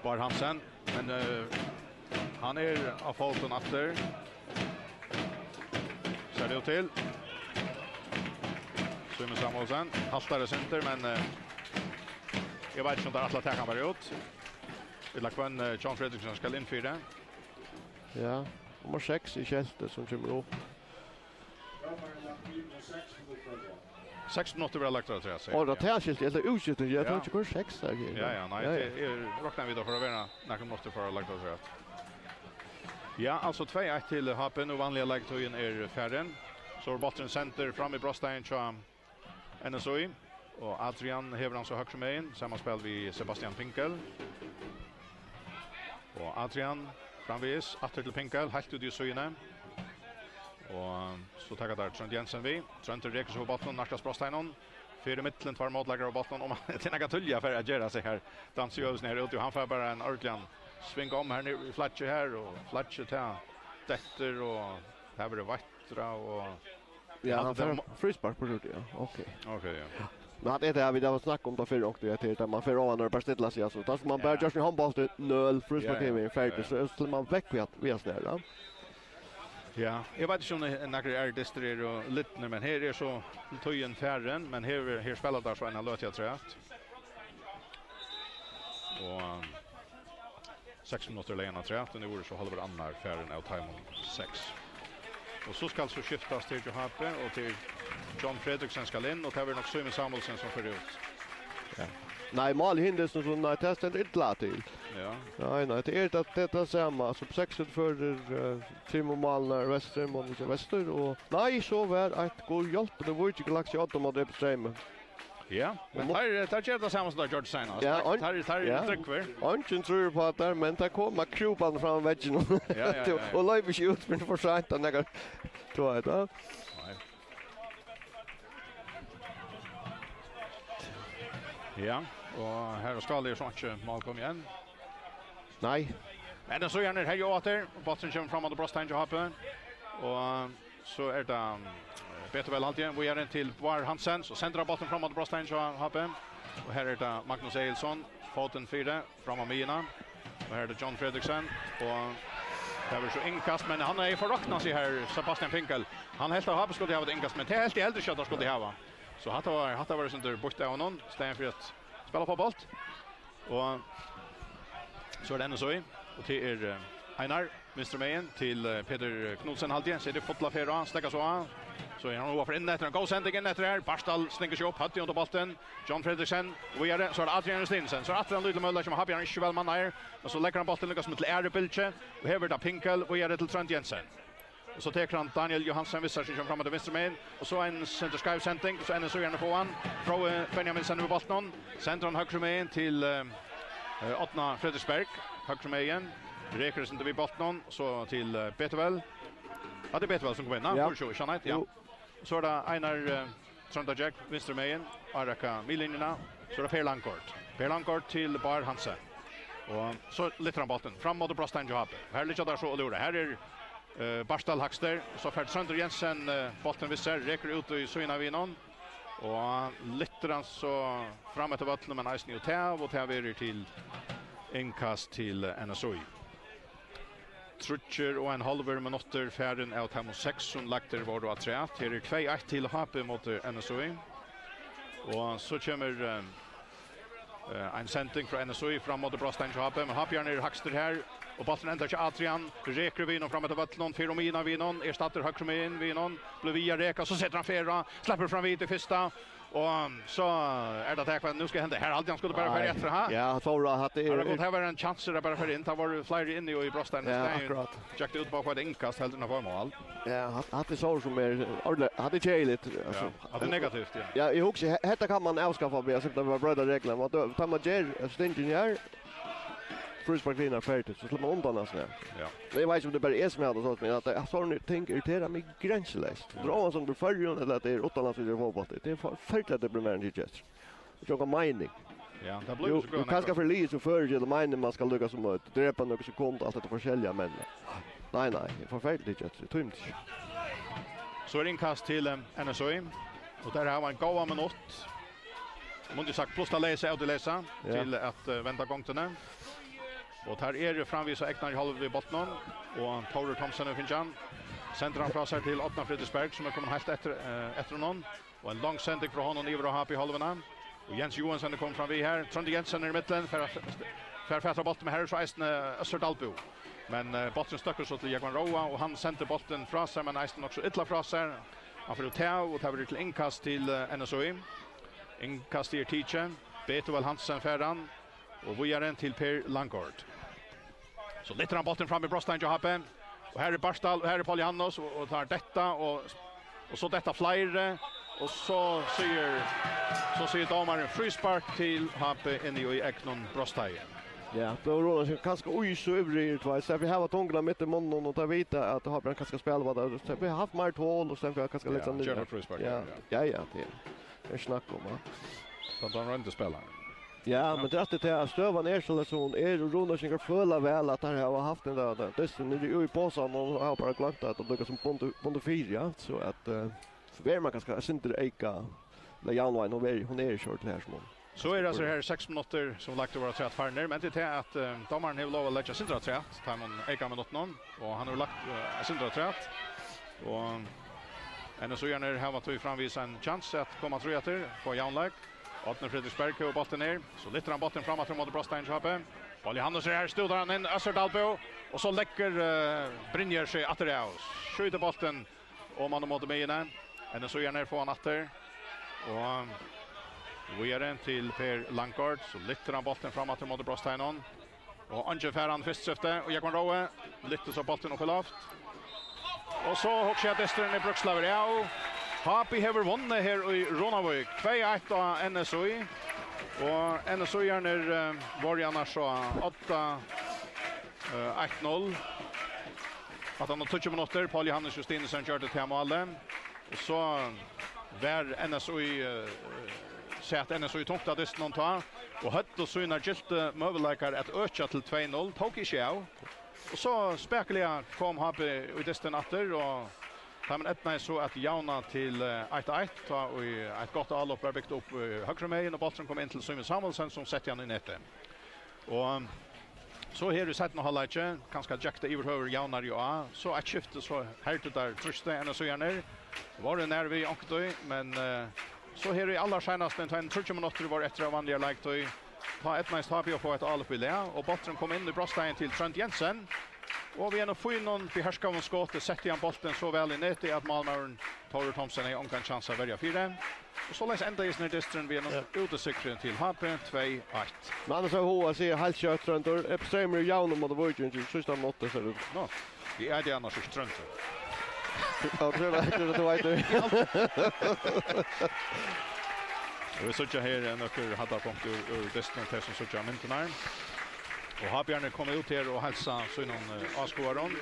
Bárð Hansen, men, eh, hann er á fótum aftur. Sær tað út til. Símun Samuelsen, haltar eitt sindur, men, eh, eg veit ikki um teir ætla at taka hann bara út. Ella hvønn, eh, John Fredriksen skal inn fyri. Ja, nummar seks í skelti sum kemur upp. Seks minuttir verða lagdar afturat, sigi eg. Ó, tað er tað skilti, ella útskifting, eg tók ikki hvør seks er her. Ja, ja, nei, ja, ja. Tað er, rokna vit at fara at vera nakrar minuttir fara lagdar afturat. Ja, altso tvey eitt til H B, nú vanliga leiktíðin er farin. So er bólturin sendur fram í brotsteigin hjá N S I. Og Adrian hevur hann so høgru megin, sama spæl við Sebastian Pinkel. Og Adrian framvegis, aftur til Pinkel, heilt út í síðuna. Og so taka teir Trónd Jensen við. Tróndur rekur seg upp á bóltin, nærkast brotsteiginum. Fer í millum tveir mótleikarar á bóltin, og man, tað er nakað tíðliga fer at gera seg her. Dansi Jørgensen her úti, og hann fær bara ein ordiligan sving um her niðri í flaggið her, og flaggið til dettur, og her verður veittrað, og ja, hann fær fríspark burtur, ja. Ok. Ok, ja. Men hatta er tað, vit hava snakka um tað fyrr, og tað er tað, man fer oman og bara stillar seg, altso. Tá skal man bara gjørt seg í hondbóltin, nøl, fríspark, ja, ja, yvir, ferdig, ja, ja. So, so man vekk við at, við at snara. Ja, eg veit ikki um nakrir aðrir dystir eru lidnir, men her er so tíðin farin, men her, her spæla teir so eina løtu afturat. Og seks minuttir liðnar afturat, og nú er so hálvur annar farin av teimum seks. Og so skal so skiftast til hjá H B, og til John Fredriksen skal inn, og tað verður nokk Símun Samuelsen sum fer út. Ja. Nei, málið hindrar sum, nei, tað stendur illa til. Ja. Nei, nei, tað er tað, tað, tað sama. Sum seks førir, eh, trimum málum vestur, málum vestur, og nei, so var eitt gud hjálpi, nú Víkingur lagt seg á móti Streymi. Ja, men teir, teir gera tað sama sum teir gjørdu seinast. Ja, teir, teir, teir eru trygvir. Eingin trýr upp á teir, men teir koma krúpandi fram vegginum. Ja, ja, ja, ja. Og loypa ikki út fyrr enn for seint, at nakar tók tað. Nei. Ja, og her á Skála er so ikki mál komið enn. Nei. Men so er hann her, her, jú, aftur. Bólturin kemur fram á brotsteigin hjá H B. Og so er tað, eh, Betur væl, haldi eg. Víðari til Bár Hansen. So sendir hann bóltin fram á brotsteigin hjá H B. Og her er tað Magnus Egilson. Fótin fyri, fram á miðjuna. Og her er tað John Fredriksen. Og her verður so innkast, men hann hevði forroknað seg her, Sebastian Finkel. Hann helt at H B skuldi hava eitt innkast, men tað helt eg heldur ikki at hann skuldi hava. So hatta var, hatta var eitt sindur býtt av honum. Staðin fyri at spæla fótbólt. Og so er tað N S Í, og tað er, eh, Einar, vinstru megin til, eh, Petur Knudsen, haldi eg. Setir fulla ferð á, steðgar so á. So er hann nú fyri inn eftir, ein góð sending inn eftir her. Bartal stingur seg upp, høvdið undir bóltin. John Fredriksen, víðari. So er tað Adrian Justinussen. So er aftur ein lítil møguleiki, men H B er ikki væl mannaður. Men so leggur hann bóltin líka sum til aðru bylgju. Og her verður tað Pinkel, víðari til Trónd Jensen. Og so tekur hann Daniel Johansen við sær, sum kemur fram til vinstru megin. Og so ein sindur skeiv sending, so N S Í-arnir fáa hann. Fróði Benjaminsen við bóltinum. Sendir hann høgru megin til, eh, eh, Árna Fredriksberg. Høgru megin. Rekur eitt sindur við bóltinum. So til, eh, Betuvel. Ja, tað er Betuvel sum kemur inn. Ja. Fýraogtjúgu, Jeanette, ja. Jú. So er tað Einar, eh, Tróndargjógv, vinstru megin, árekka miðlinjuna. So er tað Per Langgaard. Per Langgaard til Bár Hansen. Og so lyftir hann bóltin fram móti brotsteigin hjá H B. Her liggja teir so og lúra. Her er, eh, Bartal hægstur. So fær Tróndur Jensen, eh, bóltin við sær, rekur út í síðuna við honum. Og lyftir hann so fram eftir vøllinum, men eisini út av, og tað verður til innkast til, eh, N S Í. Tríggir og ein hálvur minuttur farin av teimum seks, sum lagdir vóru afturat. Her er tvey eitt til H B móti N S Í. Og so kemur, eh, eh, ein sending frá N S Í fram móti brotsteigin hjá H B, men H B-arnir eru hægstir her. Og bólturin endar hjá Adrian, rekur við honum fram eftir vøllinum, fer um miðjuna við honum, er staddur høgru megin við honum, blívur við at reka, so setir hann ferð á, sleppur fram við til fyrsta, og so er tað tað, hvat nú skal henda. Her haldi hann skuldi bara fara eftir, ha? Ja, hann fór, at hatta er... Her var ein kjansur at bara fara inn, tað vóru fleiri inni í brotsteigin. Ja, akkurát. Gekk tað út á hvat, innkast heldur enn at fáa mál. Ja, hatt, hatt er so sum er ordiliga, hatt er keðiligt, altso. Ja, hatt er negativt, ja. Ja, eg hugsi, he-, hetta kann man avskaffa við at simpelthen bara broyta reglurnar. Man, tá man ger, eh, stingin her, fríspark til hinar ferdigt, so sleppur man undan, altso, ja. Ja. Eg veit ikki um tað bara er eg sum hevur tað so, men at, at sovorðin ting irriterar meg grenseleyst. Dráan sum er í Føroyum, ella at tað er uttanlands, vit eru fótbólt, tað er forferdiliga deprimerandi, ger tað. Tað er ikki onkur meining. Ja, tað blívur... Jú, so góðan kanska fyri liðið sum førir, ella meining man skal líka sum at drepa nøkur sekund, alt hetta forskelliga, men nei, nei, tað er forferdiliga, ger tað, eg tími ikki. So er innkast til, eh, N S Í, og teir hava ein góðan minutt. Mundi sagt, plussa leysa, av tí leysa, ja, til at, eh, venda gongdini. Og teir eru framvegis á egnari hálvu við bóltinum, og Tórur Thomsen hevur fingið hann. Sendir hann frá sær til Árna Fredriksberg, sum er komin heilt eftir, eh, eftir honum. Og ein long sending frá honum yvir á H B-hálvuna. Og Jens Johansen er komin fram við her. Tróndur Jensen er í miðjuni, fær, fær fatur á bóltin, men her er so eisini Øssur Dalbø. Men, eh, bólturin støkkur so til Jógvan Róa, og hann sendir bóltin frá sær, men eisini nokk so illa frá sær. Hann fer út av, og tað verður til innkast til, eh, N S Í. Innkastið er tikið. Betuvel Hansen fær hann. Og víðari til Per Langgaard. So lyftir hann bóltin fram í brotsteigin hjá H B. Og her er Bartal, og her er Paul Johannes, og, og teir detta, og, og so detta fleiri. Og so sigur, so sigur dómarin fríspark til H B inni í egnum brotsteigi. Ja, tað var Róa sum kanska í so ivrig, tú veit, so vit hava tunguna mitt í munnin, og tað vita at H B kanska spælir við tað. So vit hava havt meir tol, og so vit kanska leggja... Ja, niður. Gjørt fríspark, ja, ja. Ja, ja, tað er, tað er snakk um, ja. Tann, tann royndi spælarin. Ja, men tað er aftur til at støðan er soleiðis sum hon er, og Runavíkingar føla væl at teir hava havt ein der, der dystin niðri í posan, og hava bara gloymt at lukka sum bundið, bundið fyri, ja. So at, eh, so verður man kanska eitt sindur eyka, ella javnvágin, hon er, hon er ikki ordiliga her sum hon. So er altso her seks minuttir sum lagt vóru afturat farnir, men til tað at, eh, dómarin hevur lov at leggja eitt sindur afturat, teimum eyka minuttunum, og hann hevur lagt, eh, eitt sindur afturat, og N S Í-arnir hava tí framvegis ein kjans at koma aftur, fáa javnleik. Árni Fredriksberg hevur bóltin her. So lyftir hann bóltin fram aftur móti brotsteigin hjá H B. Paul Johannes er her, stútar hann inn, Øssur Dalbø. Og so leggur, eh, Brynjar seg aftur av. Skjýtur bóltin oman móti miðjuni. N S Í-arnir fáa hann aftur. Og víðari til Per Langgaard. So lyftir hann bóltin fram aftur móti brotsteiginum. Og eingin fær hann fyrst skifti, og Jógvan Róa lyftir so bóltin upp í loft. Og so hugsi eg at dysturin er brúkslaður av. H B hevur vunnið her í Runavík. Tvey eitt á N S Í. Og N S Í-arnir, eh, vóru annars á odda, eh, eitt null. Aftan á tíggju minuttir, Paul Johannes Justinussen gjørdi tað málið. Og so var N S Í, eh, sat N S Í tungt á dystinum tá, og høvdu sínar gyltu møguleikar at økja til tvey null, tók ikki av. Og so spakuliga kom H B í dystin aftur, og Teimum eydnaðist so at javna til, eh, eitt eitt, tá ið eitt gott álop var bygt upp, eh, høgru megin, og bólturin kom inn til Símun Samuelsen, sum setti hann í netið. Og, um, so her í seinna hálvleiki, kanska gekk tað yvirhøvur javnari á, so eitt skifti, so hertu teir trýstið enn síðani. Vóru nær við onkuntíð, men, eh, so her í allarseinasta, tá ein tríggjar minuttir vóru eftir av vanligari leiktíð, tá eydnaðist H B at fáa eitt álop í lag, og bólturin kom inn í brotsteigin til Trónd Jensen. Og við einum fínum, beherskaðum skoti setti hann bóltin so væl í netið, at málmaðurin Tórður Thomsen hevði ongan kjans at verja fyri. Og soleiðis endaði hesin dysturin við einum, ja, útisigri til H B, tvey eitt. Men annars hevur hug at siga heilt skjótt, Tróndur. Eg streymir í javnum móti Víking í síðsta minuttu, sær út. Nå, eg eiti annars ikki Tróndur. Ja, tað er væl, tað veit tú. Og vit síggja her, eh, nøkur hæddarpunkt úr, úr dystinum, tey sum síggja myndirnar. Og H B-arnir koma út her og heilsa sínum, eh, áskoðarum.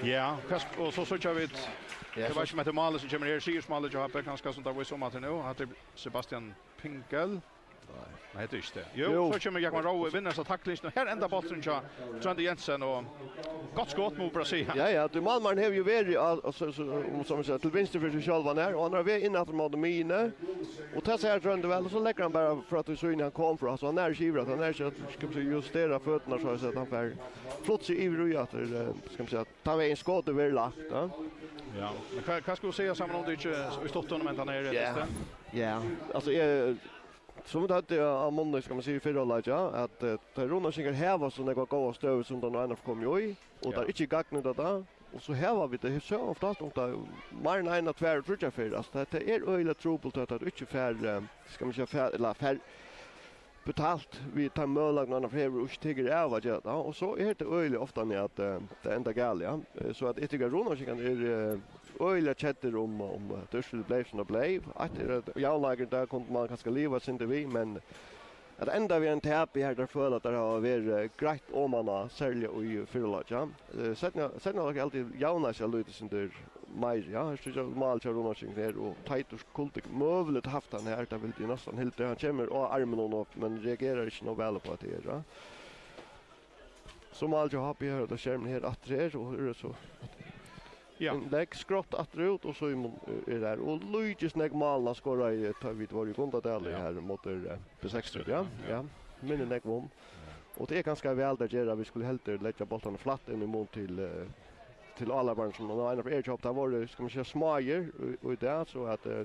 Ja, hvat sk-, og so síggja vit, ja, eg so veit ikki um hetta er málið sum kemur her, sigursmálið hjá H B, kanska sum tað vísir um aftur nú, hatta er Sebastian Pingel. Nei. Nei, hetta er ikki tað. Jú, jú, so kemur Jógvan Rói, vinnur hesa taklingina. Her endar bólturin hjá Tróndi Jensen, og gott skot, má bara siga. Ja, ja, tí málmaðurin hevur jú verið á, á, so, so, um, sum man sigur, til vinstru fyri seg sjálvan her, og hann er á veg inn aftur móti miðjuni. Og tað sær Tróndi væl, og so leggur hann bara frá tí síðuni hann kom frá, so hann er ikki yvir, at hann er ikki at, skal man siga, justera føturnar, so at hann fær flutt seg yvir og aftur, eh, skal man siga, tann vegin skotið verður lagt, ja. Ja, men hvat, hvat skal du siga, Samuel, um tað ikki í stuttum, men hann er, ja, ja, altso, eg, sum vit høvdu á munni, skal man siga, í fyrra hálvleiki, at, eh, teir Runavíkingar hava so nógvar góðar støður, sum teir nú einaferð komu í, og, ja, teir ikki gagnnýta tað, og so hava vit tað so ofta, um tað meir enn eina, tvær og tríggjar ferðir, altso, tað, tað er øgiliga trupult, at teir ikki fær, eh, skal man siga, fær, ella fær betalt við teim møguleikunum, hann hevur, og ikki tekur av at gera tað, og so er tað øgiliga ofta at, eh, tað endar galið, ja. Eh, so at eg tykki, at Runavíkingar eru, eh, øgiliga keddir um, um, eh, at úrslitið bleiv, sum tað bleiv. Eitt er, at javnleikar, tað kundi man kanska liva eitt sindur við, men at enda við einum tapi her, teir føla, at teir hava verið, eh, greitt oman á, serliga í fyrra hálvleiki, ja. Eh, seinna, seinna hálvleikur er altíð javnleiki, lítið sindur meir, ja. Her síggja vit mál hjá Runavíkingum her, og Teitur skuldi møguliga havt hann her, tað vildi eg næstan hildið. Hann kemur á armin og, men reagerar ikki nóg væl upp á tað her, ja. So mál hjá H B her, og tað skermin her aftur her, og er so Ja. Ein legg skrátt aftur út, og Símun er har. Og líkist nógv málið hann skoraði, tá vit vóru í Gundadali, ja, her móti, eh, B seksogtretivu, ja. Ja. Minnir nógv um. Ja. Og tað er kanska væl, tað ger, at vit skulu heldur leggja bóltarnar flatt inn í mun til, eh, til álopin, sum nú einaferð er hjá, tað vóru, skal man siga, smáir í, í dag, so at, eh,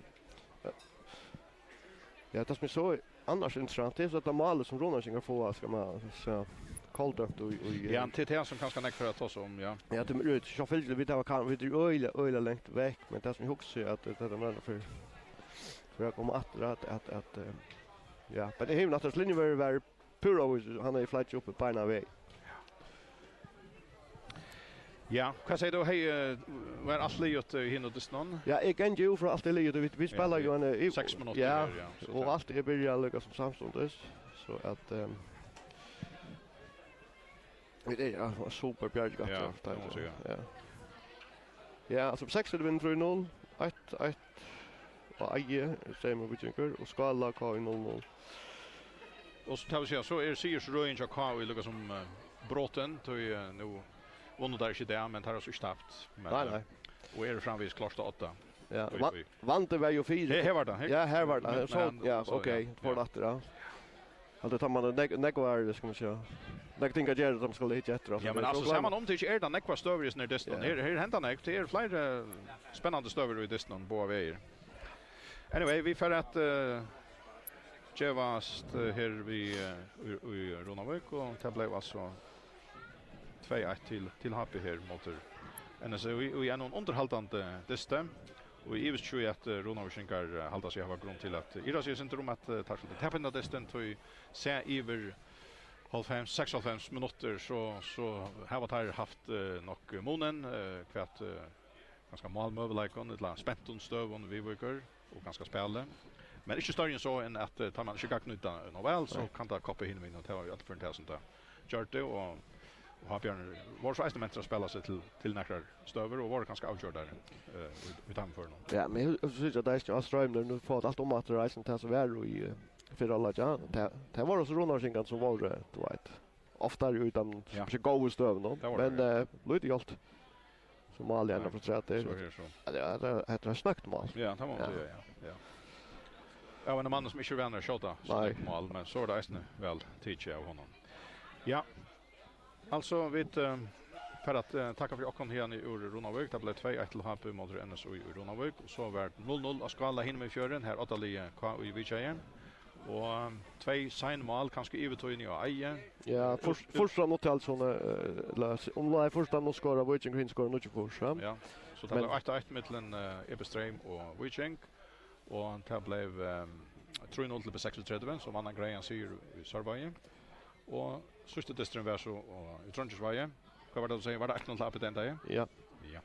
ja, tað sum eg so annars er interessant, tað er so hetta málið sum Runavíkingar fáa, skal man siga, koldømt í, í, eh, ja, tað er tað sum kanska nógv fer at tosa um, ja. Ja, tað er sjálvfylgiliga, vit hava kan-, vit eru øgiliga, øgiliga langt vekk, men tað sum eg hugsi, at, at tað er meira fyri, fyri at koma aftur, at, at, at, eh, ja, men tað hevur náttúrliga verið, verið púra víst, hann hevði flaggið uppi beinan veg. Ja, hvat sigur tú? Hey, eh, var alt liðugt, eh, í hinum dystinum? Ja, eg gangi út frá alt er liðugt, og vit, vit, ja, spæla jú ein, eh, í seks minuttir, ja, her, ja, so og tað alt er byrjað líka sum samstundis, so at, ehm, vit eru, ja, super Bjarki, ja, aftur, tað má man siga. Ja. Ja, altso, seks er vinn trý null, eitt eitt, og Eiði er streymur Víkingur, og Skála K í null null. Og so, tað vil siga, so er sigursrøðin hjá K í líka sum, eh, brotin, tí, eh, nú vunnu teir ikki í dag, men teir hava so ikki tapt. Men, nei, eh, nei. Og eru framvegis klárt á odda. Ja, í, va-, í vandi var jú fyri. Her, her var tað, her. Ja, her var tað. Men, so, men, ja, so, ok, ja, fór ja. Aftur, ja. Altso, tá man er nógv, nógvar, skal man siga, nógv ting at gera, tá man skal hyggja eftir, altso, ja, men tað er altso, so sær man um, tað ikki er tað nógvar støður í hesum her dystinum. Ja. Her, her henda nógv, tað eru fleiri spennandi støður í dystinum, báðar vegir. Anyway, vit fara at, eh, gevast, eh, her við, eh, í, í Runavík, og tað bleiv altso tvey eitt til, til H B her móti N S Í, í einum undirhaldandi dysti. Og eg ivist ikki í, at, eh, Runavíkingar, eh, halda seg hava grund til at, eh, ivast seg eitt sindur um, at, eh, teir skuldu tapa henda dystin, tí sæð yvir hálvfems, seksoghálvfems minuttir, so, so hava teir havt, eh, nokk munin, eh, hvat, eh, kanska málmøguleikum, ella spentum støðum viðvíkur, og kanska spæli. Men ikki størri enn so, enn at, eh, tá man ikki gagnnýta nóg væl, so nei. Kann tað koppa hinum inn, og tað var jú alt fyri tað sum tað gjørdi, og, og Havbjarnir vóru so eisini mentir at spæla seg til, til nakrar støður, og vóru kanska avgjørdari, eh, í, í teimum førunum. Ja, men eg, eg síggi, at tað er ikki á streymur, nú fáa vit alt um aftur, eisini tað sum var í, eh, fyrra hálvleiki, ja. Tað, tað vóru so Runavíkingar sum vóru, eh, tú veit, oftari í teimum, ja, ikki góðu støðunum, tað vóru men, teir, ja. Eh, lítið hjálpt. So málið er, ja, frá træti. So er so. Ja, tað er, tað er, tað er snøgt mál. Ja, tað má man, ja, siga, ja, ja. Av ein mann sum ikki er vanur at skjóta, nei, snøgt mál, men so er tað eisini væl tikið av honum. Ja. Altso, vit, eh, fara at, eh, takka fyri okkum hiðani úr Runavík. Tað bleiv tvey eitt til H B móti N S Í í Runavík. Og so var null null á Skála hinumegin fjørðin, har oddaliðið K Í vitjaði. Og, eh, tvey sein mál, kanska í yvirtíðini á Eiði. Ja, fyrst, fyrsta minuttin, altso, eh, ella s-, um, nei, fyrsta minuttin skorar Víkingur, hin skorar níggjuogfýrs, ja. Ja, so tað bleiv eitt eitt millum, eh, E B Streym og Víking. Og tað bleiv, eh, trý null til B seksogtretivu, sum vann ein greiðan sigur í Sørvági. Og síðsti dysturin var so, og í Trongisvági. Hvat var tað, tú segði? Var tað eitt null til A P D endaði? Ja. Ja.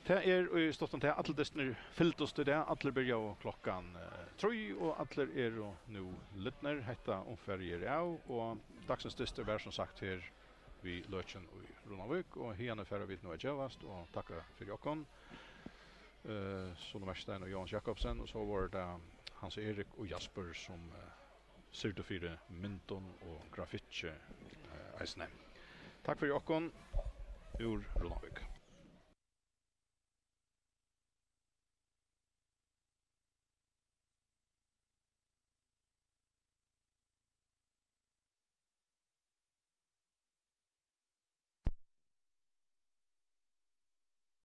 Tað er í stuttum tað, allir dystirnir fylgdust í dag. Allir byrjaðu klokkan, eh, trý, og allir eru nú lidnir. Hetta umfarið er av, og dagsins dystur var sum sagt her við Løkin í Runavík, og hiðani fara vit nú at gevast og takka fyri okkum. Eh, Sune Marstein og Jóanes Jakobsen, og so vóru tað Hans Erik og Jasper, sum, eh, syrgdu fyri myndum og grafikki, eh, eisini. Takk fyri okkum úr Runavík.